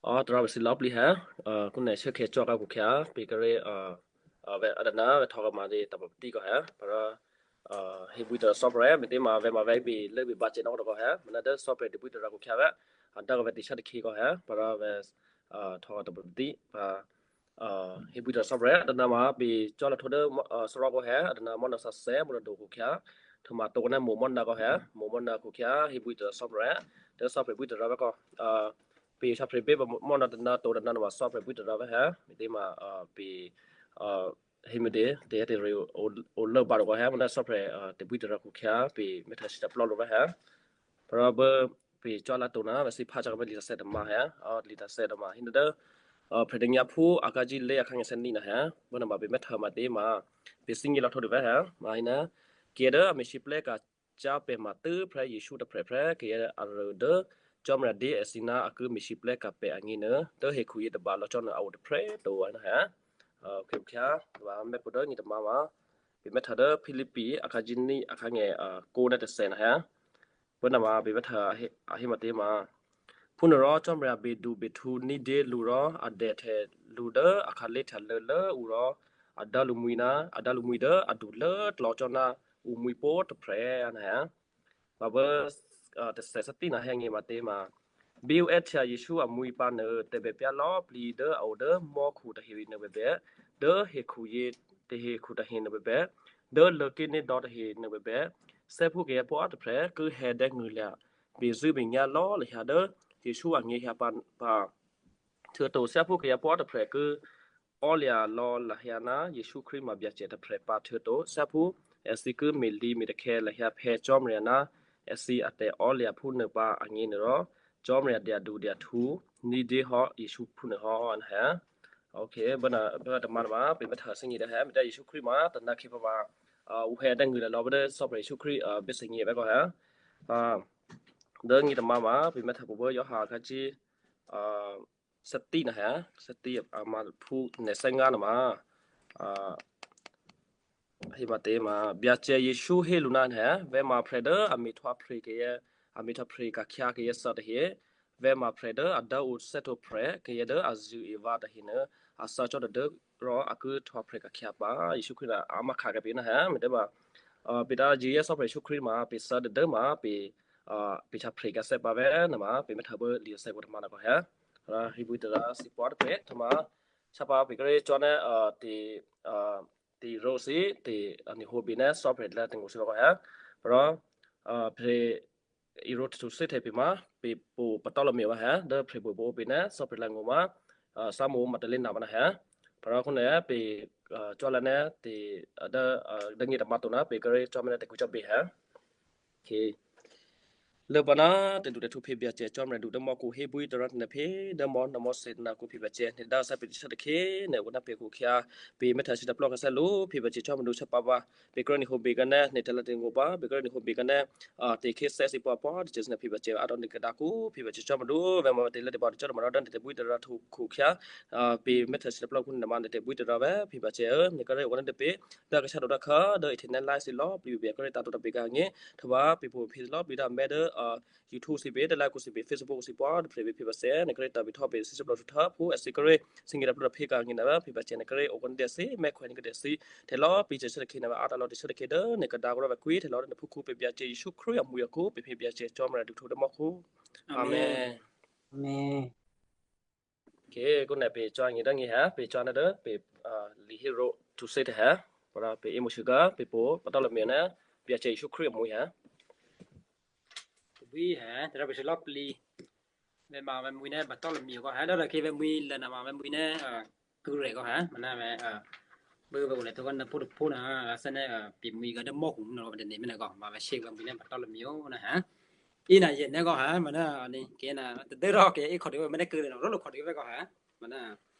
အသရၣ်ဝဲစံးလီၤပျံၤဟဲ, ခိၣ်နၢ်ဆၢခဲကၠီကါခိၣ်ခံ, ပကရ့ ဝဲအတနၢ်ဝဲထီၣ်ကမၤဒ်တၢ်ပတီၢ်ကီးဟဲ, ပဒီး ဟ့ၣ်ဘှံးတရၢစီဆှံ မ့ၢ်တ့ၢ်မး ဝဲမၤဝဲဘ့ၣ်လၢဘ့ၣ်ဘၣ်စဲးနီတကီးဟဲ, မနုၤဒီးစီဆှံတဘှံးတရၢခိၣ်ခံဝဲ, အဒၢကဝဲတံၢ်ဆၢတခ့ကီးဟဲ, ပဒီးဝဲ ထီၣ်တၢ်ပတီၢ် ဟ့ၣ်ဘှံးတရၢစီဆှံ တနၢ်မး ပကၠီလၢထိဒီး စရီကီးဟဲ, အတနၢ်မီၢ်နၢ်စီဆှံ မူလဒိၣ်ခိၣ်ခံ, ထမၤတိကနၣ်မိၢ်မီၢ်နၢ်ကီးဟဲ, မိၢ်မီၢ်နၢ်ခိၣ်ခံ ဟ့ၣ်ဘှံးတရၢစီဆှံ, တၢ်စီဆှံဘှံးတရၢဝဲကီး, ပယီၤဆၣ်ဖြံးဘ့ၣ် မီၢ်နၢ်တနၢ်တိကနၣ်တနၢ်မး စီဆှံဘှံးတရၢဝဲဟဲ, မ့ၢ်တ့ၢ်မး ပ ဟ့ၣ်မ့ၢ်ဒ် တဟဲတ့ၢ်ရ့ အိၣ်လၢဘၣ်တကီးဟဲ, မနုၤစီဆှံတဘှံးတရၢခိၣ်ခံ ပမ့ၢ်ထၢၣ်ဆံတၢ်ပျီလိာ်ဝဲဟဲ, ပဒီးဘၢ ပကၠီလၢတိၢ်နၤ ဝဲစံးဖးကီးဝဲလံာ်တၢ်စဲးတမးဟဲ, လံာ်တၢ်စဲးတမး ဟံးန့ၣ်ဒီး ဖဲတနံၤညါဖူ အခန်းကြီးလေး အခန်းငယ်ဆယ့်နှစ် န့ၣ်ဟဲ, ဘၣ်နဘၣ်ပမ့ၢ်ထၢၣ်မးတ့ၢ်မး, ပစံၣ်ညီၣ်လီၤထိဒီးဝဲဟဲ, မ့ၢ်ဟံးန့ၣ်, ကယဲၢ်ဒၣ်အမ့ၢ်စံးပျဲကစၢ်ပဲာ်မၤတၢ်ဖဲယ့ၣ်ၡူးတဖျၢၣ်ဖဲ ကယဲၢ်အရ့ဒီး ကၠီမရၤဒ်အစံးနၤအကမ့ၢ်စံးပျဲကပဲာ်အဂ့ၢ်န့ၣ် တဟ့ၣ်ခူၣ်ယ့တဘၣ်လီၤကၠီနၤအအိၣ်တဖျၢၣ်တအိၣ်ဝဲန့ၣ်ဟဲ, မ့ၢ်ပူၤဒီးနံၤတမါမး, ပမ့ၢ်ထၢၣ်ဒီးဖံလံးပံၤ အခန်းကြီးနှစ် အခန်းငယ်ကိးန့ၣ်တစဲးန့ၣ်ဟဲ ပနမး ပမ့ၢ်ထၢၣ်အဟ့ၣ်မးတ့ၢ်မး, ဖုၣ်န့ၣ်ဒီး ကၠီမရၤဘ့ၣ်ဒူၣ်ဘ့ၣ်ထူနံဒ့လူၤဒီး အဒဲးထဲလူၤဒီး အခးလ့ထၢၣ်လၢလၢအူဒီး အဒၢလူၤမှံနၤ အဒၢလူၤမှံဒီး အဒူၣ်လၢကျီကၠီနၤ အူမှံပိတဖျၢၣ်န့ၣ်ဟဲ, ဘၣ်ဘၢ တစဲးဆၢတံၢ်န့ၣ်ဟဲ ဟဲမးတ့ၢ်မး, ဘ့အူအဲၣ်ထံယ့ၣ်ၡူးအမှံပၢ်န့ၣ် တဲဘဲးပျၢ်လီၤပျံၤဒီးအအိၣ်ဒီးမီခိၣ်တဟ့ၣ်နၢၤဘဲဘဲ, ဒီးဟ့ၣ်ခူၣ်ယ့ တဟ့ၣ်ခူၣ်တဟ့ၣ်နၢၤဘဲဘဲ, ဒီးလၢက့န့ၢ်ဒီးတဟ့ၣ်နၢၤဘဲဘဲ, စဲးဖိကယဲၢ်ပှၤတဖျၢၣ် ကဟဲဒဲးငုာ်လၢ ဘ့ၣ်စုဘ့ၣ်ညါလီၤလၢဟါဒီး ယ့ၣ်ၡူးအင့ၢ်ဟါပၢ် ထၢတိၣ် စဲးဖိကယဲၢ်ပှၤတဖျၢၣ် ကအီလံအလီလၢဟါနၤ ယ့ၣ်ၡူးခရံာ်မၤဘျးစဲးတဖျၢၣ်ပၢ်ထၢတိၣ် စဲးဖိ အဲၣ်စံးကမ့ၢ်လံမ့ၢ်တခဲလၢဟါဖဲကၠီမရၤနၤ အဲၣ်စံးအတဲအီလံအဖုၣ်နၢၤပၢ်အဂ့ၢ်န့ၣ်ဒီး ကၠီမရၤဒဲးအဒူၣ်ဒဲးအထူ နံဒ့ဟီ ယ့ၣ်ၡူးဖုၣ်နၢၤဟီန့ၣ်ဟဲ ဘၣ်တမါတမါ ပမ့ၢ်ထၢၣ်ဆ့ၣ်ညီၣ်ဒီးဟဲ မ့ၢ်ဒၣ်ယ့ၣ်ၡူးခရံာ်မး တနၤခ့ဖီမး အူဟဲဒဲးငုာ်လီၤလီၤ ပဒၢစီဆှံယ့ၣ်ၡူးခရံာ် ဘ့ၣ်ဆ့ၣ်ညီၣ်ဝဲကီးဟဲ ဒီးနံၤတမါမး ပမ့ၢ်ထၢၣ်ပူၤဘၢ ယိၤဟၣ်အခန်းကြီး ဆၢတံၢ်န့ၣ်ဟဲ ဆၢတံၢ်အမၤဖူန့ၣ် ဆၢငါန့ၣ်မး ဟ့ၣ်မးတ့ၢ်မး ဘျးစဲးယ့ၣ်ၡူးဟ့ၣ်လူၤနၤန့ၣ်ဟဲ ဝဲမၤဖျဲးဒီးအမ့ၢ်ထွါဖျ့းကယဲၢ် အမ့ၢ်ထွါဖျ့းကခါကယဲၢ်စၢတဟ့ၣ် ဝဲမၤဖျဲးဒီးအဒၢအိၣ်စဲးထိၣ်ဖျဲး ကယဲၢ်ဒီးအစုအ့ၣ်ဝါတဟ့ၣ်န့ၣ် အစၢကၠီတဒၢ ဒီးအကုထွါဖျ့းကခါပၢ် ယ့ၣ်ၡူးခရံာ်န့ၣ် အမၤခးက့ၤပှၤန့ၣ်ဟဲ မ့ၢ်တဲဘၣ် ပတၢ်ယံၤယဲၢ်စီဆှံယ့ၣ်ၡူးခရံာ်မး ပစၢတဒၢမး ပ ပထါဖျ့းကစဲးပၢ်ဝဲန့ၣ်မး ပမ့ၢ်ထၢၣ်ဘၢလံာ်အစဲးကီးတမါန့ၣ်ကီးဟဲ ဟ့ၣ်ဘှံးတရၢစံးပှၤတဖျၢၣ် တမါ ဆၣ်ပၢ်ပကရ့ကၠီန့ၣ် တံၤရိစံး တံၤနံၤဟူဘ့ၣ်န့ၣ် စီဆှံလၢတၢ်အိၣ်စ့ၢ်ကီးဟဲ ပဒီး ဖဲ အံၤရိထူၣ်စ့ထဲပ့ၤမး ပပူၤပတီၢ်လီၤမ့ၢ်ဝဲဟဲ ဒီးဖဲပူၤပအိၣ်ဘ့ၣ်န့ၣ် စီဆှံလၢအငိၣ်မး စၢ်မိၣ်မၤတလ့နးမးန့ၣ်ဟဲ ပဒီးအဃိန့ၣ် ပ ကၠီလၢန့ၣ် တ ဒီး ဒ်နံၤတမါတိၢ်န့ၣ် ပကရ့ကၠီမ့ၢ်န့ၣ် တကွံကၠီဘ့ၣ်ဟဲ လၢပှၤနၤ တလူၢ်တထူဖံးဘျးစဲး ကၠီမရၤဒူၣ်ဒီးမီၢ်ကိၣ်ဟ့ၣ်ဘှံးတရၢတနၢ်ဖံး ဒီးမီၢ်နီၢ်မီၢ်စ့တနၢ်ကိၣ်ဖံးဘျးစဲး န့ၣ်ဒီးစဲးပတံၢ်ဆၢတခ့န့ၣ် ဝဲနၢ်ပ့ၤခိၣ်ခံ ပမ့ၢ်ထၢၣ်ဆံတၢ်ပျီကစဲးလိၤ ဖံးဘျးစဲးကၠီမရၤဒူၣ်ဆၣ်ပၢ်ဘၣ် ပကရ့နံၤဟူဘ့ၣ်ကန့ၣ် န့ၣ်တလၢတငိၣ်ဘၣ် ပကရ့နံၤဟူဘ့ၣ်ကန့ၣ် တ့ၢ်ခ့စဲးစံးပှၤပှၤတစဲးစနၢ်ဖံးဘျးစဲး အါထီၣ်န့ၢ်ကဒါကိၣ် ဖံးဘျးစဲးကၠီမရၤဒူၣ် ဝဲမၤဝဲတ့ၢ်လၢတဘၣ်တကၠီတမၤဒီး ဒ်နတဘှံးတရၢထူခိၣ်ခံ ပမ့ၢ်ထၢၣ်ဆံတၢ်ပျီခိၣ်န့ၣ်မး နတဘှံးတရၢဝဲ ဖံးဘျးစဲးဧၢ နကရ့အိၣ်န့ၣ်တဘ့ၣ် ဒီးကဆၣ်ဒိၣ်တၢ်ခၢ ဒီးအ့ၣ်ထံၣ်နဲလါစံးလီၤ ပျံၤဘ့ၣ်ကရ့တၢ်တိာ်တၢ်ပ့ၤကဟဲင့ၢ် ထဘၣ်ပံၤပိာ်ဖံးလီၤ ပျံၤတၢ်မဲဒီး YouTube စံးဘ့ၣ် တလါကိၣ်စံးဘ့ၣ် Facebook စံးပှၤ တဖျၢၣ်ဘ့ၣ်ဖံးဘျးစဲး နကရ့တၢ်ဘ့ၣ်ထီၣ်ဘ့ၣ် စံးစံးပျီထူထၢ ဖိအဲၣ်စံးကရ့ စံးက့ၤတၢ်ပျီတဖံးကဟဲင့ၢ်နၤဝဲ ဖံးဘျးစဲး နကရ့အိၣ်ကန့ၣ်ဒဲးစံး မဲခွဲးန့ၣ်ကဒဲးစံး ထဲလီၤပျံၤစဲးဆၢတခ့နၤဝဲ အါတၢ်လီၤတံၢ်ဆၢတခ့ဒီး နကဒါကရီဝဲကွံာ် ထဲလီၤနဖိခူပံးဘျးစဲး ယ့ၣ်ၡူးခရံာ်အမူအခိၣ် ပဖံးဘျးစဲး ကၠီမရၤဒူၣ်ထူဒီးမီၢ်ခိၣ် အၤမ့ၣ် ကဲ ကိးန့ၣ် ပကၠီအဂ့ၢ်ဒ်အံၤဟဲ ပကၠီန့ၣ်ဒီး ပ လံာ်ဟ့ရိထူၣ်စ့တဟဲ ပဒီးပအ့ၣ်မူဆူၣ်ကီး ပပိာ်ပတီၢ်လီၤမ့ၢ်န့ၣ် ဘျးစဲးယ့ၣ်ၡူးခရံာ်အမူဟဲ တဘှံးဟဲ တရၢပစံးလီၤပျံၤ ဝဲမၤဝဲမှံန့ၣ် ပတီၢ်လီၤမ့ၢ်ကီးဟဲ ဒီးလၢခံဝဲမှံလၢနၤမၤဝဲမှံန့ၣ် ကုရဲၣ်ကီးဟဲ မနၤဝဲ ဘၣ်ဝဲအိၣ်လဲၣ် တကီၢ်နဖိတဖိန့ၣ် စဲန့ၣ် ပမှံကီးဒီးမီၢ်ဟူးနီၤ ပတန့ၣ်မ့ၢ်န့ၣ်ကီး မၤဝဲဆ့ဝဲမှံန့ၣ် ပတီၢ်လီၤမ့ၢ်အိၣ်နၤဟဲ အ့ၣ်နၤယဲၢ်န့ၣ်ကီးဟဲ မနၤန့ၣ် ကဲနၤ တဒၢထီၣ်ကဲအ့ၣ်ခီၣ်ဒံးဝဲ မ့ၢ်တၢ်ကဲန့ၣ် ရိလိာ်ခီၣ်ဒံးဝဲကီးဟဲ မနၤ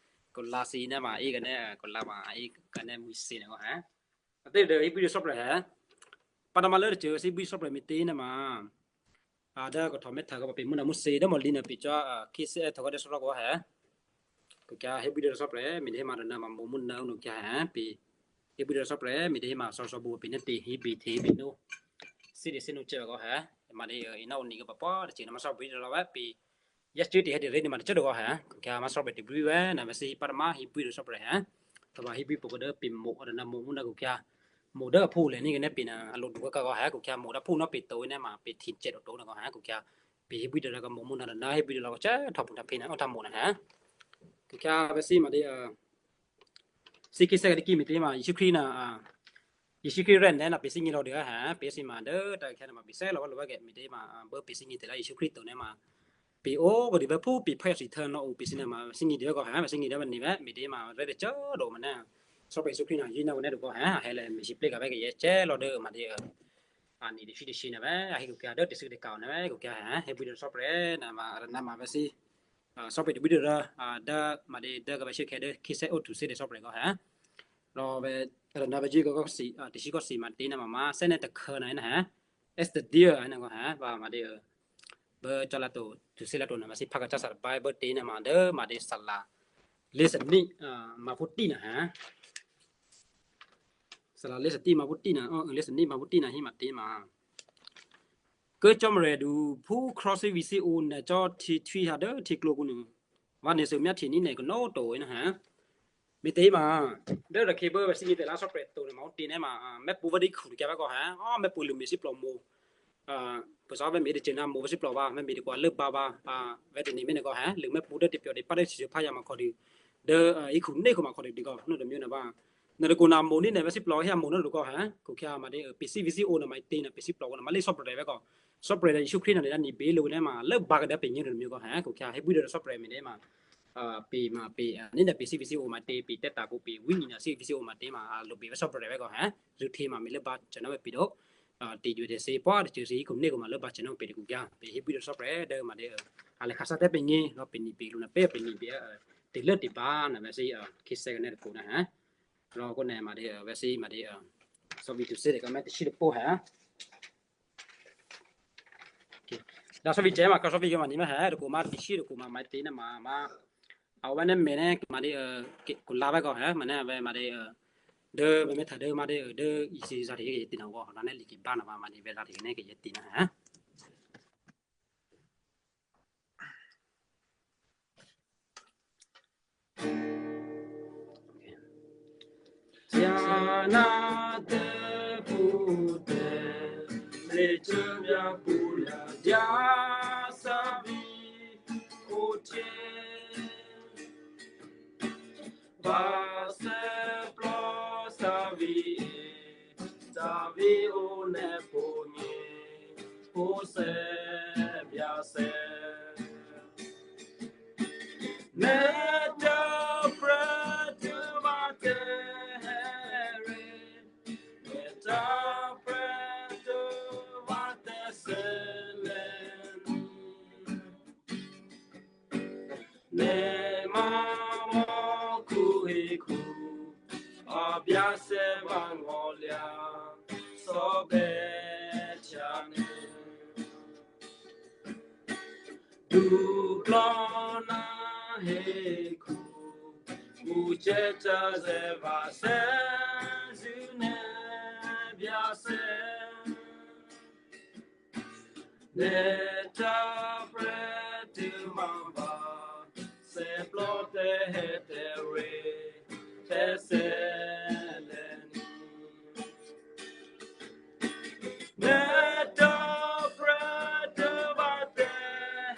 ကလါစံးန့ၣ်မၤအ့ၣ်ကန့ၣ် ကလါမၤအ့ၣ်ကန့ၣ်မှံစ့န့ၣ်ကီးဟဲ အသ့ၣ်ဒီးဟ့ၣ်ဘှံးဒီးစီဆှံဟဲ ပှၤတမၤလၢတစၢၤစံးဘှံးစီဆှံမ့ၢ်တ့ၢ်န့ၣ်မၤ အဒီးကထီၣ်မဲထၢၣ်ကီး ပပ့ၤမုၢ်နၤမူစ့ ဒီးမီၢ်လံနၤပ့ၤကၠီ ခံစဲးထီၣ်ကီးဒီးစီဆှံကီးဟဲ ကကဟ့ၣ်ဘှံးဒီးစီဆှံ မ့ၢ်တဟ့ၣ်မၤတနၤမၤမိၢ်မုၢ်နၤအိၣ်နူကဟဲ ပ့ၤ ဟ့ၣ်ဘှံးဒီးစီဆှံ မ့ၢ်တဟ့ၣ်မၤစီစီဘိပ့ၤန့ၣ် ပ့ၤဟ့ၣ်ဘ့ၣ်ထံဘ့ၣ်နိ စ့ဒံးစ့နိကဲဝဲကီးဟဲ မၤဒ်အံၤ နီၣ်အိၣ်နံၤကပပှၤတစဲးန့ၣ် မၤစီဆှံဒီးလီၤဝဲ ပ့ၤ ယဲၢ်ကၠ့တံၢ်ဟဲတရ့န့ၣ်မး တကၠိၢ်တဂီၢ်ဟဲ, ကဲမၤ စီပရံးတဘျုးဝဲ နမ့ၢ်စံးပၢ်တမါ ဟ့ၣ်ဘှံးဒီးစီပရံးဟဲ, တဘၣ်ဟ့ၣ်ဘှံးပကဒၢပ့ၤမိၣ်အတနၢမိၣ်မူနၢ်ကဲ, မိၣ်ဒၢအဖိလဲၣ်န့ၣ် ကနဲပ့ၤနၤအလိၣ်ဒူၣ်ကဲကဲဂီၢ်ဟဲ, ကဲမၤ မိၣ်ဒၢဖိနီၢ်ပ့ၤတိၤဝဲန့ၣ်မး ပ့ၤထံၣ်ကဲးဒိၣ်တိၤနဂီၢ်ဟဲ, ကဲ ပ့ၤဟ့ၣ်ဘှံးဒီးကမိၣ်မူနၢ်တနၢ ဟ့ၣ်ဘှံးဒီးလီၤကစၢ်ထီၣ်ပူၤတၢ်ဖံးနၤ အိၣ်တၢ်မိၣ်နၤဟဲ, ကဲမၤ ဝဲစံးမးဒ် စံးက့ၤစဲကဒကံ မ့ၢ်တ့မး ယ့ၣ်ၡူးခရံာ်န့ၣ်, ယ့ၣ်ၡူးခရံာ်ရဲၣ်န့ၣ် နပ့ၤစံးညီလီၤဒုးဟဲ, ပ့ၤစံးမး ဒၢတၢ်ခဲန့ၣ်မး ပ့ၤစဲလီၤဝဲလီၤဝဲကဲ မ့ၢ်တ့မး ဘၢပ့ၤစံးညီတ့ၢ်လၢယ့ၣ်ၡူးခရံာ်တိၤန့ၣ်မး, ပ့ၤအိၣ်ကဒုးဝဲဖုပ့ၤဖးယံၤစံးထၢနီၣ်အူ ပ့ၤစံးန့ၣ်မး စံးညီဒုးဝဲကီၢ်ဟဲ, ပ့ၤစံးညီဒုးဝဲန့ၣ်ဝဲ မ့ၢ်တ့မး ရဲၣ်တကၠိၢ်ဒိၣ်မးန့ၣ်, စီပရံးယ့ၣ်ၡူးခရံာ်န့ၣ် ယုၢ်န့ၢ်ဝဲန့ၣ်တကီၢ်ဟဲ, ဟဲလၢမ့ၢ်စံးပျဲကၤဝဲကယဲၢ်ကဲလီၤဒုးမးဒ် အနံၣ်တဆံတဆံန့ၣ်ဝဲ အဟ့ၣ်ကူၣ်ကဲဒၢတ့ၢ်စုကတၢၢ်ကၤအီၤန့ၣ်ဝဲ ကူၣ်ကဲဟဲ, ဟ့ၣ်ဘှံးဒီးစီပရံးန့ၣ်မး အတနၢမး ဝဲစံး စီပရံးတဘျုးဒီး ဒၢမးဒ် ဒၢကဘၣ်ဆၢခဲဒၢ ခ့စဲအိၣ်တူၢ်စ့ဒီးစီပရံးကီၢ်ဟဲ, ဒီးဝဲ အတနၢဘၣ်ယုၢ်ကီၢ် တဆံကီၢ်စံးမးတ့န့ၣ်မး မၤစဲန့ၣ်တခၢနၤန့ၣ်ဟဲ, အ့စတၢ်ဒံၢ်န့ၣ်ကီၢ်ဟဲ ဘၣ်မးဒ် ဘၢကၠီလါတိၤ တူၢ်စ့လါတိၤန့ၣ် မၤစံးဖးကစၢ်စးတဘါ ဘၢတ့န့ၣ်မး ဒၢမးဒ် စလၤ လ့စနံၣ် မၤဖိတံၢ်နၤဟဲ စလၤလ့စနံၣ်မၤဖိတံၢ်နၤ လ့စနံၣ်မၤဖိတံၢ်နၤ ဟံးမးတ့မး, ကၢကၠီမရဲၣ်ဒူၣ် ဖုခရံာ်စံးဝံၤစံးအိၣ်နၢ်ကၠီထံထွံဟးဒၢထံကျိပူၤန့ၣ်, ဝဲန့ၣ်စၢၤမၠၣ်ထံၣ်နံၣ်န့ၣ် ကနိးတိၢ်ဝဲနၤဟဲ, မ့ၢ်တ့မး, ဒၢတခ့ဘၢဝဲစံးန့ၣ်တဲလၢစီပရံးတိၤန့ၣ် မၤဖိတံၢ်န့ၣ်မး, မ့ၣ်ပိၢ်ဝဲဒ်ခူၣ်တကဲဘၣ်ကီၢ်ဟဲ, အမ့ၣ်ပိၢ်လုၢ်မ့ၢ်စံးပျီမိၢ် ပစီဝဲမ့ၢ်တကၠိၢ်နၤမိၢ်ဝဲစံးပျီဘၣ် မ့မ့ၢ်တကွၢ်လၢဘါဘၣ်, ဝဲတနံၤမ့ၢ်န့ၣ်ကီၢ်ဟဲ လုၢ်မ့ၣ်ပိၢ်ဒၢတပျီဒံး ပၢ်ဒၢဆံးဆံးဖးယၤမၤခီဒုး, ဒီးဟံးခူၣ်န့ၢ်ခိၣ်မၤခီဒုးဒ်ကီၢ် နီတမံၤန့ၣ်ဘၣ်, နတကိးနၤမိၢ်န့ၣ်န့ၣ် ဝဲစံးပျီဟ့ၣ်အမိၢ်န့ၣ်တကီၢ်ဟဲ, ကၠီမးဒ် ပ့ၤစံးဝံၤစံးအိၣ်န့ၣ် မၤတ့န့ၣ် ပ့ၤစံးပျီဝဲန့ၣ် မၤလၢစီပရံးဝဲကီၢ်, စီပရံးဒီးယ့ၣ်ၡူးခရံာ်န့ၣ် နံၣ်ဘ့လၢဝဲန့ၣ်မး လၢဘါကဒၢပ့ၤညိၣ်တမံၤကီၢ်ဟဲ, ကၠီဟ့ၣ်ဘှံးဒီးစီပရံးမ့ၢ်န့ၣ်မး ပ့ၤမးပ့ၤန့ၣ်ဒီး ပ့ၤစံးဝံၤစံးအိၣ်မၤတ့ ပ့ၤတဲတၢ်ပူၤ ပ့ၤဝံနံၤန့ၣ် စံးဝံၤစံးအိၣ်မၤတ့မး အလိၣ်ဘ့ၣ်ဝဲစီပရံးဝဲကီၢ်ဟဲ, ရုထ့မးမ့ၢ်လၢဘါစၢၤနီၣ်ဝဲပ့ၤဒိၣ်, တ့ၢ်ယွၤတ့ၢ်စ့ပှၤတစၢၤစံး ဟံးခူၣ်န့ၢ်ခိၣ်မၤလၢဘါစၢၤနီၣ်ဝဲပ့ၤတကူၣ်ကၠီ, ပ့ၤဟ့ၣ်ဘှံးဒီးစီပရံးဒီးမးဒ် အလဲၤခးစၢ်တဲပ့ၤန့ၣ် လီၤပ့ၤနံၤပ့ၤလိၤန့ၣ် ပ့ၤပ့ၤနံၤပ့ၤ, တ့ၢ်လၢတ့ၢ်ဘါန့ၣ် ဝဲစံး ခ့စဲကနဲတကိးနၤဟဲ, လီၤကိးန့ၣ်မးဒ် ဝဲစံးမးဒ် စီပရံးတူၢ်စ့ဒီးကမ့ၢ်တဆံတပိၢ်ဟဲ ဒီးစီပရံးကဲမး ကၠီစီပရံးကမၤန့ၣ်မ့ၢ်ဟဲ တကိးမး တဆံတကိးမး မၤတ့န့ၣ်မး မး, အဝဲန့ၣ်မ့ၢ်န့ၣ် မၤဒ် ကိးလါဝဲကီၢ်ဟဲ မ့ၢ်န့ၣ် အဝဲမၤဒ် ဒီးမ့မ့ၢ်ထါဒၢမးဒ် ဒီးအံၤစံးစါထံၣ်ကယဲၢ်တံၢ်နၤဝဲ လၢန့ၣ်လံၤက့ၤဘါနၤဘၣ် မၤဒ်ဝဲလါထံၣ်ကန့ၣ်ကယဲၢ်တံၢ်နၤဟဲ ယနၢ်တပူၤတဲ, လၢကမၠၣ်ပူၤလၢဒၣ်စၢ်ဝံအိၣ်တ့ၢ်, ဘၣ်စဲပျီစၢ်ဝံအ့ၣ်, စၢ်ဝံအိၣ်န့ၣ်ပိာ်ညိၣ်, အိၣ်စဲဘျးစဲ နဲတၢ်ပြၢတဘၣ်တဲဟဲရ့ၣ်, နဲတၢ်ပြၢတဘၣ်တဲစဲလဲၣ်န့ၣ်, နဲမၤမီၢ်ခူဟ့ၣ်ခူ, အဘျးစဲဘၣ်ငီၢ်လၢ, စီၤဘဲထၢန့ၣ် ဒူပျီနၤဟ့ၣ်ခူ, မူကဲတၢ်စဲဘၣ်စဲ, စူၢ်နဲဘျးစဲ, နဲတၢ်ပြၢတမၤဘၣ်, စဲပျီတဲဟဲတဲရ့ၣ်, တဲစဲလဲၣ်န့ၣ် နဲတၢ်ပြၢတဘၣ်တဲ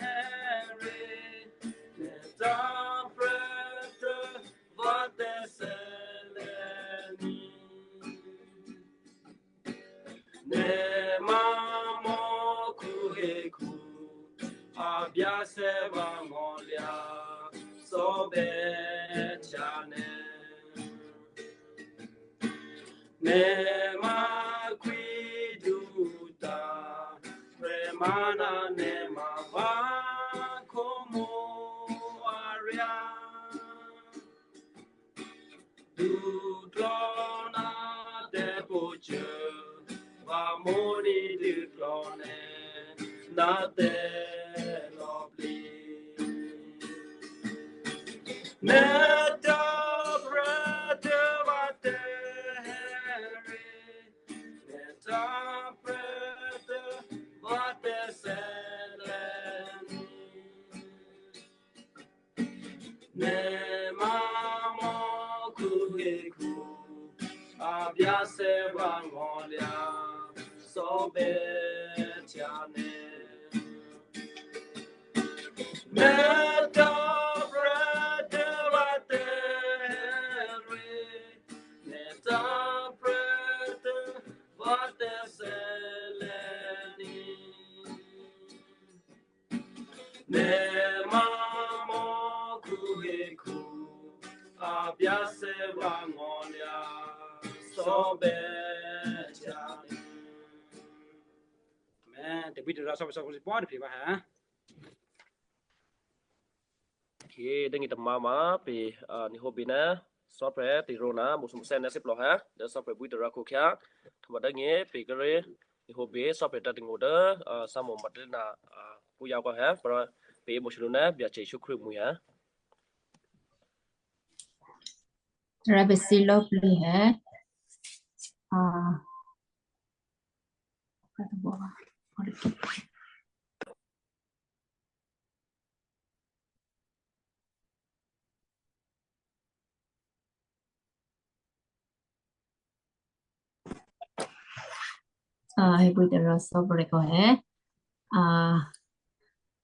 ဟဲရ့ၣ်, နဲတၢ်ပြၢတဘၣ်တဲစဲလဲၣ်န့ၣ်, နဲမၤမီၢ်ခူဟ့ၣ်ခူ, အဘျးစဲဘၣ်ငီၢ်လၢ, စီၤဘဲထၢန့ၣ် နဲမၤကွံာ်ဒူတၢ်, ပြၢမၤနၤနဲမၤဘၣ်ခိၣ်မိၢ်အရံ, ဒူကျီနၤတဲပိာ်စၢၤ, ဘၣ်မိၢ်နံၤဒူကျီန့ၣ်, နၤတဲလီၤပျံၤ နဲတၢ်ပြၢတဘၣ်တဲဟဲရ့ၣ်, နဲတၢ်ပြၢတဘၣ်တဲစဲလဲၣ်န့ၣ် မ့ၢ်မၤမီၢ်ခူဟ့ၣ်ခူ, အဘျးစဲဝါမီၢ်လၢ, စီၤဘဲထၢန့ၣ်, မ့ၢ်တၢ်ပြၢတၢ်ဘၣ်တဲရ့, မ့ၢ်တၢ်ပြၢတၢ်ဘၣ်တဲစဲလဲၣ်န့ၣ် မ့ၢ်မၤမီၢ်ခူဟ့ၣ်ခူ, အဘျးစဲဝါမီၢ်လၢ, စီၤဘဲထၢန့ၣ်, မ့ၢ် တဘျီတရၢ် စီၤပှဲၤစီၤပှဲၤစံးပှၤတဖျၢၣ်ဘၣ်ဟဲ တဂ့ၤတမါမး ပနံၣ်ဟိဘ့ၣ်န့ၣ် စီၤပှဲၤတံၤရိနၤ မိၢ်စဲန့ၣ်စံးပျီဟဲ ဒီးစီၤပှဲၤဘှံးတရၢ်ခိၣ်ခံ, ထီၣ်ဘၣ်ဒၣ်ဂ့ၤ ပကရ့ နံၣ်ဟိဘ့ၣ် စီၤပှဲၤတၢ်တငိးဒီး စီၤမိၢ်မၤတလ့နၤ ပူယါကီၢ်ဟဲ ပမ့ၢ် ပအိၣ်မူဆလူန့ၣ် ဘၣ်စံးဆူခရံာ်မူယါ ရဘစံလီပျံၤဟဲ ဟ့ၣ်ဘှံးတရၢ်စီၤပှဲၤကီၢ်ဟဲ,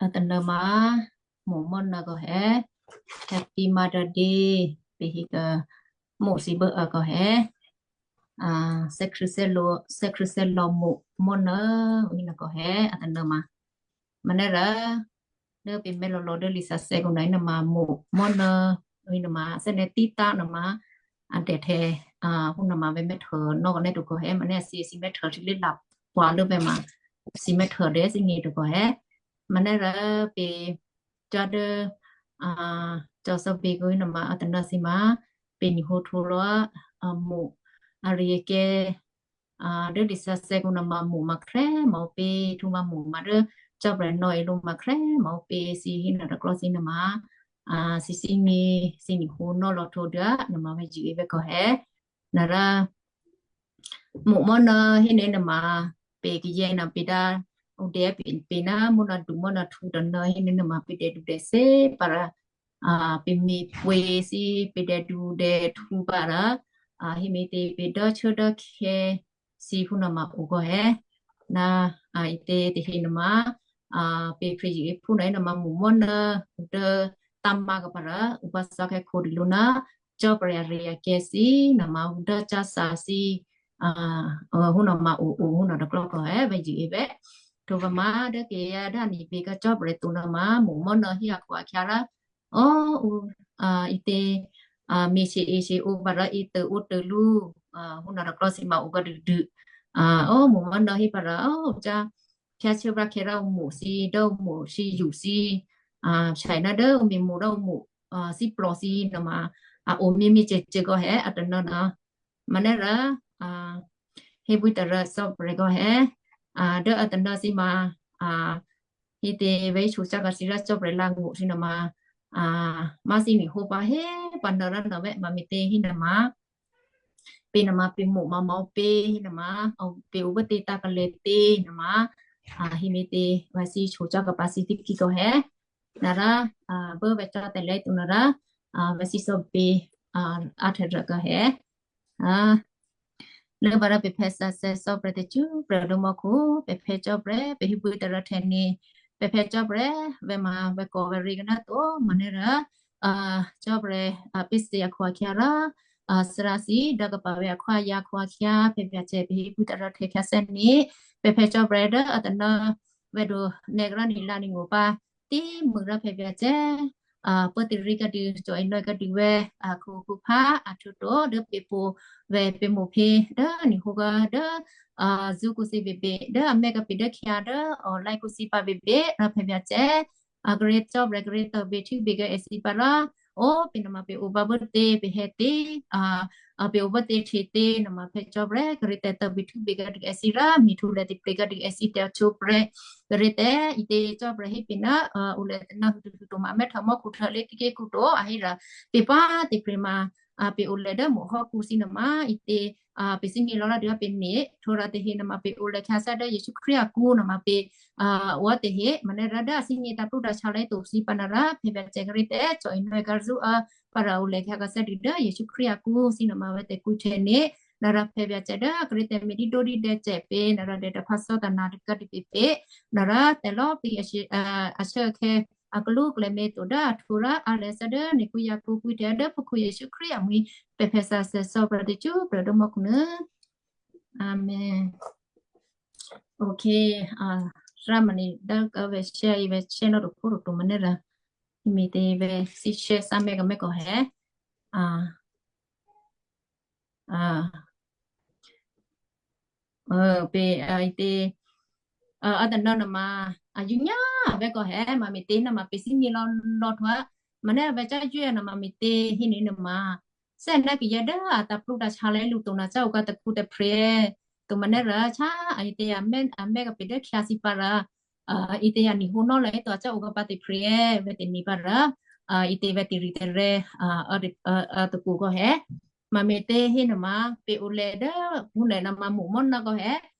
အတနၢမး မိၢ်မီၢ်နၢကီၢ်ဟဲ, Happy Mother's Day ပဟံၣ်က မိၢ်စံးဘၢအၢကီၢ်ဟဲ, စဲခရံာ်စဲလီၤမိၢ်မီၢ်နၢ ဝံနၢကီၢ်ဟဲ အတနၢမး, မၤန့ၣ်ရၢ လၢပမ့ၢ်လီၤလီၤဒီးလံာ်စီဆှံကိးနၤအံၤနမး မိၢ်မီၢ်နၢ ဝံနမး စဲန့ၣ်တံၢ်တၢ်နမး အဒဲးထဲ ဟူနမးဝဲမဲထၢၣ်နီၢ်ကီၢ်န့ၣ်တကီၢ်ဟဲ မၤန့ၣ်အစံးစံးမဲထၢၣ်ထံလၢလၢ်ပှၤလၢပမၤ စံးမဲထၢၣ်ဒီးစံးန့ၣ်တကီၢ်ဟဲ, မၤန့ၣ်ရၢ ပ ကၠီဒၢ ကၠီစီဘ့ကဝံနမး အတနၢစံးမး ပနံၣ်ဟိထူလီၤ မိၢ် အရံအကဲ ဒီးလံာ်စီဆှံကိးနမး မိၢ်မၤခရဲမၤအိၣ်ပ့ ထူမးမိၢ်မၤဒီး ကၠီပှဲၤနီၢ်အ့ၣ်လိမၤခရဲမၤအိၣ်ပ့ စံးဟံးနၤတကျီစံးနမး စံးစံးမံ စံးနံၣ်ဟိနီၢ်လီၤထိဒီး နမၤဝဲယံာ်အံၤဝဲကီၢ်ဟဲ နရၢ မိၢ်မီၢ်နၢဟံးန့ၢ်နမး ပကယဲၢ်နၤပ့ၤဒၣ် အိၣ်ဒဲးပ့ၤနၤ မိၢ်နၤဒူၣ်မီၢ်နၤထူတနၢဟံးန့ၢ်နမး ပဒဲးဒူၣ်ဒဲးစ့ပရၢ ပမ့ၢ်ပှ့ၤစံး ပဒဲးဒူၣ်ဒဲးထူပရၢ ဟံးမ့ၢ်တ့ၢ်ပဒီဆၢဒီခဲ စံးဟူနမးအိၣ်ကီၢ်ဟဲ န အံၤတ့ၢ်တဟ့ၣ်နမး ပဖရံယံၤအ့ၣ်ဖူနၤ နမၤမိၢ်မီၢ်နၢ အိၣ်ဒီးတၢ်မၤကပၤရၢ အိၣ်ဘၣ်စးခဲခိၣ်ဒံးလိနၤ ကၠီပှဲၤအရံအကဲစံး နမၤဟူဒီးကၠၢ်စးစံး ဟူနမးအိၣ်အိၣ်ဟူနၤတကျီကီၢ်ဟဲ ဝဲယံၤအ့ၣ်ဝဲ ထိၣ်ပမၤဒီးက့ၤယၤဒၣ်နံၣ်ဘ့ၣ်ကၠီပှဲၤတူၢ်နမး မိၢ်မီၢ်နၢဟံးအခိၣ်အခံရၢ အိၣ် အံၤတ့ၢ် မ့ၢ်ဆ့ၣ်အ့ၣ်ဆ့ၣ်အိၣ်ဘၣ်ရၢ အံၤတၢ်အိၣ်တၢ်လူ ဟူနၤတကျီစံးမးအိၣ်ကီၢ်ဒုးဒုး အိၣ်မိၢ်မီၢ်နၢဟံးပရၢ အိၣ်ကၠၢ် ဖၠါဆၢဘၣ်ခဲရၢ်အိၣ်မိၢ်စံး ဒီးအိၣ်မိၢ်စံးယူၢ်စံး ဆဲးနၤဒီးအိၣ်မ့ၢ်မိၢ်ဒီးအိၣ်မိၢ် စံးပျီစံးနမး အအိၣ်မ့ၢ်မ့ၢ်စၢၤစၢၤကီၢ်ဟဲ အတနၢနၤ မၤန့ၣ်ရၢ ဟ့ၣ်ဘှံးတရၢစီၤပှဲၤကီၢ်ဟဲ ဒီးအတနၢစံးမး ဟံးတ့ၢ်ဝဲဆိကၢ်ကီၢ်စံးရၢစီၤပှဲၤလၢအငိၣ်စံးနမး မၤစံးနံၣ်ဟိပှၤဟ့ၣ်ပှၤနၢၤရၢနၢၤဝဲ မၤမ့ၢ်တ့ၢ်ဟံးနမး ပ့ၤနမးပ့ၤမိၢ်မၤမၤအိၣ်ပ့ၤဟံးနမး ပ့ၤအိၣ်ဘၣ်တ့ၢ်တၢ်ကလဲၤတ့ၢ်နမး ဟံးမ့ၢ်တ့ၢ် ဝဲစံးဆိကၠီကပၤစံးတံကံကီၢ်ဟဲ နရၢ ဘၢဝဲကၠီတဲလဲၤတူၢ်နရၢ ဝဲစံးစီၤဘ့ၣ် အါထရၢကီၢ်ဟဲ လၢဘၣ်ဒီးပဖဲစးစဲစီၤပှဲၤတစု ပှဲၤဒိၣ်မီခိၣ် ပဖဲကၠီပှဲၤ ပဟံၣ်ဘှံးတရၢထဲန့ၣ် ပဖဲကၠီပှဲၤ ဝဲမၤဝဲကိးဝဲရ့ကနၢ်တိၢ် မၤန့ၣ်ရၢ ကၠီပှဲၤ ပ့စ့အခိၣ်အခံရၢ စရၣ်စံး ဒီးကပာ်ဝဲအခွါယၤအခိၣ်အခံ ဖဲပၠးစဲး ပဟံၣ်ဘှံးတရၢထဲခံစဲန့ၣ် ပဖဲကၠီပှဲၤဒီးအတနၢ ဝဲဒိးနဲကရၢနံၣ်လါနံၣ်ငိၣ်ပၢ် တံၤမုၢ်ရၢဖဲပၠးကဲ ပၢတရံးကဒုး ကၠီအ့ၣ်နီၢ်ကဒုးဝဲ ခိၣ်ခိၣ်ဖးအထူးတိၣ် ဒီးပ့ၤပိာ်ဝဲပ့ၤမိၢ်ဖ့ ဒီးနံၣ်ဟူဂၤဒီး Zoom ကူစံးဘ့ၣ်ဘ့ၣ် ဒီးအမဲာ်ကပ့ၤဒီးခံဂၤဒီး online ကူစံးပာ်ဘ့ၣ်ဘ့ၣ် ရၢဖဲပၠးကဲ အကရ့ကၠီပှဲၤကရ့တၢ်ဘ့ၣ်ထုဘ့ၣ်ကဲအဲၣ်စံးပာ်ရၢ အိၣ်ပ့ၤနမးပ့ၤအိၣ်ဘၣ်ဘၣ်တ့ၢ် ပဟဲတ့ၢ် ပ့ၤအိၣ်ဘၣ်တ့ၢ်ထံၣ်တ့ၢ် နမၤဖဲကၠီပှဲၤ ကရ့တဲတၢ်ဘ့ၣ်ထုဘ့ၣ်ကဲဒုးအဲၣ်စံးရၢ မ့ၢ်ထူလဲၣ်တပျ့ၤကဲဒုးအဲၣ်စံးတဲအီၤဆိပှဲၤ ကရ့တဲ အံၤတ့ၢ်ကၠီပှဲၤဟ့ၣ်ပ့ၤနၢ် အိၣ်လဲၣ်တနၢ်ဟူတဟူတိၣ်မး အမဲထၢၣ်မီၢ်ခိၣ်ထၢၣ်လၢကက့ၢ်ကူတိၣ် အဟ့ၣ်ရၢ တ့ၢ်ပှၤတ့ၢ်ပြ့ၤမး ပ့ၤအိၣ်လဲၤဒီးမိၢ်ဟီၣ်ကူစံနမး အံၤတ့ၢ် ပ့ၤစံၣ်ညီၣ်လီၤလၢဒုးပ့ၤန့ၣ် ထိရၤတဟ့ၣ်နမး ပ့ၤအိၣ်လဲၤခါဆၢဒီးယ့ၣ်ၡူးခရံာ်အကူနမး ပ့ၤ အိၣ်တဟ့ၣ် မၤန့ၢ်ရၤဒီးအစံၣ်ညီၣ်တၢ်ပျုၢ်တၢ်ဆါလၢအသိးစံးပာ်နၤရၤ ဖဲဘၣ်စဲးကရ့တဲ ကၠီအံၤနီၢ်ကၤရူအၢ ပှၤရၤအိၣ်လဲၤခါကစၢၢ်ဒုးဒီးယ့ၣ်ၡူးခရံာ်အကူစံနမး ဝဲတဲာ်ကွံာ်ထဲန့ၣ် နရၤဖဲဘၣ်စဲးဒီးကရ့တဲမ့ၢ်ဒ်ဒိၣ်ဒ်ဒဲးစဲးပ့ၤ နရၤဒီးတဖၣ်စီတၢ်နၤတကးဒံးပ့ၤပ့ၤ နရၤတဲလီၤပျံၤအဆၢခဲ အကလူးကလဲၤမ့ၢ်တိာ်ဒီးအထူရၤ အါလဲၤဆၢဒီးန့ၣ်ကွံာ်ယၤကိးကွံာ်ထဲဒီး ပခိၣ်ယ့ၣ်ၡူးခရံာ်အမံၤ ပဖဲစးစဲးစီပရၤတကၠူပရၤဒိၣ်မီၢ်ခိၣ်နၢ် အၤမ့ၣ် ရၤမနံၤ ဒီးကဝဲ share အံၤ ဝဲ share နီၣ်တဖိတတိၤမနုၤရၤ မ့ၢ်တ့ၢ်ဝဲ စံး share စးမဲကမဲကီၢ်ဟဲ ပ့ၤအံၤတ့ၢ် အတနီၤနမး အယူညါဝဲကီၢ်ဟဲ မ့ၢ်မ့ၢ်တ့ၢ်နမး ပ့ၤစံၣ်ညီၣ်လီၤလီၤထွဲ မ့ၢ်န့ၣ်ဝဲကၠီယွဲၢ်နမး မ့ၢ်တ့ၢ်ဟံးန့ၢ်နမး စဲးန့ၣ်ကယဲၢ်ဒီးအတၢ်ပျုၢ်တၢ်ဆါလၢလူၤတိၢ်နၤ ကၠီအိၣ်ကတကူတဖြ့ တိၢ်မ့ၢ်န့ၣ်ရၤ ဆါအံၤတ့ၢ်အမဲကပ့ၤဒၢခံဆံပၤရၤ အံၤတ့ၢ်အနံၣ်ဟူနီၢ်လၢအသိး ကၠီအိၣ်ကပၤတဖြ့ ဝဲတနံၤပၤရၤ အံၤတ့ၢ်ဝဲတရံးတရဲ တကူကီၢ်ဟဲ မ့ၢ်မ့ၢ်တ့ၢ်ဟံးနမး ပ့ၤအိၣ်လဲၤဒီး ပူၤန့ၣ်နမး မိၢ်မီၢ်နၢ်ကီၢ်ဟဲ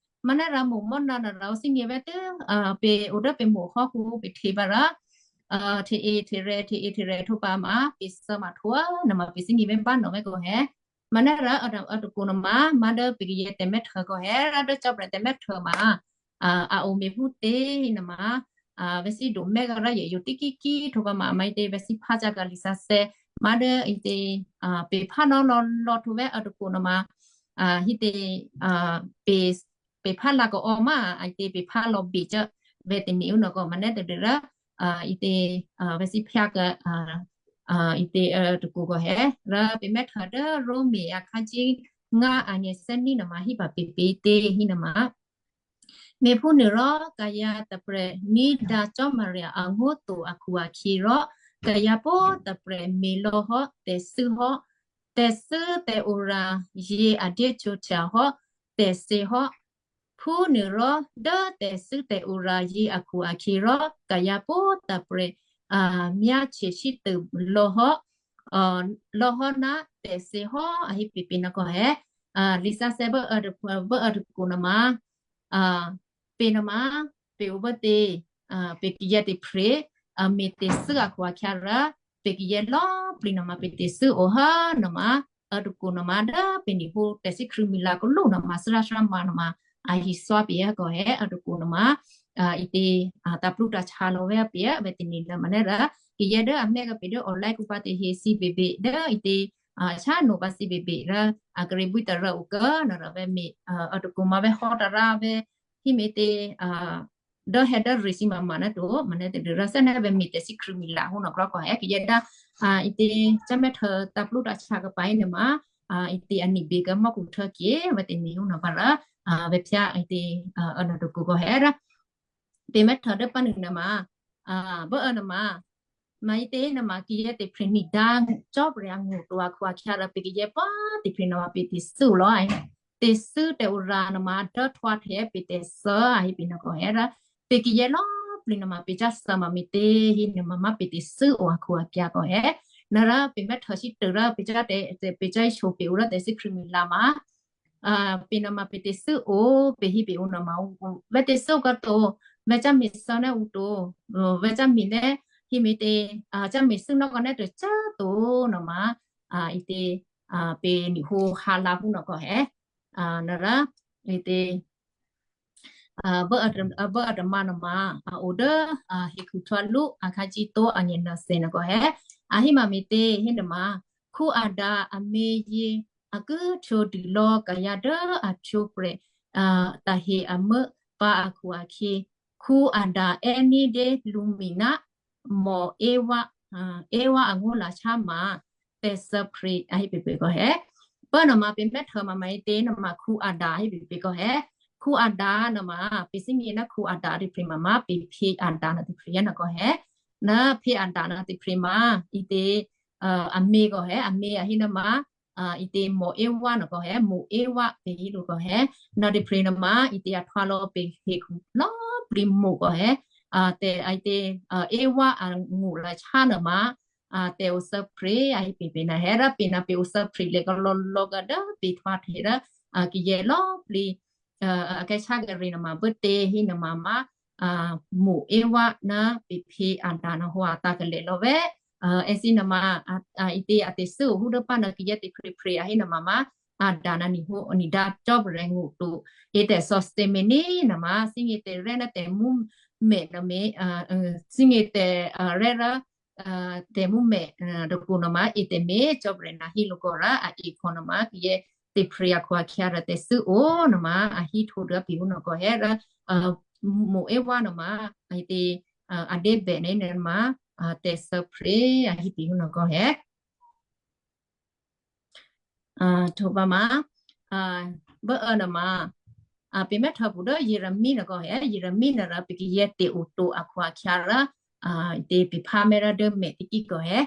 မ့ၢ်န့ၣ်ရၤမိၢ်မီၢ်နၢ်နရၤအိၣ်စံၣ်ညီၣ်ဝဲတ့ၢ် ပ့ၤအိၣ်ဒီးပ့ၤမိၢ်ဟီၣ်ကူ ပထံၣ်ဘၣ်ရၤ ထံၣ်အ့ၣ်ထံၣ်ရဲ ထံၣ်အ့ၣ်ထံၣ်ရဲထိပၤမး ပ့ၤစၢမးထိနမး ပ့ၤစံၣ်ညီၣ်ဝဲဘၣ်နီၢ်ဝဲကီၢ်ဟဲ မ့ၢ်န့ၣ်ရၤအတကူနမး မ့ၢ်ဒီးပကယဲၢ်တဲာ်မဲထၢၣ်ကီၢ်ဟဲ ရၤဒီးကၠီပရဲၣ်တဲာ်မဲထၢၣ်မး အအိၣ်မ့ၢ်ဟူတ့ၢ်နမး ဝဲစံၣ်ဒိၣ်မဲကရၤယဲၢ်ယိာ်တံၢ်ကံကံထိပၤမး မ့ၢ်အံၤတ့ၢ် ဝဲစံၣ်ဖးကၢ်ကလံၤစးစဲး မ့ၢ်ဒီးအံၤတ့ၢ် ပ့ၤဖးနီၢ်နီၢ်လီၤထိဝဲအတကူနမး ဟံးတ့ၢ် ပ့ၤဖးလၢကအီမး အံၤတ့ၢ် ပ့ၤဖးလီၤဘ့ၣ်ကၢ ဝဲတနံၤအူနီၢ်ကီၢ် မ့ၢ်န့ၣ်တဒုးရၤ အံၤတ့ၢ် ဝဲစံၣ်ဖးကၢ် အံၤတ့ၢ်တကူကီၢ်ဟဲ ရၤပ့ၤမဲထၢၣ်ဒီးရိမ့ၤအခါကၠံ ငါအနံၣ်ဆံနံၣ်နမး ဟံၣ်ဘၣ်ပ့ၤပ့ၤတ့ၢ်ဟံးနမး မ့ၢ်ဖူနုာ်ရီ ကယၤတပြဲး မ့ၢ်ဒၣ်ကၠီမရံအငိုၢ်တိာ်အခူၣ်အခံရီ ကယၤဖိတပြဲး မ့ၢ်လီၤဟီ တဲာ်စုဟီ တဲာ်စုတဲာ်အိၣ်ရၤ ယ့ၢ်အဒ့ကၠိထၠၣ်ဟီ တဲာ်စ့ဟီ ဖူနုာ်ရီ ဒီးတဲာ်စုတဲာ်အိၣ်ရၤ ယ့ၢ်အခူၣ်အခံရီ ကယၤဖိတပြဲး မၠါဆံးဆံးတုၤလီၤဟီ လီၤဟီနၤ တဲာ်စ့ဟီ အဟံၣ်ပ့ၤပ့ၤနကီၢ်ဟဲ လံာ်စၢ်စဲး ဘၣ်အၢတကူနမး ပ့ၤနမး ပ့ၤအိၣ်ဘၣ်တ့ၢ် ပ့ၤကယဲၢ်တ့ၢ်ဖြ့ မ့ၢ်တ့ၢ်စုအခူၣ်အခါရၤ ပ့ၤကယဲၢ်လီၤပျံၤနမး ပ့ၤတ့ၢ်စုအိၣ်ဟါနမး အၢတကူနမး ဒီးပ့ၤနံၣ်ဟူတဲာ်စံၣ်ခရံာ်မံၤလၤကလူးနမး စရၣ်စရၣ်မၤနမး အဟံးစွါပ့ၤဟဲကီၢ်ဟဲ အၢတကူနမး အံၤတ့ၢ် တၢ်ပျုၢ်တၢ်ဆါလီၤဝဲပ့ၤ ဝဲတနံၤလၢမ့ၢ်န့ၣ်ရၤ ကယဲၢ်ဒီးအမဲကပ့ၤဒီး online ကူပၤတဟ့ၣ်စံးဘ့ၣ်ဘ့ၣ် ဒီးအံၤတ့ၢ် ဆၣ်နိၣ်ဘၣ်စံးဘ့ၣ်ဘ့ၣ်ရၤ အကရ့ၣ်ဘှံးတရၤအိၣ်ကၢနရၤ ဝဲမ့ၢ် အၢတကူမး ဝဲဟီတရၤဝဲ ဟံၣ်မ့ၢ်တ့ၢ် ဒီးဟဲဒီးရ့ၣ်စံးမးမးနၢ်တိၣ် မ့ၢ်န့ၣ်တဒုးရၤ စဲးန့ၣ်ဝဲမ့ၢ်တဲာ်စံၣ်ခရံာ်မံၤလၤဟူနီၢ်ကီၢ်ဟဲ ကယဲၢ်ဒၣ် အံၤတ့ၢ် ကၠီမဲထၢၣ်တၢ်ပျုၢ်တၢ်ဆါကပၤအံၤန့ၣ်မး အံၤတ့ၢ်အနံၣ်ဘ့ၣ်ကမီၢ်ကူၣ်ထၢက့ၤ ဝဲတနံၤဟူနီၢ်ကီၢ်ရၤ ဝဲဖၠါအံၤတ့ၢ် အၢနတကူကီၢ်ဟဲရၤ ပ့ၤမဲထၢၣ်ဒီးပၢ်နုာ်နမး ဘၣ်အၢနမး မ့ၢ်အံၤတ့ၢ်နမး ကယဲၢ်တ့ၢ်ဖြ့ၣ်နံၣ်ဒါ ကၠီပရဲၣ်အငိၢ်တိာ်အခူၣ်အခါရၤ ပ့ၤကယဲၢ်ပှၤတ့ၢ်ဖြ့ၣ်နမး ပ့ၤတ့ၢ်စုလီၤ တဲာ်စုတဲာ်အိၣ်ရၤနမး ဒီးထွါထဲပ့ၤတဲာ်စၢ အဟံၣ်ပ့ၤနကီၢ်ဟဲရၤ ပ့ၤကယဲၢ်လီၤပျံၤနမး ပ့ၤကၠီဆၢမးမ့ၢ်တ့ၢ်ဟံးနမး မ့ၢ်ပ့ၤတ့ၢ်စုအိၣ်အခူၣ်အခါကီၢ်ဟဲ နရၤ ပ့ၤမဲထၢၣ်ဆံတၢၢ်ရၤ ပ့ၤကၠီတဲ ပ့ၤကၠီဆိၣ်ပ့ၤအိၣ်ရၤတဲာ်စံၣ်ခရံာ်မံၤလၤမး ပ့ၤနမးပ့ၤတ့ၢ်စုအိၣ် ပ့ၤဟံၣ်ပ့ၤအိၣ်နမး ဝဲတ့ၢ်စုကတိၤ ဝဲကၠီမ့ၢ်စၢၤန့ၣ်အိၣ်တိၤ ဝဲကၠီမ့ၢ်လဲၣ် ဟံၣ်မ့ၢ်တ့ၢ် ကၠီမ့ၢ်စုနီၢ်ကီၢ်န့ၣ်တကၠၢတိၤနမး အံၤတ့ၢ် ပ့ၤနံၣ်ဟူဟါလါဟူနီၢ်ကီၢ်ဟဲ နရၤ အံၤတ့ၢ် ဘၣ်အၢတမါနမး အအိၣ်ဒီး ဟ့ၣ်ခူၣ်ထွဲလူး အခါကၠံတိအနံၣ်နၢ်စဲးနကီၢ်ဟဲ အဟံၣ်မးမ့ၢ်တ့ၢ်ဟံးနမး ခူအဒၣ်အမ့ၢ်ယ့ၢ် အကုထိၣ်ဒုၣ်လီၤကယၤဒီးအဆိပြဲး တၢ်ဟ့ၣ်အမၢပၢ်အခူၣ်အခ့ ခူအဒၣ်အဲၣ်နံဒ့လူမံၤနး မိၢ်အ့ဝါ အ့ဝါအငိၢ်လၤဆါမး တဲာ်စၢပြံး အဟံၣ်ပ့ၤပ့ၤကီၢ်ဟဲ ပၢ်နမး ပ့ၤမဲထၢၣ်မးမးအံၤတ့ၢ်နမး ခူအဒၣ် အဟံၣ်ပ့ၤပ့ၤကီၢ်ဟဲ ခူအဒၣ်နမး ပ့ၤစံၣ်ညီၣ်နခူအဒၣ်တ့ၢ်ဖြ့ၣ်မးမး ပ့ၤဖံးအဒၣ်နတ့ၢ်ဖြ့ၣ်ယဲၢ်နကီၢ်ဟဲ နဖံးအဒၣ်နတ့ၢ်ဖြ့ၣ်မး အံၤတ့ၢ် အမ့ၢ်ကီၢ်ဟဲ အမ့ၢ်အဟံၣ်နမး အံၤတ့ၢ်မိၢ်အ့ဝါနကီၢ်ဟဲ မိၢ်အ့ဝါ ပဟံၣ်လူကီၢ်ဟဲ နတ့ၢ်ဖြ့ၣ်နမး အံၤတ့ၢ်အထွါလီၤပ့ၤဟ့ၣ်ခူၣ်လီၤပျံၤမိၢ်ကီၢ်ဟဲ တဲအံၤတ့ၢ် အ့ဝါအငိၢ်လၤဆါနမး တဲအိၣ်ဆၢဖရ့ အဟံၣ်ပ့ၤပ့ၤနၤ ဟဲဒၣ်ပ့ၤနၤ ပ့ၤအိၣ်ဆၢဖရ့လဲၤကလီလီကဒီး ပ့ၤထွါထံးဒီး ကယဲၢ်လီၤပျံၤ အကဲဆါကရံၣ်နမး ဘၢတ့ဟံးနမးမး မိၣ်အ့ဝါနၤ ပ့ၤဖံးအၤဒၣ်နဟူအတၢ်ကလဲာ်လီၤဝဲ အဲၣ်စံနမး အံၤတ့အတ့ၢ်စုအိၣ်ဟူဒၢပၢ်နၤ ကယဲၢ်တ့ၢ်ဖရ့ဖရ့ အဟံၣ်နမးမး အၤဒၣ်နၤနံၣ်ဟူနံၣ်ဒါ ကၠီပရဲၤငိၣ်တိာ် အ့တဲာ်စီၤစတ့မ့ၢ်န့ၣ်နမး စံၣ်ညီၣ်တဲာ်ရဲၣ်နၤတဲာ်မူမဲာ်နမ့ၢ် စံၣ်ညီၣ်တဲာ်ရဲၣ်ရၢ တဲာ်မူမဲာ်တကိးနမး အ့တဲာ်မ့ၢ် ကၠီပရဲၤနၤဟံၣ်လိာ်ကီၢ်ရၢ အအ့ၣ်ခီနမး ကယဲၢ်တ့ၢ်ဖရ့အခိၣ်အခံဒီးတဲာ်စုအိၣ်နမး အဟံၣ်ထိးဒီးပံၤဟူနီၢ်ကီၢ်ဟဲရၢ မိၣ်အ့ဝါနမး အံၤတ့ၢ် အဒ့ဘဲၣ်န့ၣ်နမး တဲာ်ဆၢဖရ့ အဟံၣ်ပံၤဟူနီၢ်ကီၢ်ဟဲ ထိးဘၣ်မး ဘၢအၢနမး ပမ့ၢ်ထၢပူၤဒီး ယံးရမံနကီၢ်ဟဲ ယံးရမံနရၢ ပကယဲၢ်တ့ၢ်အိၣ်တိာ်အခိၣ်အခံရၢ တ့ၢ်ပဖးမဲရၢဒၢမဲာ်တကံၢ်ကီၢ်ဟဲ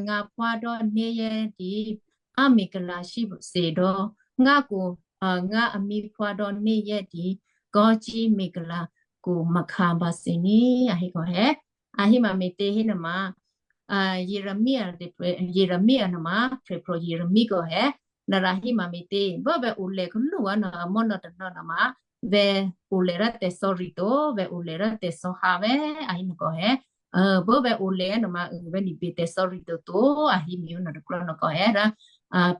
ငါဖှါဒီးန့ၢ်ယဲဒံး အါမ့ၢ်ကလၤဆံးစ့ၢ်ဒီး ငါကိၣ် ငါအမံဖှါဒီးန့ၢ်ယဲဒံး ကီကံမ့ၢ်ကလၤ ကိၣ်မၤခးဘၣ်စ့ၢ်န့ၣ် အဟံၣ်ကီၢ်ဟဲ အဟံၣ်မးမ့ၢ်တ့ၢ်ဟံၣ်နမး ယံးရမံ ယံးရမံအနမး ဖျဲၣ်ဖျိယံးရမံကီၢ်ဟဲ နရၢ်ဟံၣ်မးမ့ၢ်တ့ၢ် ဘၣ်ဝဲအိၣ်လဲၣ်ကလူးဝဲနီၤ အမီၢ်နီၢ်တနီၤနမး ဝဲအိၣ်လဲၣ်ဒၣ်တဲာ်စီရံၣ်တိာ် ဝဲအိၣ်လဲၣ်ဒၣ်တဲာ်စီဟးဝဲ အဟံၣ်နကီၢ်ဟဲ ဘၣ်ဝဲအိၣ်လဲၣ်နမး အဝဲန့ၣ်ဘ့ၣ်တဲာ်စီရံၣ်တိာ်တိာ် အဟံၣ်မ့ၢ်အိၣ်နီၤတကျီနီၢ်ကီၢ်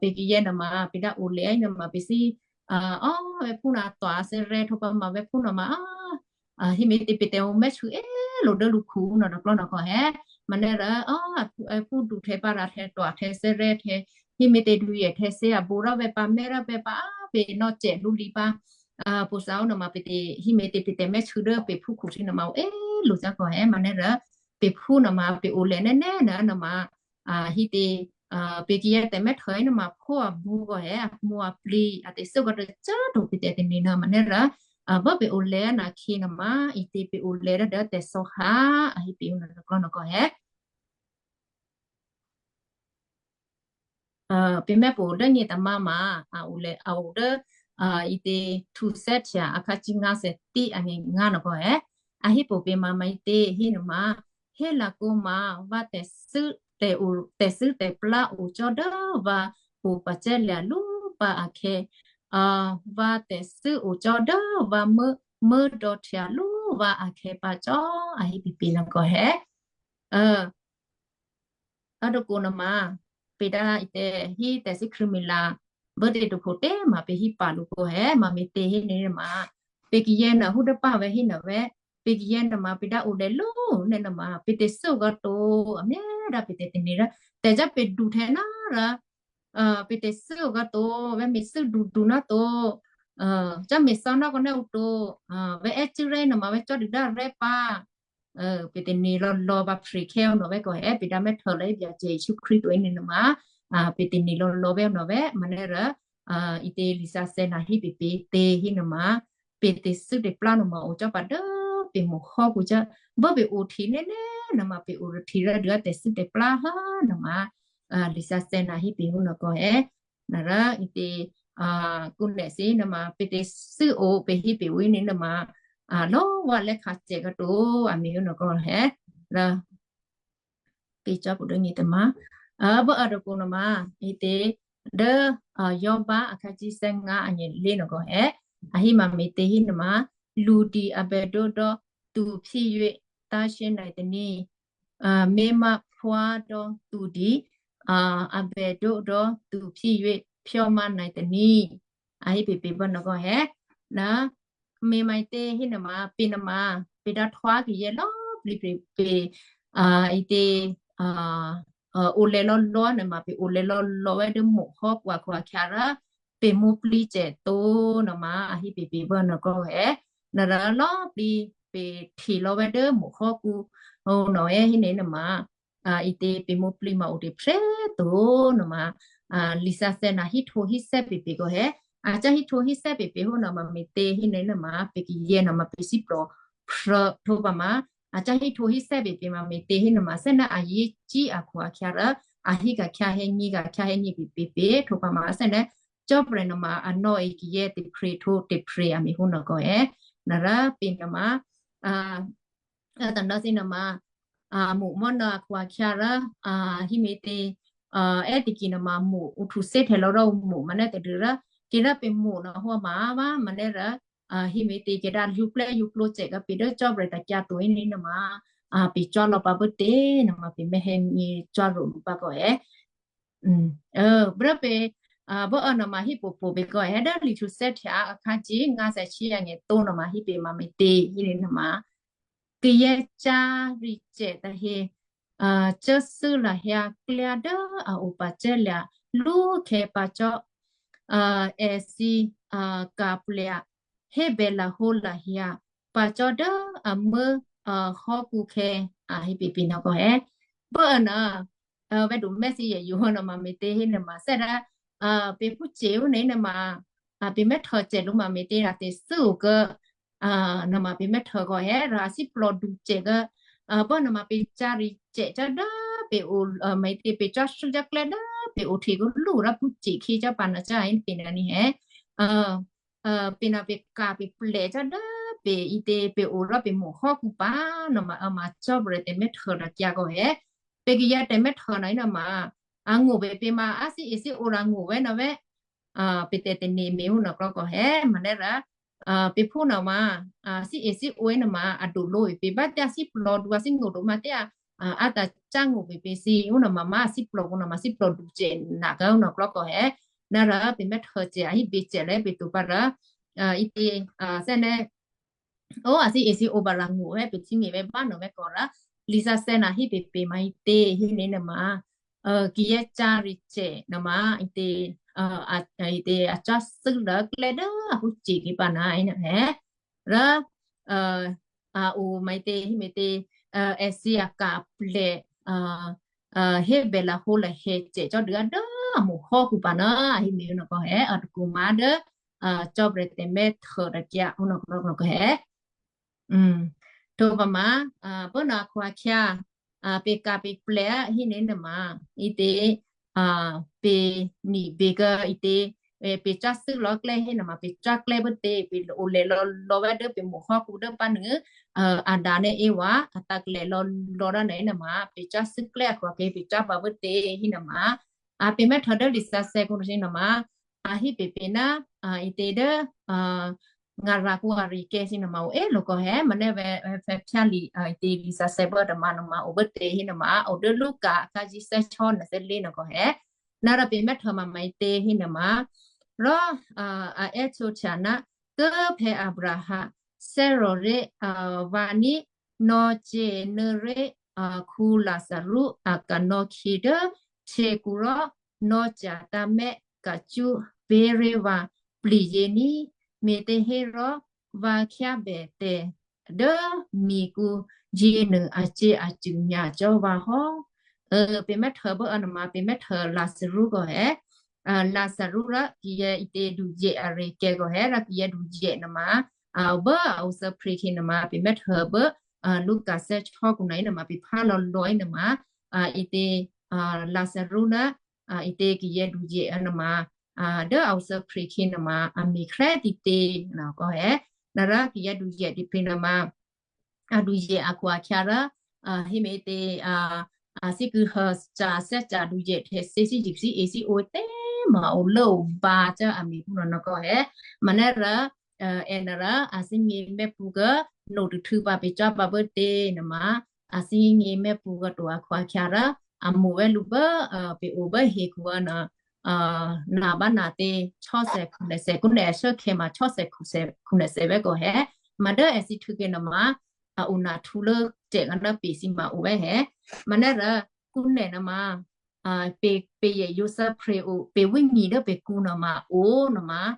ဟဲ ပကယဲၢ်နမး ပဒၣ်အိၣ်လဲၣ်နမး ပစံး အီ ဝဲဖူနၤတွၤစဲရဲ ထိးပှၤမၤဝဲဖူနမး ဟံၣ်မ့ၢ်တ့ၢ်ပတဲအိၣ်မဲာ်ဆှုအ့ၣ်လိာ်ဒၢလူၤခူနီၤတကျီနီၢ်ကီၢ်ဟဲ မၤန့ၣ်ရၢ ဖူဒူၣ်ထဲပၢ်ရၤထဲတွၤထဲစဲရဲထဲ ဟံၣ်မ့ၢ်တ့ၢ်ဒုးယဲၢ်ထဲစဲအဘိရၣ်ဝဲပၢ်မဲရၣ်ဝဲပၢ် ပ့ၤနီၣ်စဲးလူလံပၢ် ပိစးအိၣ်နမး ပတ့ၢ် ဟံၣ်မ့ၢ်တ့ၢ်ပတဲမဲာ်ဆှုဒီး ပ့ၤဖူခိၣ်ထံနမး အိၣ်အ့ၣ်လိာ်ကီၢ်ဟဲ မၤန့ၣ်ရၢ ပ့ၤဖူနမး ပ့ၤအိၣ်လဲၣ်နဲနဲနမး ဟံၣ်တ့ၢ် ပကယဲၢ်တဲာ်မဲာ်ထၢအံၤနမး ဖိအဘူးကီၢ်ဟဲ အမိၢ်အပျံၤ အတ့ၢ်စ့ၢ်ကီးတကၢ်တိၢ် ပတဲတန့ၢ်နၤ မၤန့ၣ်ရၢ ဘၣ်ပ့ၤအိၣ်လဲၣ်နၤခံနမး အံၤတ့ၢ်ပ့ၤအိၣ်လဲၣ်ဒၣ်ဒီးတဲာ်စီဟး အဟံၣ်ပ့ၤအိၣ်နတကျီနီၢ်ကီၢ်ဟဲ ပမ့ၢ်ပအိၣ်လၢန့ၣ်တမါမး အအိၣ်လၢ အအိၣ်ဒီး အံၤတ့ၢ် ထူစဲထၠၣ် အခန်းကြီး ငါးဆယ့်တစ် အငယ် ငါး နီၢ်ကီၢ်ဟဲ အဟံၣ်ပူၤပ့ၤမၤမၤအံၤတ့ၢ် ဟံၣ်နမး ဟ့ၣ်လၤကိးမး ဝၤတဲာ်စု တဲာ်အိၣ် တဲာ်စုတဲာ်ပျၢ်အိၣ်ကၠီဒီး ဝၤအိၣ်ပာ်စဲလဲၣ်အလူၤပာ်အခဲ ဝၤတဲာ်စုအိၣ်ကၠီဒီးဝၤမၢဒီထံၣ်အလူၤဝၤအခဲပာ်ကၠီ အဟံၣ်ပံၤပံၤနီၢ်ကီၢ်ဟဲ အတကိးနမး ပဒၣ်အံၤတဲ ဟံၣ်တဲာ်စုခရံာ်မံၤလၤ ဘၢတ့ၢ်တခိၣ်တဲမး ပဟံၣ်ပာ်လူၤကီၢ်ဟဲ မၤမ့ၢ်တ့ၢ်ဟံၣ်န့ၣ်နမး ပကယဲၢ်နၢ်ဟူတပၢ်ဝဲဟံၣ်နၢ်ဝဲ ပကယဲၢ်နမး ပဒၣ်အိၣ်လဲၤလူၤန့ၣ်နမး ပတ့ၢ်စုကီၢ်တိာ် အမ့ၢ်ဒၣ်ပတဲတန့ၢ်ဒီး တဲကၢ်ပဒူၣ်ထဲနၤရၢ ပတ့ၢ်စုကီၢ်တိာ် ဝဲမ့ၢ်စုဒူၣ်ဒူၣ်နီၢ်တိာ် ကၢ်မ့ၢ်စီနီၢ်ကီၢ်န့ၣ်အိၣ်တိာ် ဝဲအဲၣ်စုရဲနမး ဝဲကၠီဒုၣ်ဒါရဲပၢ် ပတန့ၢ်လီၤလီၤဘၣ်ဖရံးခဲအီၤနီၢ်ဝဲကီၢ်ဟဲ ပဒၣ်မ့ၢ်ထၢၣ်လၢယဘၣ်စဲးယ့ၣ်ၡူးခရံာ်တိၣ်အံၤန့ၣ်နမး ပတန့ၢ်လီၤလီၤဝဲအီၤနီၢ်ဝဲ မၤန့ၣ်ရၢ အံၤတ့ၢ်လံာ်စီဆှံနၤဟံၣ်ပံၤပံၤတ့ၢ်ဟံၣ်နမး ပတ့ၢ်စုတ့ၢ်ပျၢ်နမးအိၣ်ကၠီပာ်ဒီး ပ့ၤမိၢ်ဃီပူၤကၢ် ဘၣ်ပ့ၤအိၣ်ထံးန့ၣ်န့ၣ်နမး ပ့ၤအိၣ်ထံးရၢဒုးအတဲာ်စုတဲာ်ပျၢ်ဟါနမး လံာ်စီဆှံနၤဟံၣ်ပံၤဟူနီၢ်ကီၢ်ဟဲ နရၢ အံၤတ့ၢ် ကူနဲၣ်စ့နမး ပတ့ၢ်စုအိၣ် ပဟံၣ်ပံၤဝံၤန့ၣ်နမး လီၤဝဲလဲၤခးစဲးကတိၤ အမ့ၢ်ဟူနီၢ်ကီၢ်ဟဲ လၢ ပ့ၤကၠီပူၤဒ်န့ၣ်တမး ဘၣ်အၢတကိးနမး အံၤတ့ၢ် ဒီး ယိၤဘး အခန်းကြီး ဆယ့်ငါး အငယ် လေး နီၢ်ကီၢ်ဟဲ အဟံၣ်မးမ့ၢ်တ့ၢ်ဟံၣ်နမး လူၤဒံးအဘဲၣ်ဒိဒီးသူၣ်ဖံးယွ့ၣ် သန့်ရှင်းနိုင်သနည်း မ့ၢ်မးဖှါဒီးသူၣ်ဒံး အဘဲၣ်ဒိဒီးသူၣ်ဖံးယွ့ၣ် ဖြောင့်မတ်နိုင်သနည်း အဟံၣ်ပံၤပံၤဘၣ်နီၢ်ကီၢ်ဟဲ န မ့ၢ်မးတ့ၢ်ဟံၣ်နမး ပ့ၤနမး ပ့ၤဒၣ်ထွါကယဲၢ်လီၤပျံၤပ့ၤပ့ၤ အံၤတ့ၢ် အိၣ်လဲၤလီၤလီၤနမး ပ့ၤအိၣ်လဲၤလီၤလီၤဝဲဒီးမိၢ်ဟီပှၤခွါခံဂၤ ပ့ၤမိၢ်ပျံၤစဲးတိၢ်နမး အဟံၣ်ပံၤပံၤဘၣ်နီၢ်ကီၢ်ဟဲ နရၢလီၤပျံၤ ပ့ၤထံၣ်လီၤဝဲဒီးမိၢ်ဟီပူၤ နီၢ်ဝဲဟံၣ်န့ၣ်နမး အံၤတ့ၢ်ပ့ၤမိၢ်ပျံၤမးအိၣ်တ့ၢ်ဖျဲးတိၢ်နမး လံာ်စီဆှံနၤဟံၣ်ထိးဟံၣ်ဆဲးပ့ၤပ့ၤကီၢ်ဟဲ အကၢ်ဟံၣ်ထိးဟံၣ်ဆဲးပ့ၤပ့ၤဟိၣ်နီၢ်မးမ့ၢ်တ့ၢ်ဟံၣ်န့ၣ်နမး ပကယဲၢ်နီၢ်မးပစံးပျီ ဖြၢးထိးပှၤမး အကၢ်ဟံၣ်ထိးဟံၣ်ဆဲးပ့ၤပ့ၤမးမ့ၢ်တ့ၢ်ဟံၣ်နမး ဆဲးန့ၣ်အယ့ၢ်ကံအခိၣ်အခံဂၤ အဟံၣ်ကၢ်ခံဂၤဟဲနံၣ်ဂၤခံဂၤဟဲနံၣ်ပ့ၤပ့ၤပ့ၤ ထိးပှၤမး ဆဲးန့ၣ် ကၠီပရဲၤနမး အနီၢ်အံၤကယဲၢ်တ့ၢ်ဖျဲးထိးတ့ၢ်ဖျဲးအမ့ၢ်ဟူနီၢ်ကီၢ်ဟဲ နရၢပ့ၤနမး တနီၤစံးနမး မိၢ်မီၢ်နီၤအခိၣ်အခံရၢ, ဟံၣ်မ့ၢ်သ့, အဲၣ်တက့ၤနမၤမိၢ် အိၣ်ထူစ့ထဲလီၤဒီးမိၢ် မၤန့ၢ်တဒုရၢ, က့ၤဒၣ်ပမိၢ်နီၤဟိမၤဘၣ် မၤန့ၢ်ရၢ, ဟံၣ်မ့ၢ်သ့ကဲဒၣ်ယူၤပျဲၢ်ယူၤကျိစဲးကပ့ၤဒီးကၠီၣ်ပြဲၤတၢ်ကၢ်သိးအံၤန့ၣ်နမၤ, ပ့ၤကၠီၣ်လီၤပာ်ဘၢၣ်တ့ၢ် နမၤပ့ၤမ့ၢ်ဟဲင့ကၠီၣ်ရိၤလူၤဘၣ်ကီးဧဲ ဘၣ်ပ့ၤ, ဘၣ်အၢနမၤဟံၣ်ပိာ်ပိာ်ပ့ၤကီး ဟဲဒၣ်လံာ်ထူစဲထဲအခါက့ ငါးဆယ်ဆံအငယ်သုံး နမၤဟံၣ်ပ့ၤမၤမ့ၢ်တ့ၢ် ဟံၣ်န့ၣ်နမၤ, ကယဲၢ်ကၠါရံၣ်စဲးတဟ့, ကၢၢ်စုလၢဟ့အကျဲဒီးအအိၣ်ပာ်စၢၢ်လၢ လူၤခဲပာ်ကၠီၣ်, အဲၣ်စံ, ကၢ်ပျဲး, ဟ့ၣ်ဘဲလၢဟိလၢဟ့ဧါ, ပာ်ကၠီၣ်ဒီးအမၢဟီၣ်ကူခဲ, ဟံၣ်ပ့ၤပ့ၤနီၢ်ကီးဟဲ, ဘၣ်အၢန ဝဲဒိး message ယဲၢ်ယိၤ နမၤမ့ၢ်တ့ၢ်ဟ့ၣ်နမၤစဲးဒၣ်, ပ့ၤဖူၣ်စဲးအိၣ်န့ၣ်နမၤ, ပ့ၤမဲထၢၣ်စဲးလိမၤမ့ၢ်တ့ၢ်ဒၣ်သ့ၣ်စူၣ်အိၣ်ကၢ, နမၤပ့ၤမဲထၢၣ်ကီးဟဲ ဒီးအစံၣ်ပျီဒူစဲးကၢ, ဘၣ်နမၤပ့ၤကၢ်ရံၣ်စဲးကၢဒီး ပ့ၤအိၣ်, မ့ၢ်တ့ၢ်ပ့ၤကၠီၣ်စုကၢ်ကျဲဒီး ပ့ၤအိၣ်ထံးကလူၢ်ဒီးဖူၣ်စဲးခ့ကၢ်ပာ်နၤကၢ်အံၤပ့ၤနၤန့ၣ်ဟဲ ပ့ၤနီၢ်ပ့ၤကၢ်ပ့ၤပျဲးကၢ်ဒီး ပ့ၤအံၤတ့ၢ် ပ့ၤအိၣ်ဒီးပ့ၤမိၢ်ဟီၣ်ကူပာ် နမၤအၢမၤကၠီၣ်ပြဲၤတဲမဲထၢၣ်ဒီးကၢ်ကီးဟဲ, ပကယဲၢ်တဲမဲထၢၣ်နၤအံၤနမၤ, အငိၣ်ဝဲပ့ၤမၤအါစံၣ်အ့ၣ်စံၣ်အိၣ်ဒီးအငိၣ်ဝဲနီၤဝဲ, ပတဲတန့ၢ်မ့ၢ်အိၣ်နီၢ်ကျီကီးဟဲ မၤနဲရၢ, ပ့ၤဖူၣ်နၤမၤ, စံၣ်အ့ၣ်စံၣ်အိၣ်နမၤ အဒိၣ်လိအံၤ ပ့ၤဘၣ်တဲအစံၣ်ပျီဒူအစံၣ်ငိၣ်ဒိၣ်မးတဲ အတၢ်ကၢ်ငိၣ်ပ့ၤပ့ၤစံၣ်အိၣ်နမၤ မၤအစံၣ်ပျီပူၤနမၤ စံၣ်ပျီဒူစဲးနၤကၢနီၢ်ကျီကီးဟဲ, နရၢ ပ့ၤမဲထၢၣ်စဲး အဟံၣ်ဘ့ၣ်စဲးလၢပ့ၤတူၢ်ပာ်ရၢ, အံၤတ့ၢ်, စဲန့ၣ် အိၣ်အစံၣ်အ့ၣ်စံၣ်အိၣ်ဘၣ်ရၣ်ငိၣ်ဝဲ ပထံၣ်န့ၢ်ဝဲဘၣ်နီၤဝဲကီးရၢ, လံာ်စၢ်စဲနၤဟံၣ်ပ့ၤပ့ၤမၤအံၤတ့ၢ် ဟံၣ်န့ၣ်နမၤ, ကယဲၢ်ကၠါရံၣ်စဲးနမၤ အံၤတ့ၢ်, အံၤတ့ၢ် အကၠီၣ်စုလၢကျဲဒီးအဖူၣ်စဲးက့ၤပာ်နၤအံၤနဟဲ, ရၢ အအိၣ်မၤအံၤတ့ၢ် ဟံၣ်မ့ၢ်တ့ၢ်, အဲၣ်စံၣ်အကၢ်ပျဲး, ဟ့ၣ်ဘဲလၢဟိလၢဟဲစဲးကၠီၣ်ဒုးအဒီးအမိၢ်ဟီၣ်ကူပာ်နၤ ဟံၣ်မ့ၢ်နီၢ်ကီးဟဲ အတကိးမးဒီး, ကၠီၣ်ပြဲၤတဲမဲထၢၣ်ဒီးကၢ်အိၣ်နီၢ်ကျီကီးဟဲ ထိၣ်ပမၤ, ဘၣ်နီၢ်အခိၣ်အခံ, ပ့ၤကၢ်ပ့ၤပျဲးဟံၣ်န့ၣ်နမၤ, အံၤတ့ၢ်, ပ့ၤနံၣ်ဘ့ၣ်ကၢအံၤတ့ၢ်, ပ့ၤကၠီၣ်စုလီၤကျဲဟ့ၣ်နမၤ ပ့ၤကၠီၣ်ကျဲဘၣ်တ့ၢ် ပ့ၤအိၣ်လဲၤလီၤလီၤဝဲဒီးပ့ၤမိၢ်ဟီၣ်ကူဒီးပၢ်နုာ်, အၤဒၣ်န့ၣ်အ့ဝၤ အတၢ်ကလဲၤလီၤလီၤဒီးန့ၣ်နမၤ ပ့ၤကၠီၣ်စုကျဲအခိၣ်အခံ ပ့ၤကၠီၣ်ဘၣ်ဘၣ်တ့ၢ်ဟံၣ်နမၤ, အပ့ၤမဲထၢၣ်ဒီးလံာ်စၢ်စဲးကိးနမၤ, အဟံၣ်ပ့ၤပ့ၤနၤ, အံၤတ့ၢ်ဒီး ငါရၤကူအရံၣ်ကဲစံၣ်နမၤအိၣ်အဲၣ်လိာ်ကီးဟဲ မၤနဲဝဲဖဲဖၠၣ်လံာ် အံၤတ့ၢ်လံာ်စၢ်စဲးဘၣ်တမၤနမၤအိၣ်ဘၣ်တ့ၢ်ဟံၣ်နမၤ အိၣ်ဒီးလူၤကၣ်အခါယံၤစဲးဆီနစဲးလ့နီၢ်ကီးဟဲ, နဒီးပ့ၤမဲထၢၣ်မၤမၤအံၤတ့ၢ်ဟံၣ်နမၤ, ရီ, အအဲၣ်ဆိဆၣ်နၤ, ကၢဖဲအၤဘြၤဟၣ်, စဲရီၤရ့ၣ်, ဝါနံၣ်, နီၢ်က့ၤနၢရ့ၣ်, ခူလၤစၤရူး အကနီၢ်ခံဒီး ဆ့ကူရီ, နီၢ်ကၠးတၢ်မဲာ်ကစူၣ် ဘ့ရ့ဝၤ ပျံၤယ့နံၤ, မ့ၢ်တဟ့ၣ်ရီ ဝါခံဘဲၣ်တဲ ဒီးမံၤကူ ယ့နုာ်အစ့အစုညါကၠီဝါဟီ, ပ့ၤမဲထၢၣ်ဘၣ်အၢနမၤ ပ့ၤမဲထၢၣ်လၤစရူးကီးဟဲ, လၤစရူးဒီးကယဲၢ်အံၤတ့ၢ်ဒုးယဲၢ်အရ့ကဲကီးဟဲ ဒီးကယဲၢ်ဒုးယဲၢ်နမၤ, ဘၣ်အအိၣ်စၢဖရံးခံနမၤ ပ့ၤမဲထၢၣ်ဘၣ်, လူၤကၣ်စဲးဆီကူနၤအံၤနမၤ ပ့ၤဖးလီၤလီၤအံၤနမၤ, အံၤတ့ၢ် လၤစရူးနၤ, အံၤတ့ၢ်ကယဲၢ်ဒုးယဲၢ်အၢနမၤ, ဒီးအအိၣ်စၢဖရံးခံနမၤ အမံၤခရဲဒံးတ့ၢ်နီၢ်ကီးဟဲ, နရၢကယဲၢ်ဒုးယဲၢ်ဒံးဖံးနမၤ, အဒုးယဲၢ်အခိၣ်အခံရၢ, ဟံၣ်မ့ၢ်တ့ၢ်, အစံးကုဟၢစၢ်စဲးစၢ်ဒုးယဲၢ်ထဲစ့စံယံၤစံအ့စံ အိၣ်တဲမၤအိၣ်လၢအိၣ်ဘါကၢအမံၤပူၤနီၢ်နီၢ်ကီးဟဲ, မၤနဲရၢ, အဲၣ်နရၢ အစံၣ်ညီၣ်မဲာ်ပူၤကၢ, နိၣ်တထုးပာ်ပ့ၤကၠီပာ်ဘၣ်တ့ၢ်နမၤ, အစံၣ်ညီၣ်မဲာ်ပူၤကတိၤအခိၣ်အခံရၢ, အမိၢ်ဝဲလူၤဘၣ်, ပ့ၤအိၣ်ဘၣ်ဟ့ၣ်ကူၣ်အၢနၤ နၤဘၣ်နၤတ့ၢ် ဆီၣ်စဲးခူၣ်နစဲး ကိးနဲၣ်အဆၢခဲမး ဆီၣ်စဲးခူၣ်စဲးခူၣ်နစဲးဝဲကီးဟဲ, မၤဒၢအဲၣ်စံးထုးက့ၤနမၤ, အအိၣ်နၤထူလၢစဲးကနၢပ့ၤစံမၤအိၣ်ဝဲဟဲ, မၤနဲရၢ, ကိးနဲၣ်နမၤ, ပ့ၤယဲၢ်ယိၤစၢဖရံးအိၣ် ပ့ၤဝံၣ်နံၤဒီးပ့ၤကူနမၤအိၣ်နမၤ,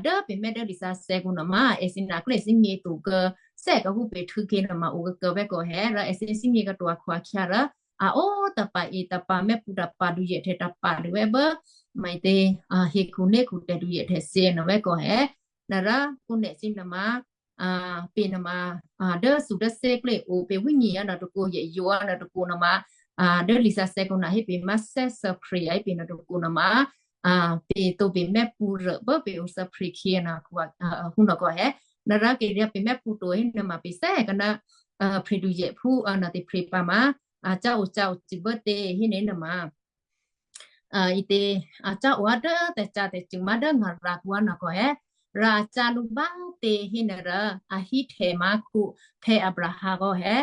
ဒီးပ့ၤမဲာ်ဒၢလံာ်စၢ်စဲးကူနမၤ အဲၣ်စံးနၤကျဲၣ်စံၣ်ညီၣ်တိာ်ကၢ, စဲးကဟူးပ့ၤထုးက့ၤနမၤအိၣ်ကကၢဝဲကီးဟဲ ဒီးအဲၣ်စံးစံၣ်ညီၣ်ကတိၤအခိၣ်အခံရၢ, အအိၣ်တပာ်အ့ၣ်တပာ်မဲာ်ပူၤတပာ်ဒုးယဲၢ်ထဲတပာ်ဒုးဝဲဘၣ်, မ့ၢ်တ့ၢ်, ဟ့ၣ်ကူၣ်န့ၢ်ကူၣ်တဲာ်ဒုးယဲၢ်ထဲစ့နီၢ်ဝဲကီးဟဲ, နရၢကိးနဲၣ်စံးနမၤ, ပ့ၤနမၤ, ဒီးစူၤဒီးစ့ကျဲၣ်အိၣ် ပ့ၤဝံၣ်နံၤအနီၢ်တကိး ယဲၢ်ယိၤအနီၢ်တကိးနမၤ, ဒီးလံာ်စၢ်စဲးကူနၤဟ့ၣ်ပ့ၤမၤစဲးစၢဖရံးအံၤ ပ့ၤနီၢ်တကိးနမၤ, ပ့ၤတိာ်ပ့ၤမဲာ်ပူၤရၢၢ်ဘၣ် ပ့ၤအိၣ်စၢဖရံးခံအနီၢ် ဟူနီၢ်ကီးဟဲ, နရၢက့ၤဒီးပ့ၤမဲာ်ပူၤတိာ်ဟ့ၣ်နမၤပ့ၤစဲးကနၢ, ဖရံးဒူၣ်ယဲၢ်ဖုအနီၢ်သ့ၣ်ဖရံးပာ်မး, အကၠၢ်အိၣ်ကၠၢ်အိၣ်စုၣ်ဘၢတ့ၢ်ဟံးန့ၣ်နမး အံၤတ့ၢ် အကၠၢ်အိၣ်အါဒၢတၢ်ကၠၢ်တၢ်စုၣ်မးဒၢငရၤကူအနီၢ်ကီၢ်ဟဲ, ရၤအကၠၢ်လူၤဘၣ်တ့ၢ်ဟံးန့ၣ်ရၢ အဟံးထဲးမၤခိၣ်ဖဲအၤဘြၤဟၣ်ကီၢ်ဟဲ,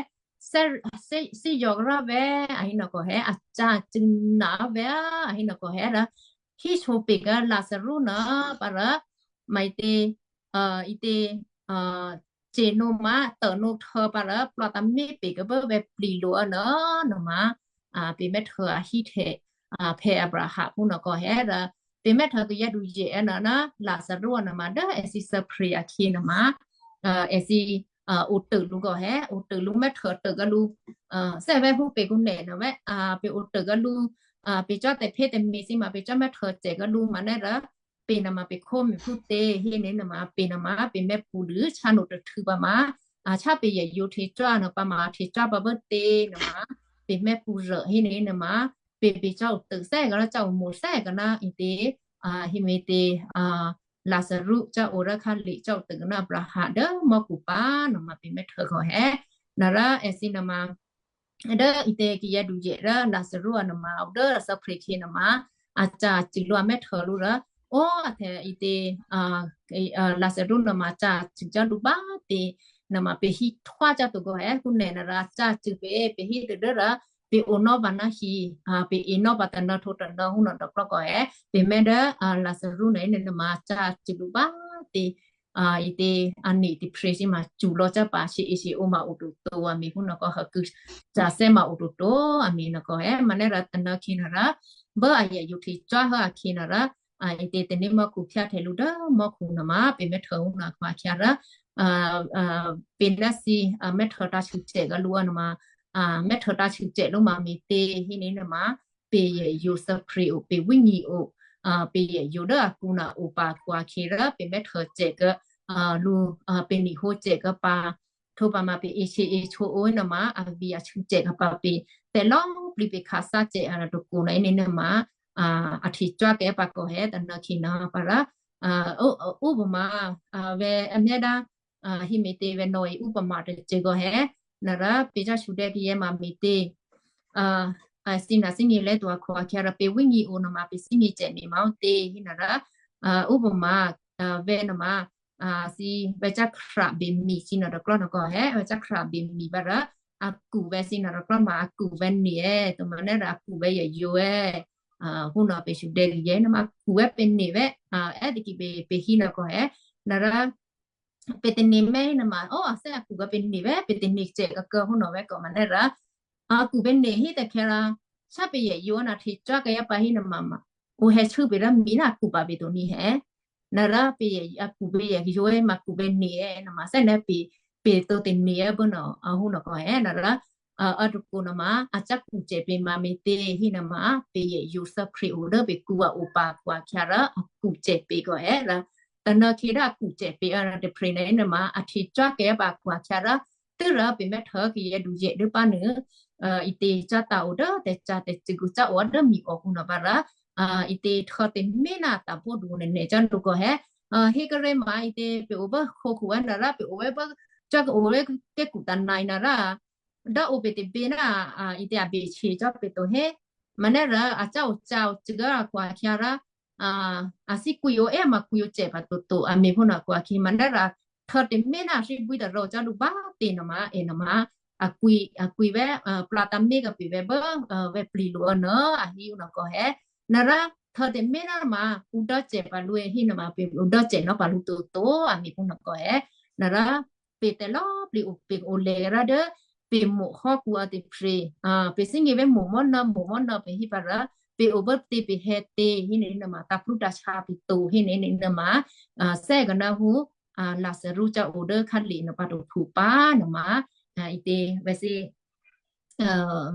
စံယီၤကရၢၢ်ဝဲ အဟံးနီၢ်ကီၢ်ဟဲ အကၠၢ်စုၣ်နၢ်ဝဲ အဟံးနီၢ်ကီၢ်ဟဲဒီး ဟံးဆိပ့ၤကလၤစရူၣ်နီၤ ပၢ်ရၢ မၤအံၤတ့ၢ် အံၤတ့ၢ် စ့ၢ်နိမး တၢၣ်နိထၢပၢ်ရၢ ပျီတၢ်မ့ၢ်ပ့ၤကဘၢဝဲပျံၤလိာ်အနီၤ နမး ပ့ၤမဲထၢၣ်အဟံးထဲး ဖဲအၤဘြၤဟၣ်ဖိနီၢ်ကီၢ်ဟဲဒီး ပ့ၤမဲထၢၣ်ကယဲၢ်ဒူၣ်ယဲၢ်အနီၤ လၤစရူၣ်အနီၤမး ဒီးအဲၣ်စံဆၢဖရံးအခံနီၤမး အဲၣ်စံ အိၣ်တၢၢ်လူၤကီၢ်ဟဲ အိၣ်တၢၢ်လူၤမဲထၢၣ်တၢၢ်ကလူၤ စဲးဝဲဖိပ့ၤကူနဲၣ်နီၤဝဲ ပ့ၤအိၣ်တၢၢ်ကလူၤ ပ့ၤကၠီတဲာ်ဖ့တမ့ၢ်စံမး ပ့ၤကၠီမဲထၢၣ်စဲးကလူၤမးနဲဒီး ပ့ၤနမးပ့ၤခိၣ်မုၢ်ဖုတ့ၢ်ဟံးန့ၣ်နမး ပ့ၤနမး ပ့ၤမဲပူၤဒုး ဆါနိၣ်တထုးပာ်မး ဆါပ့ၤယဲၢ်ယိၤထံးကၠီနီၤ ပာ်မးထံးကၠီပာ်ဘၢတ့ၢ်နမး ပ့ၤမဲပူၤရၢၣ်ဟံးန့ၣ်နမး ပ့ၤပ့ၤကၠီအိၣ်တၢၢ်စဲးကနီၤ ကၠီအိၣ်မိၢ်စဲးကနီၤ အံၤတ့ၢ် ဟံးမ့ၢ်တ့ၢ် လၤစရူၣ် ကၠီအိၣ်ရၢခါလံာ် ကၠီအိၣ်တၢၢ်ကနီၤအၤဘြၤဟၣ် ဒီးမီၢ်ကူၣ်ပၢ်နမး ပ့ၤမဲထၢၣ်ကီၢ်ဟဲ နရၢ အဲၣ်စံနမး ဒီးအံၤတ့ၢ်ကယဲၢ်ဒူၣ်ယဲၢ်ဒီး လၤစရူၣ်အနီၤမး အိၣ်ဒီးဆၢဖရံးခံနမး အကၠၢ်စုၣ်လိာ်အမဲထၢၣ်လိာ်ဒီး အိၣ်အထဲအံၤတ့ၢ် လၤစရူၣ်နီၤမး ကၠၢ်စုၣ်ကၠီလူၤဘၣ်တ့ၢ် နမး ပဟံးထွါကၠၢ်တိၢ်ကီၢ်ဟဲ ကူနဲၣ်နရၢ ကၠၢ်စုၣ်ပ့ၤ ပဟံးတဒၢဒီး ပအ့ၣ်နီၣ်ဘၣ်နၢ်ဟံၣ် ပအ့ၣ်နီၣ်ဘၣ်တနၢၤထိတနၢၤဟူနီၤဒီးကျီကီၢ်ဟဲ ပမ့ၢ်ဒီး လၤစရူၣ်န့ၣ်နမး ကၠၢ်စုၣ်လူၤဘၣ်တ့ၢ် အံၤတ့ၢ် အနံၣ်တဖရံးစံမး စူၣ်လီၤကၢ်ပာ်ဆံးအ့ၣ်ဆံးအိၣ်မးအိၣ်တတီၤအမံၤဟူနီၢ်ကီၢ် ဟၢကုၢ်စၢ်စဲမးအိၣ်တတီၤအမံၤနီၢ်ကီၢ်ဟဲ မၤနဲဒီးတနၢၤခံနရၢ ဘၢအယဲၢ်ယိၤထံးကၠီဟၢအခံနရၢ အံၤတ့ၢ်တနံၤမီၢ်ကူၣ်ဖၠါထဲးလူၤဒီးမီၢ်ကူၣ်နမး ပ့ၤမဲထၢၣ်ဟူနီၢ်ခွါခံရၢ ပ့ၤနၢၤစံ မဲထၢၣ်တၢ်ဆူၣ်စဲးကလူၤအနီၤမး မဲထၢၣ်တၢ်ဆူၣ်စဲးလိာ်မးမ့ၢ်တ့ၢ်ဟံးန့ၣ်နမး ပယဲၢ်ယိၤစၢဖရံးအိၣ် ပဝံၣ်ညံၤအိၣ် ပယဲၢ်ယိၤဒီးအကူနၤအိၣ်ပာ်ကွၢ်ခံရၢ ပမဲထၢၣ်စဲးက လူၤ ပနံၣ်ဟိစဲးကပၤ ထိးပာ်မးပအ့ၣ်ဆံးအ့ၣ်ဆံးအိၣ်နမး အဘံၣ်အဆူၣ်စဲးကပၤပ့ၤ တဲလီၤပျံၤပ့ၤခးစၢ်စဲးအတကိးနၤအံၤန့ၣ်နမး အထံးကၠီကဲပာ်ကီၢ်ဟဲ တနၢၤခံနၤပၢ်ရၢ အိၣ်ပမး ဝဲအမဲာ်ဒၣ် ဟံးမ့ၢ်တ့ၢ်ဝဲနီၢ်အံၤ အိၣ်ပမးတစဲးကီၢ်ဟဲ နရၢ ပ့ၤကၠၢ်ဆူၣ်ဒဲကယဲၢ်မးမ့ၢ်တ့ၢ် စံနၤစံနံၤလဲၤတုၤအခိၣ်အခံရၢ ပဝံၣ်ညံၤအိၣ်နမး ပစံနံၤစဲးန့ၣ်မးအိၣ်တ့ၢ်ဟံးနရၢ အိၣ်ပမး ဝဲနမး စံ ဝဲကၠၢ်ခရးဘ့ၣ်မံၤစံနီၤတကျီၢ်နကီၢ်ဟဲ ဝဲကၠၢ်ခရးဘ့ၣ်မံၤဘၣ်ရၢ အကူးဝဲစံနီၤတကျီၢ်မး အကူးဝဲန့ၣ် တမၤန့ၣ်ရၢအကူးဝဲယဲၢ်ယိၤဝဲ ဟူနီၤပ့ၤဆူၣ်ဒဲကယဲၢ်နမး ကူးဝဲပန့ၢ်ဝဲ အဲၣ်တက့ၢ်ပဟံးနီၢ်ကီၢ်ဟဲ နရၢ ပတန့ၢ်မဲနမး အိၣ်အစဲအကူးဝဲပန့ၢ်ဝဲ ပတန့ၢ်စဲးကကၢဟူနီၤဝဲကီးမၤနဲၣ်ရၢ အကူးပန့ၢ်ဟံၣ်တခဲရၢ ဆၣ်ပယဲၢ်ယိၤနၤထံးကၠီကယဲၢ်ပာ်ဟံၣ်နမးမး အိၣ်ဟဲဆူၣ်ပ့ၤရၢမံၤနၢ်ကူးပာ်ပ့ၤတိၢ်နံၤဟဲ နရၢပယဲၢ်အကူးပယဲၢ်ကယိၤမၤကူးပန့ၢ်နမး စဲန့ၣ်ပ့ၤ ပ့ၤတိၢ်တန့ၢ်အဘၢနီၤ အဟူနီၢ်ကီၢ်ဟဲ နရၢ အတကိးနမး အကၢ်ကူးစဲးပ့ၤမးမ့ၢ်တ့ၢ်ဟံၣ်နမး ပယဲၢ်ယိၤစၢဖရံးအိၣ်ဒီးပကူးအအိၣ်ပာ်ကွၢ်ခံရၢ အကူးစဲးပ့ၤကီးဟဲရၢ တနၢၤခံဒီးအကူးစဲးပ့ၤအတဖရံးန့ၣ်နမး အထံးကၠီကဲပာ်ကွၢ်ခံရၢ တုၤရၢပ့ၤမဲထၢၣ်ကယဲၢ်ဒူၣ်ယဲၢ်ဒုးပၢ်နုာ် အံၤတ့ၢ်ကၠၢ်တၢ်အိၣ်ဒီးတဲကၠၢ်တဲစုၣ်ကူၣ်ကၠၢ်အိၣ်ဒီးမံၤအိၣ်ဟူနီၤဘၣ်ရၢ အံၤတ့ၢ်ထၢတ့ၢ်မ့ၢ်နၤတၢ်ဘိၣ်ဒိၣ်န့ၣ်န့ၣ် ကၠၢ်လူၤကီၢ်ဟဲ ဟ့ၣ်ကရၢမး အံၤတ့ၢ်ပ့ၤအိၣ်ဘၢဃိာ်ခိၣ်ဝဲနၤရၢ ပ့ၤအိၣ်ဝဲဘၢ ကၠၢ်ကအိၣ်ဝဲကဲကူၣ်တၢ်နၤအံၤနၤရၢ ဒီးအိၣ်ပ့ၤတဘ့ၣ်နၤ အံၤတ့ၢ်အဘ့ၣ်ဆံးကၠီပ့ၤတိၢ်ဟ့ၣ် မၤနဲၣ်ရၢ အကၠၢ်အိၣ်ကၠၢ်အိၣ်စုၣ်ကၢ်ကွၢ်ခံရၢ အစံကွံာ်အိၣ်အဲၣ်မၤကွံာ်အိၣ်စဲးပာ်တိၢ်တိၢ် အမ့ၢ်ဖိနီၢ်ကွၢ်ခံ မၤနဲၣ်ရၢ ထၢတ့ၢ်မ့ၢ်နၤ ဟံၣ်ဘှံးတရီကၠၢ်လူၤဘၣ်တ့ၢ်နမး အဲၣ်နမး အကွံာ် အကွံာ်ဝဲ ပျၢ်တၢ်မ့ၢ်ကပ့ၤဝဲဘၢ ဝဲပျံၤလိာ်အနီၤ အဟံၣ်အိၣ်နီၢ်ကီၢ်ဟဲ နရၢ ထၢတ့ၢ်မ့ၢ်နၤမး အူဒီစဲးပာ်လူၤဟံၣ်နမး ပ့ၤအူဒီစဲးနီၤပာ်လူၤတိၢ်တိၢ် အမ့ၢ်ဖိနီၢ်ကီၢ်ဟဲ နရၢ ပ့ၤတဲလီၤပျံၤအိၣ်ပ့ၤအိၣ်လဲၤကရၢဒီး ပ့ၤမိၢ်ဟီၣ်ကူအီၤတဖရံး ပ့ၤစံၣ်ညီၣ်ဝဲမိၢ်မီၢ်နီၢ် မိၢ်မီၢ်နီၢ် ပဟံၣ်ပရၢ ပ့ၤအိၣ်ဘၢတ့ၢ်ပဟဲတ့ၢ်ဟံၣ်န့ၣ်နမး တၢ်ပျုၢ်တၢ်ဆါပ့ၤတိၢ်ဟံၣ်န့ၣ်နမး စဲကနၢဟူ လၤစရူၣ်ကၠၢ်အိၣ်ဒီးခါလံာ်နပၤတဖုပၢ်နမး အံၤတ့ၢ် ဝဲစံ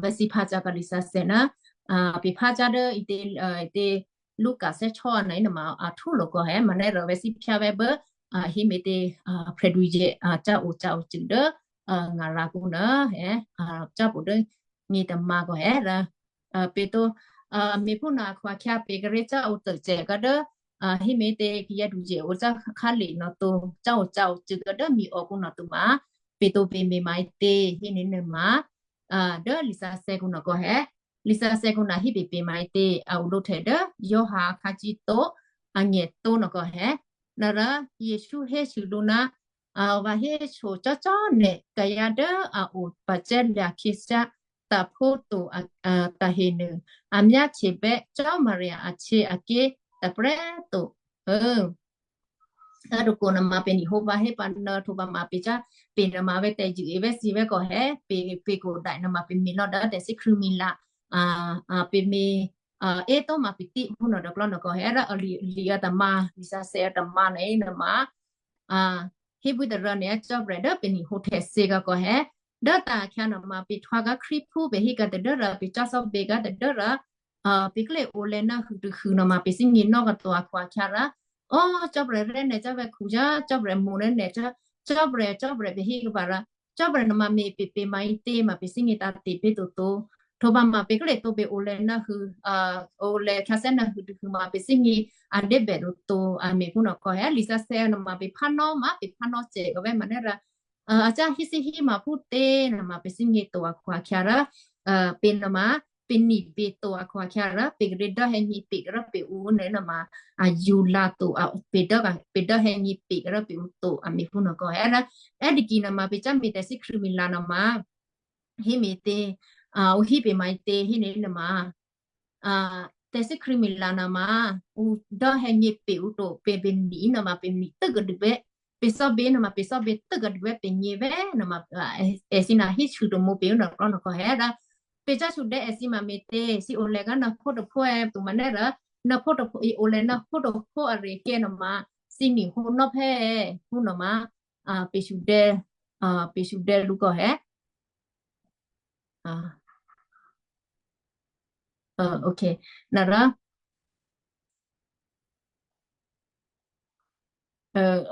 ဝဲစံဖးကၠၢ်ကလံာ်စဲးနၤ ပဖးကၠၢ်ဒီးအံၤတ့ၢ် တ့ၢ် လူၤကၣ်စဲးဆီအနၤနမး အထူၣ်လိာ်ကီၢ်ဟဲ မၤနဲၣ်ရၢ ဝဲစံဖၠါဝဲဘၢ ဟံၣ်မ့ၢ်တ့ၢ် ဖဲဒူယဲၢ် ကၠၢ်အိၣ်ကၠၢ်အိၣ်စုၣ်ဒီး ငရၢ်ကူနၤ ဟဲ ကၠၢ်ပူၤဒီး မ့ၢ်တမၤကီၢ်ဟဲ ပ့ၤတိၢ် မ့ၢ်ဖိနီၢ်ခွါခံပ့ၤကရၢကၠၢ်အိၣ်တၢ်စဲးကဒီး ဟံၣ်မ့ၢ်တ့ၢ်ကယဲၢ်ဒူၣ်ယဲၢ်အိၣ်ကၠၢ်ခါလံာ်နီၢ်တိၢ် ကၠၢ်အိၣ်ကၠၢ်အိၣ်စုၣ်ကဒီးမံၤအီၣ်ကူနီၢ်တိၢ်မး ပ့ၤတိၢ်ပ့ၤမ့ၢ်မၤအံၤတ့ၢ် ဟံးန့ၢ်နမၤ ဒီးလံာ်စီဆှံခိၣ်နၢ်ကီၢ်ဟဲ, လံာ်စီဆှံခိၣ်နၢ်ဟံးပ့ၤပ့ၤမၤအံၤတ့ၢ် အအိၣ်ဒိၣ်ထဲဒီး ယိၤဟၣ်အခါဆံသိး အငဲၤသိးနကီၢ်ဟဲ, နဒီး ယ့ၣ်ၡူးဟ့ၣ်ဆူၣ်ဒိၣ်နၤ အဝဲဟ့ၣ်ဆိကၠီကၠီန့ၣ် ကယၤဒီးအအိၣ်ပာ်စဲလၢခံစး တၢ်ဖိတိၣ် တၢ်ဟ့ၣ်နုာ် အမျးဆံးဘဲ ကၠီမၤရံယၤအဆ့အက့ တပြဲတိၣ် တကိးနမၤပ့ၤနံၣ်ဟိဘါဟ့ၣ်ပှၤနထိၣ်ဘၣ်မၤပ့ၤကၠၢ ပ့ၤနမၤဝဲတဲယုၢ်အ့ၣ်ဝဲစံးဝဲကီၢ်ဟဲ ပ့ၤကိးဒၣ်နမၤပ့ၤမ့ၢ်လီၤဒီး တဲစံးခရံာ်မံၤလၢ် ပ့ၤမ့ၢ် အ့ၣ်တိၢ်မၤပံၤတံၣ် ဟူနီၢ်ဒီးကျီနီၢ်ကီၢ်ဟဲ ဒီးအလံာ်အတမၤ လံာ်စီဆှံအတမၤန့ၣ်နမၤ ဟ့ၣ်ဘှံးတရၢန့ၣ် ကၠီပှဲၤဒီးပ့ၤနံၣ်ဟိထဲးစ့ကီၢ်ကီၢ်ဟဲ, ဒီးတၢ်အခံနမၤပ့ၤထွါကီၢ်ခရံာ်ဖိ ပဟံးကီၢ်တဒၢဒီး ပကၠီစီဘ့ၣ်ကီၢ်တဒၢဒီး ပကျ့ၣ်အိၣ်လဲၤနၢ်ဟုၣ်တဟုၣ်နီၢ်မၤပ့ၤစံးနံၤနီၢ်ကတီၢ်အခိၣ်အခံရၢ, အိ ကၠီပှဲၤရဲၣ်နဲၣ်ကၠီဝဲခူၣ်ယါ ကၠီပှဲၤမိၢ်န့ၣ်နဲၣ် ကၠီပှဲၤ ကၠီပှဲၤ ပဟံးကဘၣ်ရၢ, ကၠီပှဲၤနမၤမ့ၢ်ပ့ၤပ့ၤမၤအံၤတ့ၢ် မၤပ့ၤစံးနံၤတၢ်တ့ၢ်ဖဲတိၢ်တိၢ်, ထိၣ်ဘၣ်မၤပ့ၤကျ့ၣ်တိၢ်ဘ့ၣ်အိၣ်လဲၤနၢ်ဟုၣ် အိၣ်လဲၤခါစဲနၢ်ဟုၣ်တဟုၣ်မၤပ့ၤစံးနံၤ အဒ့ဘဲၣ်တိၢ်တိၢ် အမ့ၢ်ဖူနီၢ်ကီၢ်ဟဲ လံာ်စီဆှံနမၤပ့ၤဖးနီမး ပ့ၤဖးနီစဲးကဝဲမးန့ၣ်ရၢ အကၢ်ဟံးစံးဟံးမၤဖူတ့ၢ် နမၤပ့ၤစံးနံၤတိၢ်အခိၣ်အခံရၢ, ပ့ၤနမၤ ပနံၣ်ဘ့ၣ်တိၢ်အခိၣ်အခံရၢ ပ့ၤကရ့ဒီဟဲနံၤပ့ၤကရၢပ့ၤအူန့ၣ်နမၤ အယူၤလါတိၢ် ပ့ၤဒီဟဲနံၤပ့ၤကရၢပ့ၤအူတိၢ် အမ့ၢ်ဖူနီၢ်ကီၢ်ဟဲရၢ, အဲၣ်တကံၢ်နမၤပ့ၤကၠၢ်မ့ၢ်တဲစံးခရံာ်မံၤလၢ်နမၤ ဟံးမ့ၢ်တ့ၢ် အိၣ်ဟံးပ့ၤမၤအံၤတ့ၢ် ဟံးန့ၣ်နမၤ တဲစံးခရံာ်မံၤလၢ်နမၤ အိၣ်ဒီဟဲနံၤပ့ၤအူတိၢ် ပ့ၤပနံၣ်နမၤ ပနံၣ်တကဒုးဝဲ ပ့ၤစီဘ့ၣ်နမၤ ပ့ၤစီဘ့ၣ်တကဒုးဝဲ ပညံၤဝဲနမၤ အဲၣ်စံးနၤဟံးဆူၣ်တမူပ့ၤအူနီၢ်ကျီနီၢ်ကီၢ်ဟဲဒၣ်, ပ့ၤကၠၢ်ဆူၣ်ဒဲအဲၣ်စံးမၤမ့ၢ်တ့ၢ် စံးအိၣ်လဲၤဂၤနၢ်ဖိတဖိအဲၣ် ပမၤနဲၣ်ရၢ နၢ်ဖိတဖိ အိၣ်လဲၤနၢ်ဖိတဖိအရ့ကဲနမၤ စံးနံၣ်ဟိနီၢ်ဖဲ ဟူနီၢ်မၤ ပ့ၤဆူၣ်ဒဲ ပ့ၤဆူၣ်ဒဲလူကီၢ်ဟဲ နရၢ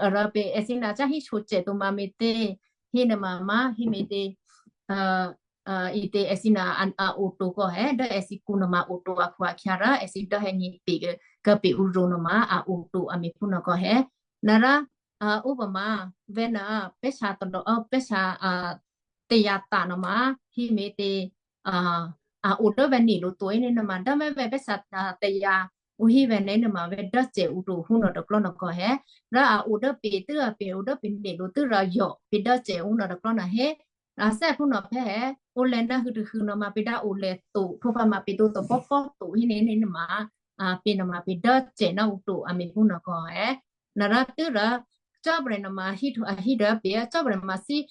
အရၢပ့ၤအဲၣ်စံးနၤကၢ်ဟံးဆိၣ်စဲးတိၢ်မၤမ့ၢ်တ့ၢ် ဟံးနမၤမး ဟံးမ့ၢ်တ့ၢ် အံၤတ့ၢ်အဲၣ်စံးနၤ အအိၣ်တိၢ်ကီၢ်ဟဲ ဒီးအဲၣ်စံးကူနမၤအိၣ်တိၢ်အခိၣ်အခံရၢ အဲၣ်စံးဒီဟဲနံၤပ့ၤ ကပ့ၤအူရိၣ်နမၤ အအိၣ်တိၢ်အမ့ၢ်ဖူနီၢ်ကီၢ်ဟဲ နရၢ အိၣ်ပမၤ ဝဲနၤ ပၢဆၣ်တဒီး ပၢဆၣ် တယၤသးနမၤ ဟံးမ့ၢ်တ့ၢ် အအိၣ်ဒီးဝဲနံၣ်လိၤတိၢ်အံၤန့ၣ် နမၤဒီးမ့ၢ်ဝဲပၢဆၣ်တယၤ အိၣ်ဟံးဝဲန့ၣ် နမၤဝဲဒီးစဲးအူတိၢ်ဟူနီၢ်တကျီနီၢ်ကီၢ်ဟဲ ဒီးအအိၣ်ဒီးပ့ၤတၢ် ပ့ၤအိၣ်ဒီးပ့ၤနံၣ်လိၤတၢ်ဒီးယီၤ ပ့ၤဒီးစဲးအူနီၢ်တကျီနီၢ်ဟဲ အစဲးဖိနီၢ်ဖဲဟဲ အိၣ်လဲၤနၢ်ဟုၣ်တဟုၣ်နီၢ်မၤ ပ့ၤဒၣ်အိၣ်လဲၤတိၢ် ထိၣ်ဖးမၤပ့ၤတိၢ်သပီၤဖီတိၢ်ဟံးန့ၣ်န့ၣ် နမၤ ပ့ၤနမၤပ့ၤဒီးစဲးနၢ်အူတိၢ်အမ့ၢ်ဖူနီၢ်ကီၢ်ဟဲ နရၢတုၤရၢ ကၠီပှဲၤနမၤဟံးထီၣ်အဟံးဒီးပ့ၤ ကၠီပှဲၤနမၤစံး